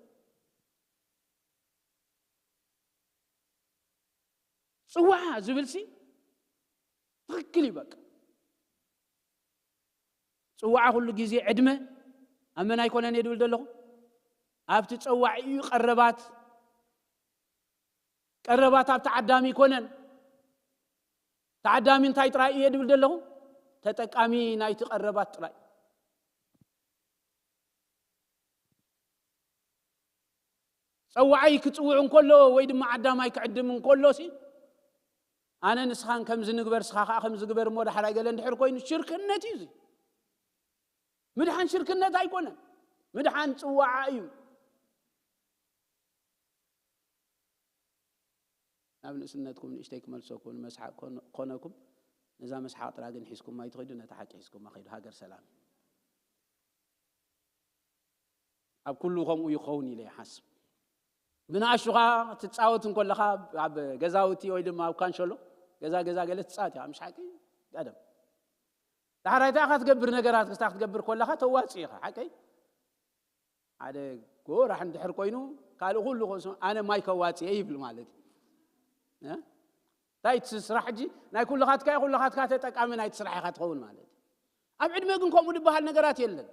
ጽዋዓ ዝብል ሲ ትኽክል እዩ። በቃ ጽዋዓ ኩሉ ግዜ ዕድመ ኣብ መን ኣይኮነን እየ ድብል ዘለኹ? ኣብቲ ጸዋዒ እዩ። ቀረባት፣ ቀረባት ኣብ ተዓዳሚ ኣይኮነን። ተዓዳሚ እንታይ ጥራይ እየ ድብል ዘለኹ? ተጠቃሚ ናይቲ ቀረባት ጥራይ። ጸዋዓይ ክጽውዕ እንከሎ ወይ ድማ ዓዳማይ ክዕድም እንከሎ ሲ፣ ኣነ ንስኻን ከምዚ ንግበር፣ ስኻ ከኣ ከምዚ ግበር እሞ ዳሕራይ ገለ እንድሕር ኮይኑ፣ ሽርክነት እዩ እዚ። ምድሓን ሽርክነት ኣይኮነን። ምድሓን ጽዋዓ እዩ። ናብ ንእስነትኩም ንእሽተይ ክመልሰኩም፣ ንመስሓቅ ኮን-፣ ኮነኩም፣ ነዛ መስሓቅ ጥራ ግን ሒዝኩማ ኣይትኸዱ፣ ነታ ሓቂ ሒዝኩማ ኸይዱ። ሃገር ሰላም እዩ። ኣብ ኩሉ ከምኡ ይኸውን ኢለ ይሓስብ። ብንኣሽቱ ኸኣ ትጻወት እንከለኻ ኣብ ገዛውቲ ወይ ድማ ኣብ ካንሸሎ ገዛ ገዛ ገለ ትጻወት ኢኻ፣ ምሽ ሓቂ? ቀደም ዳሕራይ እንታይ ኢኻ ትገብር? ነገራት ክስታ ክትገብር ከለኻ ተዋጽእ ኢኻ። ሓቀይ? ሓደ ጎራሕ እንድሕር ኮይኑ ካልእ ኩሉ ክሱ ኣነ ማይ ከዋጽእ እየ ይብል ማለት እዩ። እንታይ እቲ ስራሕ ሕጂ ናይ ኩልኻትካ እዩ፣ ኩልኻትካ ተጠቃሚ ናይቲ ስራሕ ኢኻ ትኸውን ማለት እዩ። ኣብ ዕድመ ግን ከምኡ ዝበሃል ነገራት የለን።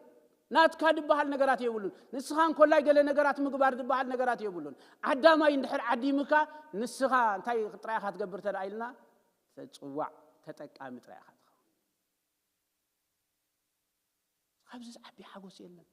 ናትካ ዝበሃል ነገራት የብሉን። ንስኻ እንኮላይ ገለ ነገራት ምግባር ዝበሃል ነገራት የብሉን። ዓዳማይ እንድሕር ዓዲምካ ንስኻ እንታይ ጥራይ ኢኻ ትገብር ተደኣ ኢልና ተጽዋዕ ተጠቃሚ ጥራይ ኢኻ ትኸውን። ካብዚ ዝዓቢ ሓጎስ የለን።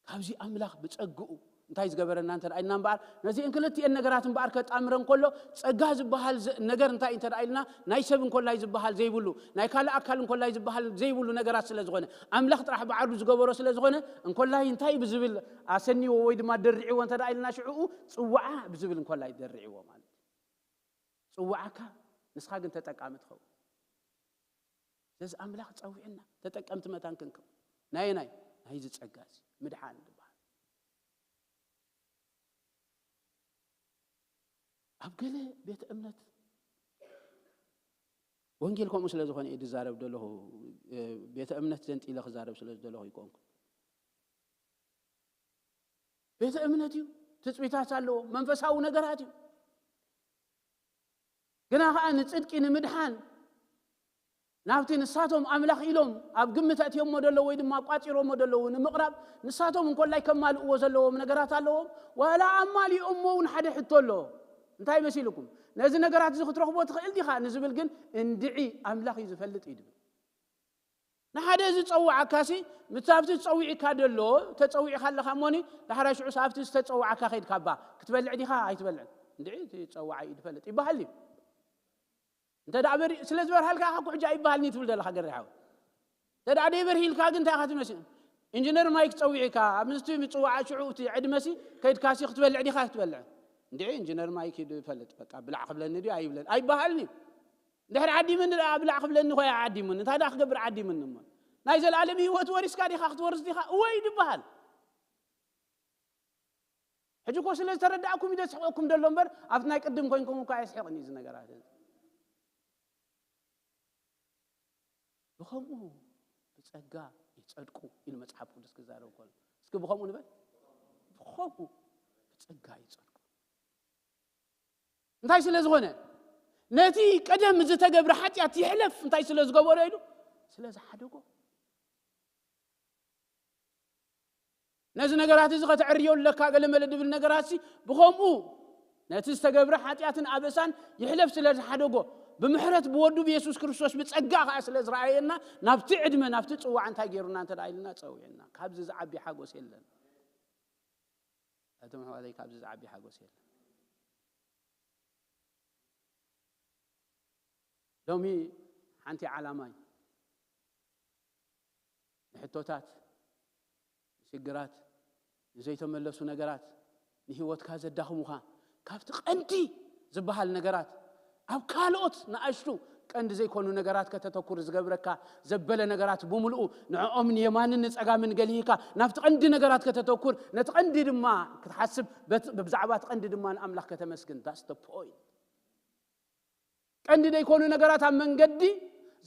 ካብዚ ኣምላኽ ብጸግኡ እንታይ ዝገበረና እንተ ኢልና እምበኣር ነዚአን ክልቲኤን ነገራት እምበኣር ከጣምረን ከሎ ጸጋ ዝበሃል ነገር እንታይ እንተ ኢልና ናይ ሰብ እንኮላይ ዝበሃል ዘይብሉ ናይ ካልእ ኣካል እንኮላይ ዝበሃል ዘይብሉ ነገራት ስለ ዝኾነ ኣምላኽ ጥራሕ ባዕሉ ዝገበሮ ስለ ዝኾነ እንኮላይ እንታይ ብዝብል ኣሰኒዎ ወይ ድማ ደርዕዎ እንተ ኢልና ሽዕኡ ጽዋዓ ብዝብል እንኮላይ ደርዕዎ ማለት እዩ። ጽዋዓካ ንስኻ ግን ተጠቃሚ ትኸውን። ስለዚ ኣምላኽ ጸዊዕና ተጠቀምቲ መታን ክንከው ናየ ናይ ናይዚ ጸጋ እዚ ምድሓን ዝበሃል ኣብ ገለ ቤተ እምነት ወንጌል ከምኡ ስለ ዝኾነ እየ ዝዛረብ ዘለኹ። ቤተ እምነት ዘንጢለ ክዛረብ ስለ ዝደለኹ ይኮንኩ። ቤተ እምነት እዩ፣ ትጽቢታት ኣለዎ፣ መንፈሳዊ ነገራት እዩ። ግና ኸዓ ንጽድቂ ንምድሓን ናብቲ ንሳቶም ኣምላኽ ኢሎም ኣብ ግምት ኣእትዮሞ ዘለዉ ወይ ድማ ኣቋጺሮሞ ዘለዉ ንምቕራብ ንሳቶም እንኮላይ ከማልእዎ ዘለዎም ነገራት ኣለዎም። ዋላ ኣማሊኦሞ እውን ሓደ ሕቶ ኣሎ። እንታይ መሲልኩም? ነዚ ነገራት እዚ ክትረኽቦ ትኽእል ዲኻ ንዝብል ግን እንድዒ ኣምላኽ እዩ ዝፈልጥ እዩ ድብል። ንሓደ ዝጸውዓካሲ ምስቲ ኣብቲ ዝጸዊዕካ ዘሎ ተጸዊዕካ ኣለኻ እሞኒ ዳሕራይ ሽዑ ኣብቲ ዝተጸውዓካ ከይድካ እባ ክትበልዕ ዲኻ ኣይትበልዕን? እንድዒ እቲ ጸዋዓይ እዩ ዝፈልጥ ይበሃል እዩ። እንተ ደኣ በሪ ስለ ዝበርሃልካ ኢኻ ኩሕጃ ኣይበሃልኒ ትብል ዘለኻ ገርሓዊ። እንተ ደኣ ደይበርሂልካ ግን እንታይ ኢኻ ትመስል? ኢንጂነር ማይክ ጸዊዕካ ኣብ ምስቲ ምጽዋዓ ሽዑ እቲ ዕድመሲ ከይድካሲ ክትበልዕ ዲኻ ክትበልዕ? እንድዒ ኢንጂነር ማይክ እዩ ዝፈልጥ በቃ ብላዕ ክብለኒ ድዩ ኣይብለን ኣይበሃልኒ። እንድሕር ዓዲምኒ ደኣ ብላዕ ክብለኒ ኮይ ዓዲምኒ እንታይ ደኣ ክገብር ዓዲምኒ እሞ ናይ ዘለኣለም ህይወት ወሪስካ ዲኻ ክትወርስ ዲኻ እወ እዩ ዝበሃል። ሕጂ እኮ ስለ ዝተረዳእኩም እዩ ዘስሕቐኩም ዘሎ እምበር ኣብቲ ናይ ቅድም ኮይንኩም እኳ ኣየስሕቕን እዩ እዚ ነገራት እዚ። ብኸምኡ ብጸጋ ይጸድቁ ኢሉ መጽሓፍ ቅዱስ ክዛረብ ከሎ እስኪ ብኸምኡ ንበል። ብኸምኡ ብጸጋ ይጸድቁ። እንታይ ስለ ዝኾነ ነቲ ቀደም ዝተገብረ ሓጢኣት ይሕለፍ እንታይ ስለ ዝገበሮ ኢሉ ስለ ዝሓደጎ። ነዚ ነገራት እዚ ከተዕርዮ ኣለካ ገለ መለ ድብል ነገራት ሲ ብኸምኡ ነቲ ዝተገብረ ሓጢኣትን ኣበሳን ይሕለፍ ስለ ዝሓደጎ ብምሕረት ብወዱ ብየሱስ ክርስቶስ ብጸጋ ኸዓ ስለ ዝረኣየና ናብቲ ዕድመ ናብቲ ጽዋዕ እንታይ ገይሩና እንተ ኢልና ጸዊዕና ካብዚ ዝዓቢ ሓጎስ የለን። ኣቶም ኣሕዋተይ ካብዚ ዝዓቢ ሓጎስ የለን። ሎሚ ሓንቲ ዓላማይ ንሕቶታት፣ ንሽግራት፣ ንዘይተመለሱ ነገራት፣ ንህይወትካ ዘዳኽሙኻ ካብቲ ቀንዲ ዝበሃል ነገራት ኣብ ካልኦት ንኣሽቱ ቀንዲ ዘይኮኑ ነገራት ከተተኩር ዝገብረካ ዘበለ ነገራት ብምልኡ ንዕኦም ንየማንን ንጸጋምን ገሊህካ ናብቲ ቀንዲ ነገራት ከተተኩር ነቲ ቀንዲ ድማ ክትሓስብ ብዛዕባ እቲ ቀንዲ ድማ ንኣምላኽ ከተመስግን that's the point። ቀንዲ ዘይኮኑ ነገራት ኣብ መንገዲ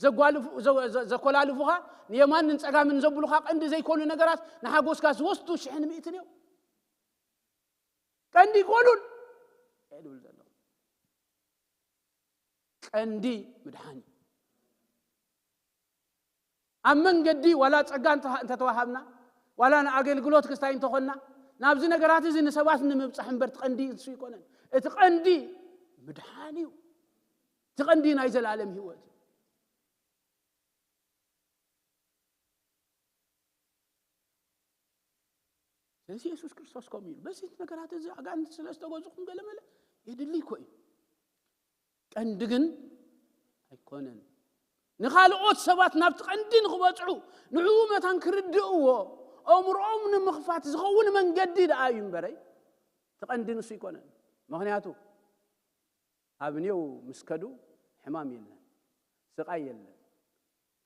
ዘጓልፉ- ዘ- ዘ- ዘኮላልፉኻ ንየማንን ጸጋምን ዘብሉኻ ቀንዲ ዘይኮኑ ነገራት ንሓጎስካ ዝወስዱ ሽሕን ሚእትን እዮም። ቀንዲ ይኮኑን እየ ድብል ዘለኹ። ቀንዲ ምድሓን እዩ። ኣብ መንገዲ ዋላ ጸጋ እንተ- እንተተዋሃብና ዋላ ንኣገልግሎት ክስታይ እንተኾንና ናብዚ ነገራት እዚ ንሰባት ንምብጻሕ እምበር እቲ ቀንዲ እሱ ይኮነን። እቲ ቀንዲ ምድሓን እዩ። እቲ ቀንዲ ናይ ዘላለም ህይወት እዩ። ስለዚ የሱስ ክርስቶስ ከምኡ ኢሉ በዚ ነገራት እዚ ኣጋንንቲ ስለ ዝተገዙኹም ገለ መለ የድሊ እኮ እዩ። ቀንዲ ግን ኣይኮነን። ንኻልኦት ሰባት ናብቲ ቀንዲ ንኽበጽሑ ንዕኡ መታን ክርድእዎ ኣእምሮኦም ንምኽፋት ዝኸውን መንገዲ ደኣ እዩ እምበረይ እቲ ቀንዲ ንሱ ኣይኮነን። ምኽንያቱ ኣብ ኔው ምስ ከዱ ሕማም የለን፣ ስቓይ የለን፣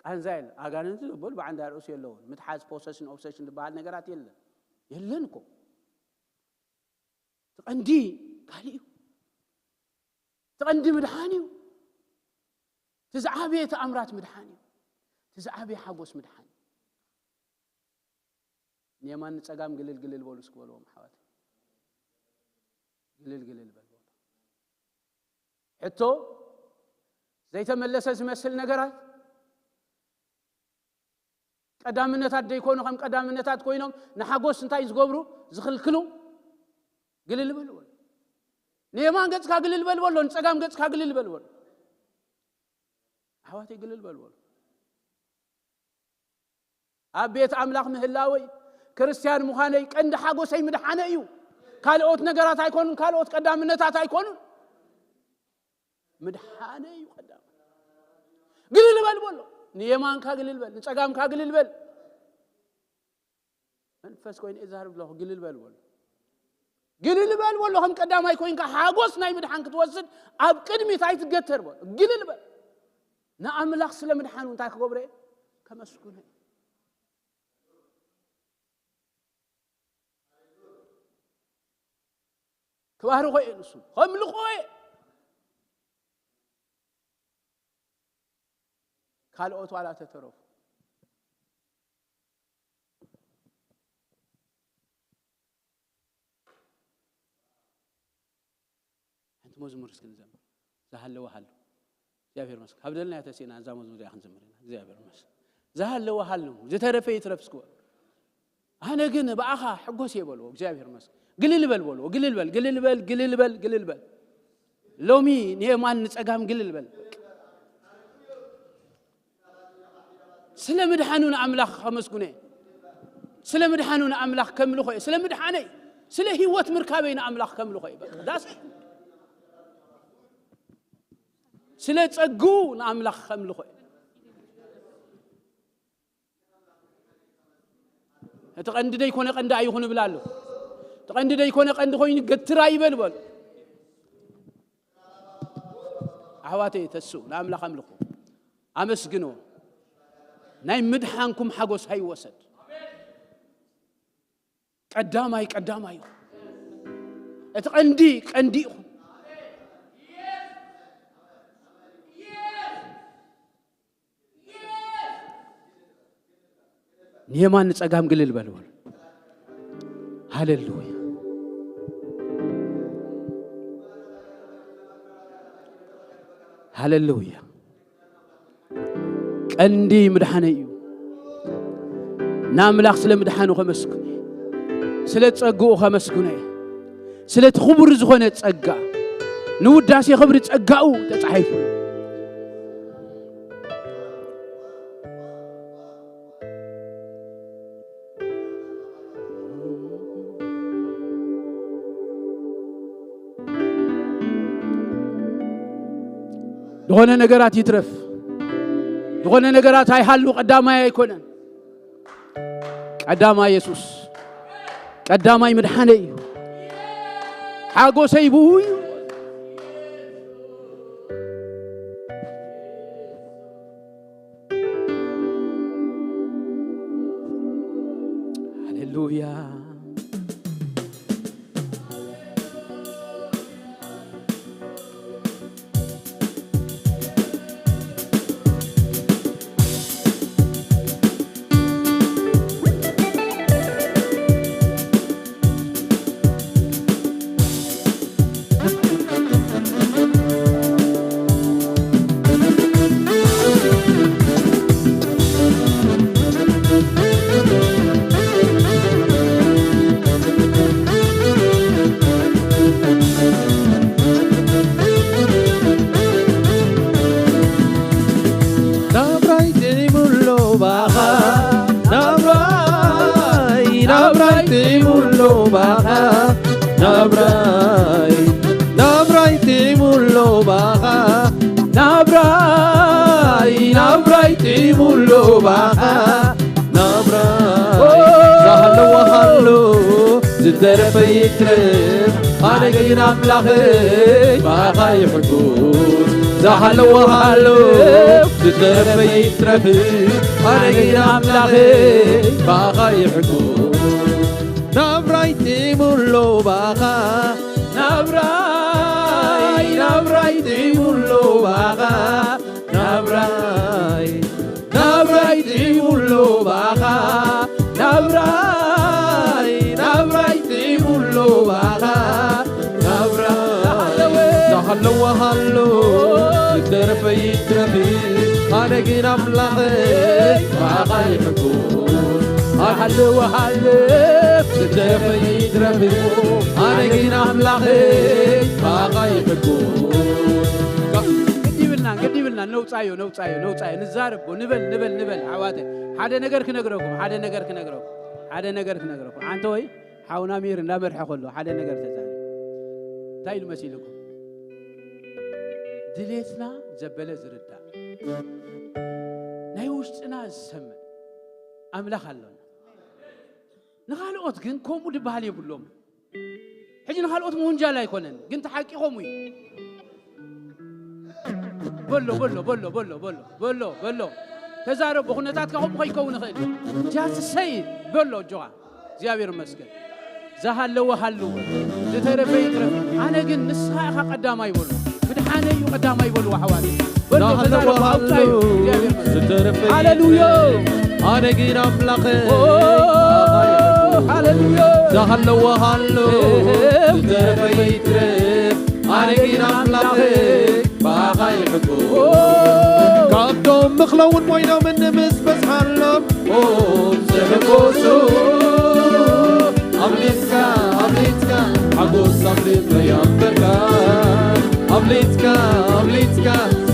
ቃንዛ የለን። ኣጋንንቲ ዝበሉ ብዓንዳ ርእሱ የለውን። ምትሓዝ ፖሰሽን ኦብሰሽን ዝበሃል ነገራት የለን የለን እኮ። እቲ ቀንዲ ካልእ እዩ። እቲ ቀንዲ ምድሓን እዩ። እቲ ዝዓበየ ተኣምራት ምድሓን እዩ። እቲ ዝዓበየ ሓጎስ ምድሓን። ንየማን ንጸጋም ግልል ግልል በሉ እስኪ በልዎም ኣሕዋት። ግልል ግልል በል በሉ። ሕቶ ዘይተመለሰ ዝመስል ነገራት ቀዳምነታት ደይኮኑ ከም ቀዳምነታት ኮይኖም ንሓጎስ እንታይ ዝገብሩ ዝኽልክሉ ግልል በል በሉ። ንየማን ገጽካ ግልል በል በሎ፣ ንጸጋም ገጽካ ግልል በል በሎ። ኣሕዋተይ ግልል በል በሎ። ኣብ ቤት ኣምላኽ ምህላወይ፣ ክርስትያን ምዃነይ ቀንዲ ሓጎሰይ ምድሓነ እዩ። ካልኦት ነገራት ኣይኮኑን፣ ካልኦት ቀዳምነታት ኣይኮኑን። ምድሓነ እዩ ቀዳም። ግልል በል በሎ። ንየማንካ ግልል በል፣ ንጸጋምካ ግልል በል። መንፈስ ኮይኑ እዛርብ ኣለኹ፣ ግልል በል በሎ። ግልል በል በሎ። ከም ቀዳማይ ኮይንካ ሓጎስ ናይ ምድሓን ክትወስድ ኣብ ቅድሚት ኣይትገተር በሎ። ግልል በል። ንኣምላኽ ስለ ምድሓኑ እንታይ ክገብሮ እየ? ከመስግኖ እየ። ክባርኾ እየ ንሱ። ከምልኾ እየ። ካልኦት ዋላ ተተረፉ። ሓንቲ መዝሙር እስኪ ንዘምር። ዝሃለወ ሃሉ። እግዚኣብሔር ይመስገን። ካብ ደለና ተሲእና እዛ መዝሙር እዚኣ ክንዘምር ኢና። እግዚኣብሔር ይመስገን። ዝሃለወ ሃሉ። ዝተረፈ ይትረፍ እስኪ በሉ። ኣነ ግን ብኣኻ ሕጎስ እየ በልዎ። እግዚኣብሔር ይመስገን። ግልል በል በልዎ። ግልል በል፣ ግልል በል፣ ግልል በል፣ ግልል በል። ሎሚ ንየማን ንጸጋም ግልል በል። ስለ ምድሓኑ ንኣምላኽ ከመስግኖ እየ። ስለ ምድሓኑ ንኣምላኽ ከምልኾ እየ። ስለ ምድሓነይ፣ ስለ ህይወት ምርካበይ ንኣምላኽ ከምልኾ እየ። በቃ፣ that's it። ስለ ጸግኡ ንኣምላኽ ከምልኾ እየ። እቲ ቀንዲ ደይኮነ ቀንዲ ኣይኹን እብል ኣሎ። እቲ ቀንዲ ደይኮነ ቀንዲ ኮይኑ ገትር ኣይበል በሉ። ኣሕዋተይ ተስኡ፣ ንኣምላኽ ኣምልኹ። ኣመስግንዎ። ናይ ምድሓንኩም ሓጎስ ኣይወሰድ። ቀዳማይ ቀዳማይ እዩ። እቲ ቀንዲ ቀንዲ ይኹን። ንየማን ንጸጋም ግልል በል በሉ። ሃሌሉያ። ሃሌሉያ። ቀንዲ ምድሓነይ እዩ። ንኣምላኽ ስለ ምድሓኑ ከመስግን እየ። ስለ ጸግኡ ከመስግኖ እየ። ስለቲ ክቡር ዝኾነ ጸጋ፣ ንውዳሴ ክብሪ ጸጋኡ ተጻሒፉ። ዝኾነ ነገራት ይትረፍ፣ ዝኾነ ነገራት ኣይሃሉ፣ ቀዳማይ ኣይኮነን። ቀዳማይ የሱስ፣ ቀዳማይ ምድሓነይ እዩ። ሓጎሰይ ብኡ እዩ። ሃሌሉያ። ናብራይ ጥዒሙሎ ባኻ፣ ናብራይ፣ ናብራይ ጥዒሙሎ ባኻ፣ ናብራይ፣ ናብራይ ጥዒሙሎ ባኻ፣ ናብራይ፣ ናብራይ ጥዒሙሎ ባኻ፣ ናብራይ፣ ዛሃለዋ ሃሎ፣ ዝተረፈ ይትረፍ፣ ኣነ ግን ኣምላኸይ ብኣኻ ይሕጎስ። ዛሃለዋ ሃሎ፣ ዝተረፈ ይትረፍ፣ ኣነ ግን ኣምላኸይ ብኣኻ ይሕጎስ። ናብራይ ጥዒሙሎ ባኻ፣ ናብራይ፣ ናብራይ ጥዒሙሎ ባኻ፣ ናብራይ፣ ናብራይ ጥዒሙሎ ባኻ ናብራይ፣ ናብራይ ጥዒሙሎ ባኻ ናብራይ። ዝሃለወ ሃሎ፣ ዝደረፈ ይትረፍ፣ ኣነ ግን ኣምላኸይ ባኻ ይሕጎስ። ሃለወ ሃሎ፣ ዝደረፈ ይትረፍ፣ ኣነ ግን ኣምላኸይ ባኻ ይሕጎስ። ግዲ ይብልና፣ ግዲ ይብልና፣ ነውጻዮ፣ ነውጻዮ፣ ነውጻዮ፣ ንዛረቦ፣ ንበል፣ ንበል፣ ንበል፣ ኣሕዋተ። ሓደ ነገር ክነግረኩም፣ ሓደ ነገር ክነግረኩም፣ ሓደ ነገር ክነግረኩም። ኣንተ ወይ ሓውና ሚር እንዳመርሐ ከሎ ሓደ ነገር ተዛረብ። እንታይ ኢሉ መሲልኩም? ድሌትና ዘበለ ዝርዳእ፣ ናይ ውሽጥና ዝሰምዕ ኣምላኽ ኣሎና። ንኻልኦት ግን ከምኡ ድበሃል የብሎም። ሕጂ ንኻልኦት ምውንጃል ኣይኮነን፣ ግን ተሓቂቖም እዩ። በሎ፣ በሎ፣ በሎ፣ በሎ፣ በሎ፣ በሎ፣ በሎ። ተዛረቦ፣ ኩነታትካ ከምኡ ከይከውን ይኽእል እዩ። Just say it፣ በሎ፣ ኣጆኻ። እግዚኣብሔር ይመስገን። ዝሃለወ ሃሉ፣ ዝተረፈ ይትረፍ። ኣነ ግን ንስኻ ኢኻ ቀዳማይ በሎ። ምድሓነይ እዩ ቀዳማይ በሎ፣ ኣሕዋት። በሎ፣ ተዛረቦ፣ ኣውጻዮ። እግዚኣብሔር ይመስገን። ዝተረፈ ሃሌሉያ። ይትረፍ። ኣነ ግን ኣምላኸ ኦ፣ ሃሌሉያ። ዝሃለወ ሃሎ፣ ዝተረፈ ይትረፍ። ኣነ ግን ኣምላኸ ብኣኻ ይሕጎስ። ኦ። ካብቶም ምኽለውን ሞይኖምን ምስ በዝሓሎም፣ ኦም ዝሕጎሱ። ኣብሊጽካ፣ ኣብሊጽካ፣ ሓጎስ ኣብ ልበይ ኣንበርካ። ኣብሊጽካ፣ ኣብሊጽካ፣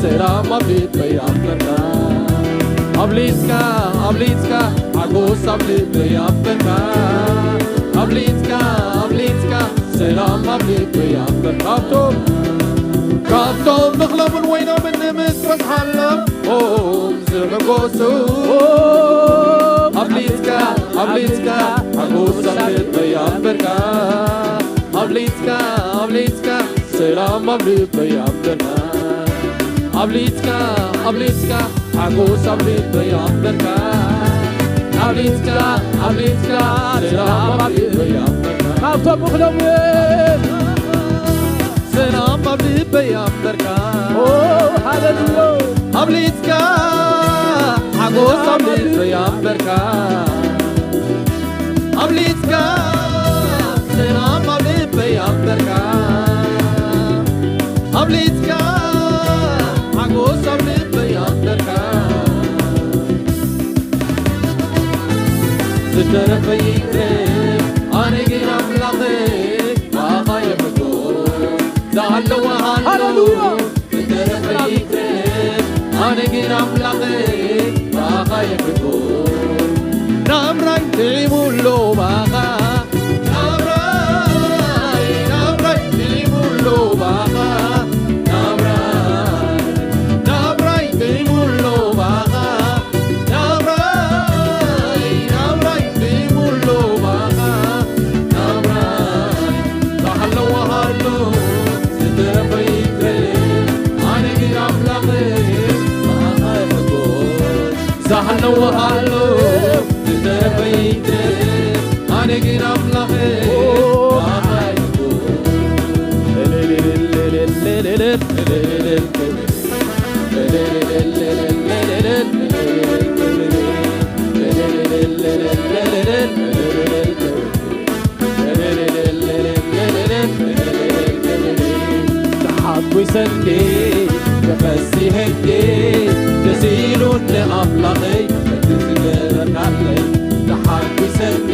ሰላም ኣብ ልበይ ኣንበርካ። ኣብሊጽካ፣ ኣብሊጽካ፣ ሓጎስ ኣብ ልበይ ኣንበርካ። ኣብሊጽካ፣ ኣብሊጽካ፣ ሰላም ኣብ ልበይ ኣንበር። ካብቶም፣ ካብቶም ምኽሎምን ወይኖምን ምስ በዝሓሎም፣ ኦም ዝሕጎሱ። ኣብሊጽካ፣ ኣብሊጽካ፣ ሓጎስ ኣብ ልበይ ኣንበርካ። ኣብሊጽካ፣ ኣብሊጽካ፣ ሰላም ኣብ ልበይ ኣንበርካ። ኣብሊጽካ፣ ኣብሊጽካ፣ ሓጎስ ኣብ ልበይ ኣንበርካ። ኣብሊጽካ፣ ኣብሊጽካ፣ ሰላም ኣብ ልበይ ኣንበርካ። ካብቶም ምኽሎም ሰላም ኣብ ልበይ ኣንበርካ። ኦ፣ ሃሌሉያ። ኣብሊጽካ፣ ሓጎስ ኣብ ልበይ ኣንበርካ። ኣብሊጽካ፣ ሰላም ኣብ ልበይ ኣንበርካ። ኣብሊጽካ፣ ሓጎስ ኣብ ልበይ ኣንበርካ። ዝተረፈ ይትረፍ፣ ኣነ ግን ኣምላኸይ፣ ብኣኻ ይሕጎስ። ዝሃለወ ሃሎ፣ ሃሌሉያ። ዝተረፈ ይትረፍ፣ ኣነ ግን ኣምላኸይ፣ ብኣኻ ይሕጎስ። ናብራይ ጥዒሙ ኣሎ ብኣኻ፣ ናብራይ፣ ናብራይ ጥዒሙ ኣሎ ብኣኻ፣ ናብራይ፣ ናብራይ ጥዒሙ ኣሎ ብኣኻ፣ ናብራይ፣ ናብራይ ጥዒሙ ኣሎ ብኣኻ፣ ናብራይ። ዝሃለወ ሃሎ፣ ዝተረፈ ይትረፍ፣ ኣነ ግን ኣምላኸይ፣ ብኣኻ ይሕጎስ። ዝሃለወ ሃሎ፣ ዝተረፈ ይትረፍ፣ ኣነ ግን ኣምላኸይ፣ ብኣኻ ይሕጎስ። ተሓጒሰ እንዴ ተፈሲሐ እንዴ ደስ ኢሉኒ ኣምላኸይ በቲ ዝገበርካለይ። ተሓጒሰ እንዴ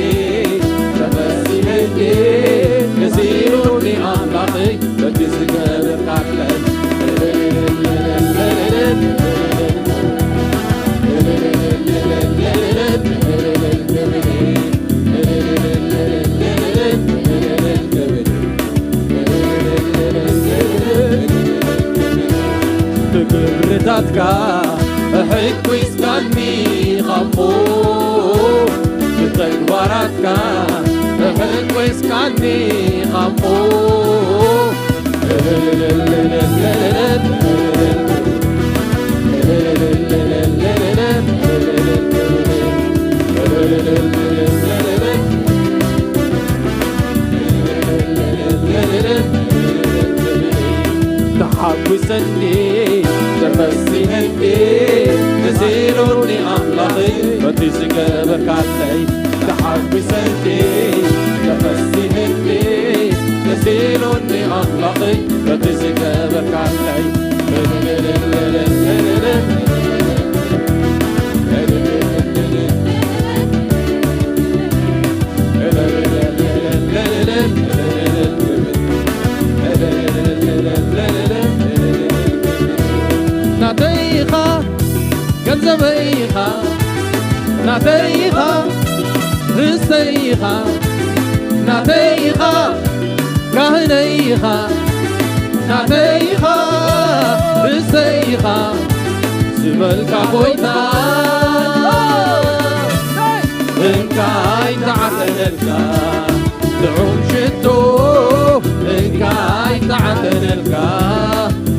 ተፈሲሐ እንዴ ደስ ኢሉኒ ኣምላኸይ በቲ ዝገበርካለይ። ብግብርታትካ ኣሕጒስካኒ ኻሞ፣ ብተግባራትካ ኣሕጒስካኒ ኻሞ። ተሓጒሰኒ ተፈሲሐኒ ደስ ኢሉኒ ኣምላኸይ ዝገበርካለይ ተሓጒሰ እንዲ ተፈሲህ እንዲ ደስ ኢሉኒ ኣምላኸይ በቲ ዝገበርካለይ። ናተይ ኢኻ፣ ገንዘበይ ኢኻ፣ ናተይ ኢኻ፣ ርስተይ ኢኻ፣ ናተይ ኢኻ፣ ካህነይ ኢኻ፣ ናተይ ኢኻ፣ ርስተይ ኢኻ ዝበልካ ጎይታ፣ እንካ ኣይተዓጠነልካ ጥዑም ሽቶ፣ እንካ ኣይተዓጠነልካ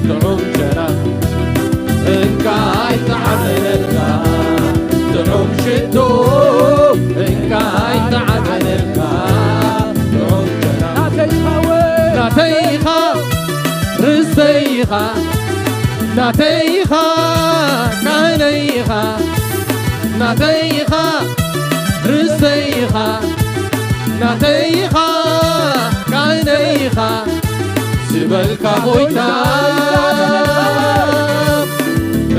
ጥዑም ሸራ፣ እንካ ኣይተዓጠነልካ ጥዑም ሽቶ፣ እንካ ኣይተዓጠነልካ ጥዑም ሸራ። ናተይ ኢኻ፣ ርስተይ ኢኻ፣ ናተይ ኢኻ፣ ካህነይ ኢኻ፣ ናተይ ኢኻ፣ ርስተይ ኢኻ፣ ናተይ ኢኻ፣ ካህነይ ኢኻ ዝበልካ ጎይታ፣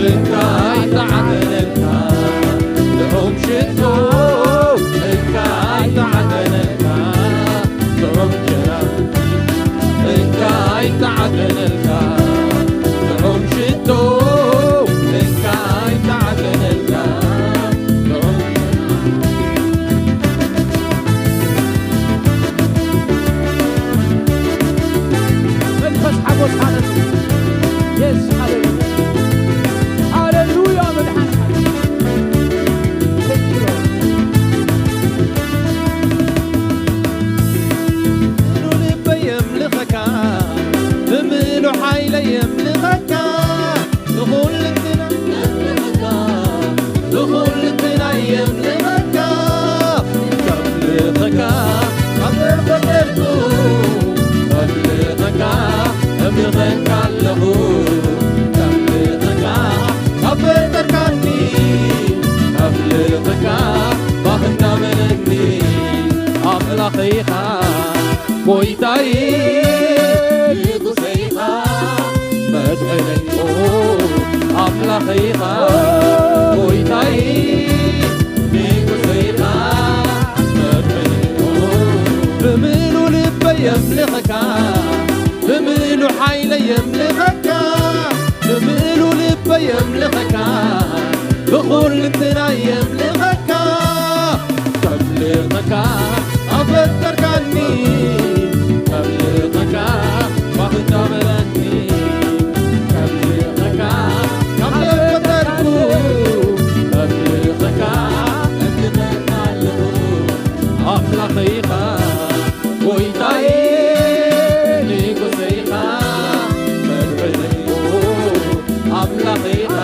እንካ ኣይተዓጠነልካ ጥዑም ሽቶ፣ እንካ ኣይተዓጠነልካ ጥዑም ሸራ፣ እንካ ኣይተዓጠነልካ ጥዑም ሽቶ፣ እንካ ኣይተዓጠነልካ ጥዑም ሸራ። መንፈስ ሓጎስ ሃለሉያ። የስ ሃለሉያ። ሃለሉያ መድሓን Thank you, Lord. ብምሉ ልበይ የምልኸካ፣ ብምሉ ሓይለይ የምልኸካ፣ ብኹልንትና የምልኸካ፣ ብኹልንትና የምልኸካ፣ ከምልኸካ ካብ ተፈጠርኩ፣ ከምልኸካ እምልኸካ ኣለኹ፣ ከምልኸካ ካብ ፈጠርካኒ፣ ከምልኸካ ባህ እንዳበለኒ፣ ኣምላኸይ ኢኻ ጎይታይ፣ ንጉሰይ ኢኻ መድሕነይ፣ ኣምላኸይ ኢኻ ጎይታይ፣ ንጉሰይ ኢኻ መድሕነይ፣ ብምሉ ልበይ የምልኸካ፣ ብምሉ ሓይለይ የምልኸካ፣ ብምሉ ልበይ የምልኸካ፣ ብኹልንትናይ የምልኸካ። ከምልኸካ ኣፈጠርካኒ፣ ከምልኸካ ባህ እንዳበለኒ፣ ከምልኸካ ካብ ተፈጠርኩ፣ ከምልኸካ እምልኸካ ኣለኹ። ኣምላኸይ ኢኻ ጎይታዬ፣ ንጉሰይ ኢኻ መድሕነይ፣ ኣምላኸይ ኢኻ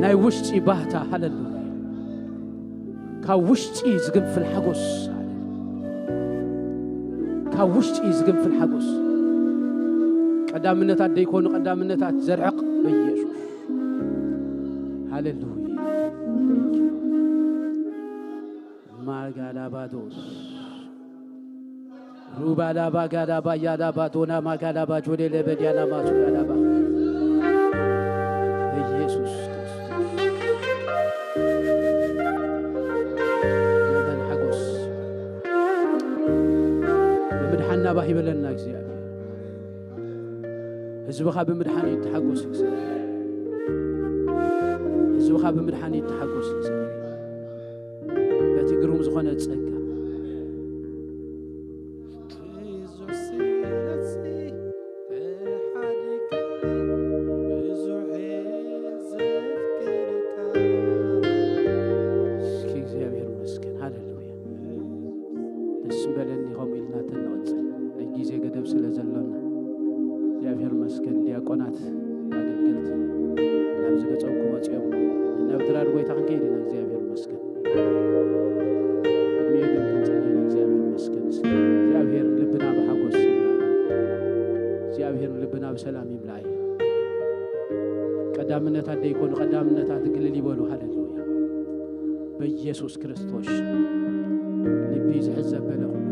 ናይ ውሽጢ ባህታ፣ ሃሌሉያ። ካብ ውሽጢ ዝግንፍል ሓጎስ፣ ካብ ውሽጢ ዝግንፍል ሓጎስ። ቀዳምነታት ደይኮኑ ቀዳምነታት ዘርሕቕ በኢየሱስ። ሃሌሉያ። ማጋላባዶስ ሩባላባ ጋዳባ ያዳባ ዶና ማጋዳባ ጆሌ ለበዲያና ማቱ ያዳባ በኢየሱስ ክርስቶስ። መመን ሓጎስ ብምድሓና ባህ ይበለና እግዚኣብሔር። ህዝብኻ ብምድሓን ይተሓጎስ እግዚኣብሔር። ህዝብኻ ብምድሓን ይተሓጎስ እግዚኣብሔር። በቲ ግሩም ዝኾነ ጸጋ። ብዙሕ ስለዚ ተሓዲግካ ብዙሕ ዘፍቅረካ። እስኪ እግዚኣብሔር ይመስገን። ሃሌሉያ። ደስ በለኒ ከምኡ ኢልና ተንቕጽል። ናይ ግዜ ገደብ ስለ ዘሎና እግዚኣብሔር ይመስገን። ዲያቆናት ኣገልገልቲ ናብዚ ገጾም ክመጹ እዮም። ናብ ድራር ጎይታ ክንከይድ ኢና። እግዚኣብሔር ይመስገን። ቅድሚኡ ግን ክንጽሊ ኢና። እግዚኣብሔር ይመስገን። እስኪ እግዚኣብሔር ልብና ብሓጎስ ይምልኣ። እግዚኣብሔር ልብና ብሰላም ይምልኣ። ቀዳምነታት ደይኮኑ ቀዳምነታት ግልል ይበሉ። ሃሌሉያ። በኢየሱስ ክርስቶስ ልቢ ዝሕዝ ዘበለ ኩሉ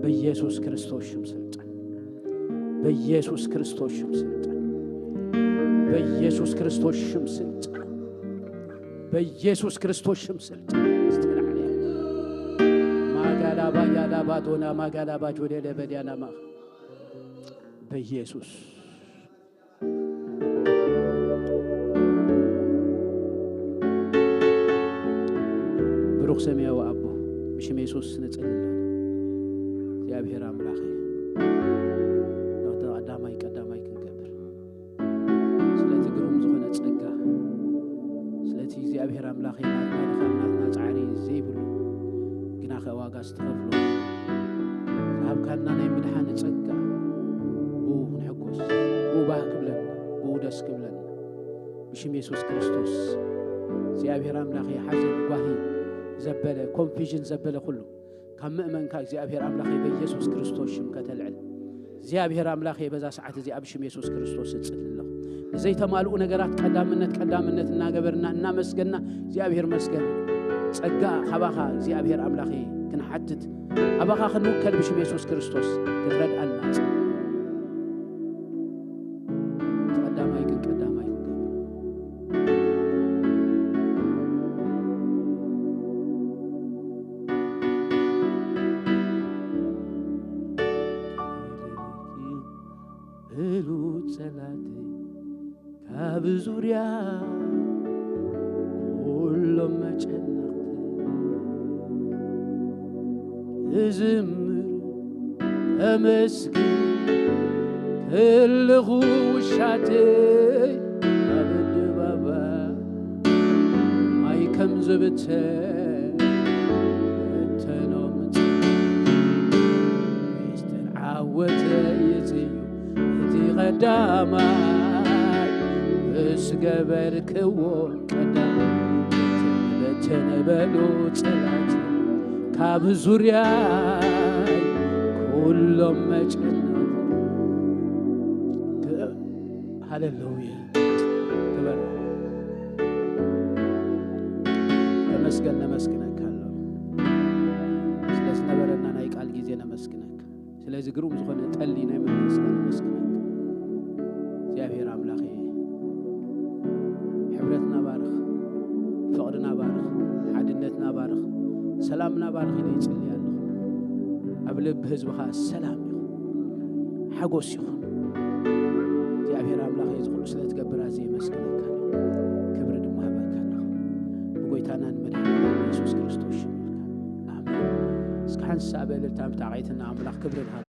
በኢየሱስ ክርስቶስ ሽም ስልጣን፣ በኢየሱስ ክርስቶስ ሽም ስልጣን፣ በኢየሱስ ክርስቶስ ሽም ስልጣን፣ በኢየሱስ ክርስቶስ ሽም ስልጣን ዝተላዕለ ማጋላባ ያላባ ዶና ማጋላባ ጆሌ ለበዲያናማ በኢየሱስ ብሩኽ ሰማያዊ ኣቦ፣ ብሽም የሱስ ንጽሊ ኣለና። እግዚኣብሔር ኣምላኸ፣ ናብቲ ቀዳማይ ቀዳማይ ክንገብር፣ ስለቲ ግሩም ዝኾነ ጸጋ፣ ስለቲ እግዚኣብሔር ኣምላኸ፣ ናትና ድኻም፣ ናትና ጻዕሪ ዘይብሉ፣ ግና ከ ዋጋ ዝተኸፍሎ፣ ዝሃብካና ናይ ምድሓን ጸጋ፣ ብኡ ክንሕጎስ፣ ብኡ ባህ ክብለና፣ ብኡ ደስ ክብለና። ብሽም የሱስ ክርስቶስ እግዚኣብሔር ኣምላኸ፣ ሓዘን ጓሂ ዘበለ፣ ኮንፊዥን ዘበለ ኩሉ ካብ ምእመንካ እግዚኣብሔር ኣምላኸ፣ በኢየሱስ ክርስቶስ ሽም ከተልዕል። እግዚኣብሔር ኣምላኸ፣ በዛ ሰዓት እዚኣ ብሽም የሱስ ክርስቶስ እጽሊ ኣለኹ። ንዘይተማልኡ ነገራት ቀዳምነት፣ ቀዳምነት እናገበርና፣ እናመስገንና፣ እግዚኣብሔር መስገን። ጸጋ ካባኻ እግዚኣብሔር ኣምላኸ ክንሓትት፣ ኣባኻ ክንውከል ብሽም የሱስ ክርስቶስ ክትረድኣና እጽሊ። እቲ ቀዳማይ ግን ቀዳማይ በሉ ጸላተይ ካብ ዙርያ ኩሎም መጨነቕቲ እዝምር እመስግን ከለኹ ውሻተይ ኣብ ኣደባባይ ማይ ከም ዝብተን በተኖም። ሚስጥር ዓወተይ እዚ እዩ እቲ ቀዳማይ ምስ ገበርክዎ ቀዳም በተነ በሉ ጸላተይ ካብ ዙርያይ ኩሎም መጨነቕቲ። ሃሌሉያ። ክበር። ተመስገን፣ ነመስግነካ ኣሎ። ስለ ዝነበረና ናይ ቃል ግዜ ነመስግነካ። ስለዚ ግሩም ዝኾነ ጠሊ ናይ መንፈስካ ነመስግነካ። እግዚኣብሔር ኣምላኸ፣ ሕብረትና ባርኽ፣ ፍቕርና ባርኽ፣ ሓድነትና ባርኽ፣ ሰላምና ባርኽ ኢለ ይጽሊ ኣለኹ። ኣብ ልቢ ህዝብኻ ሰላም ይኹን፣ ሓጎስ ይኹን። እግዚኣብሔር ኣምላኸ፣ እዚ ኩሉ ስለ ትገብር ኣዝየ የመስግነካ። ክብሪ ድማ ሃበካ ኣለኹ። ብጎይታናን መድሓኒናን የሱስ ክርስቶስ ሽም ኢልካ። ኣሜን። እስኪ ሓንሳብ እልልታ ምጣቒትና ኣምላኽ ክብሪ ንሃብ።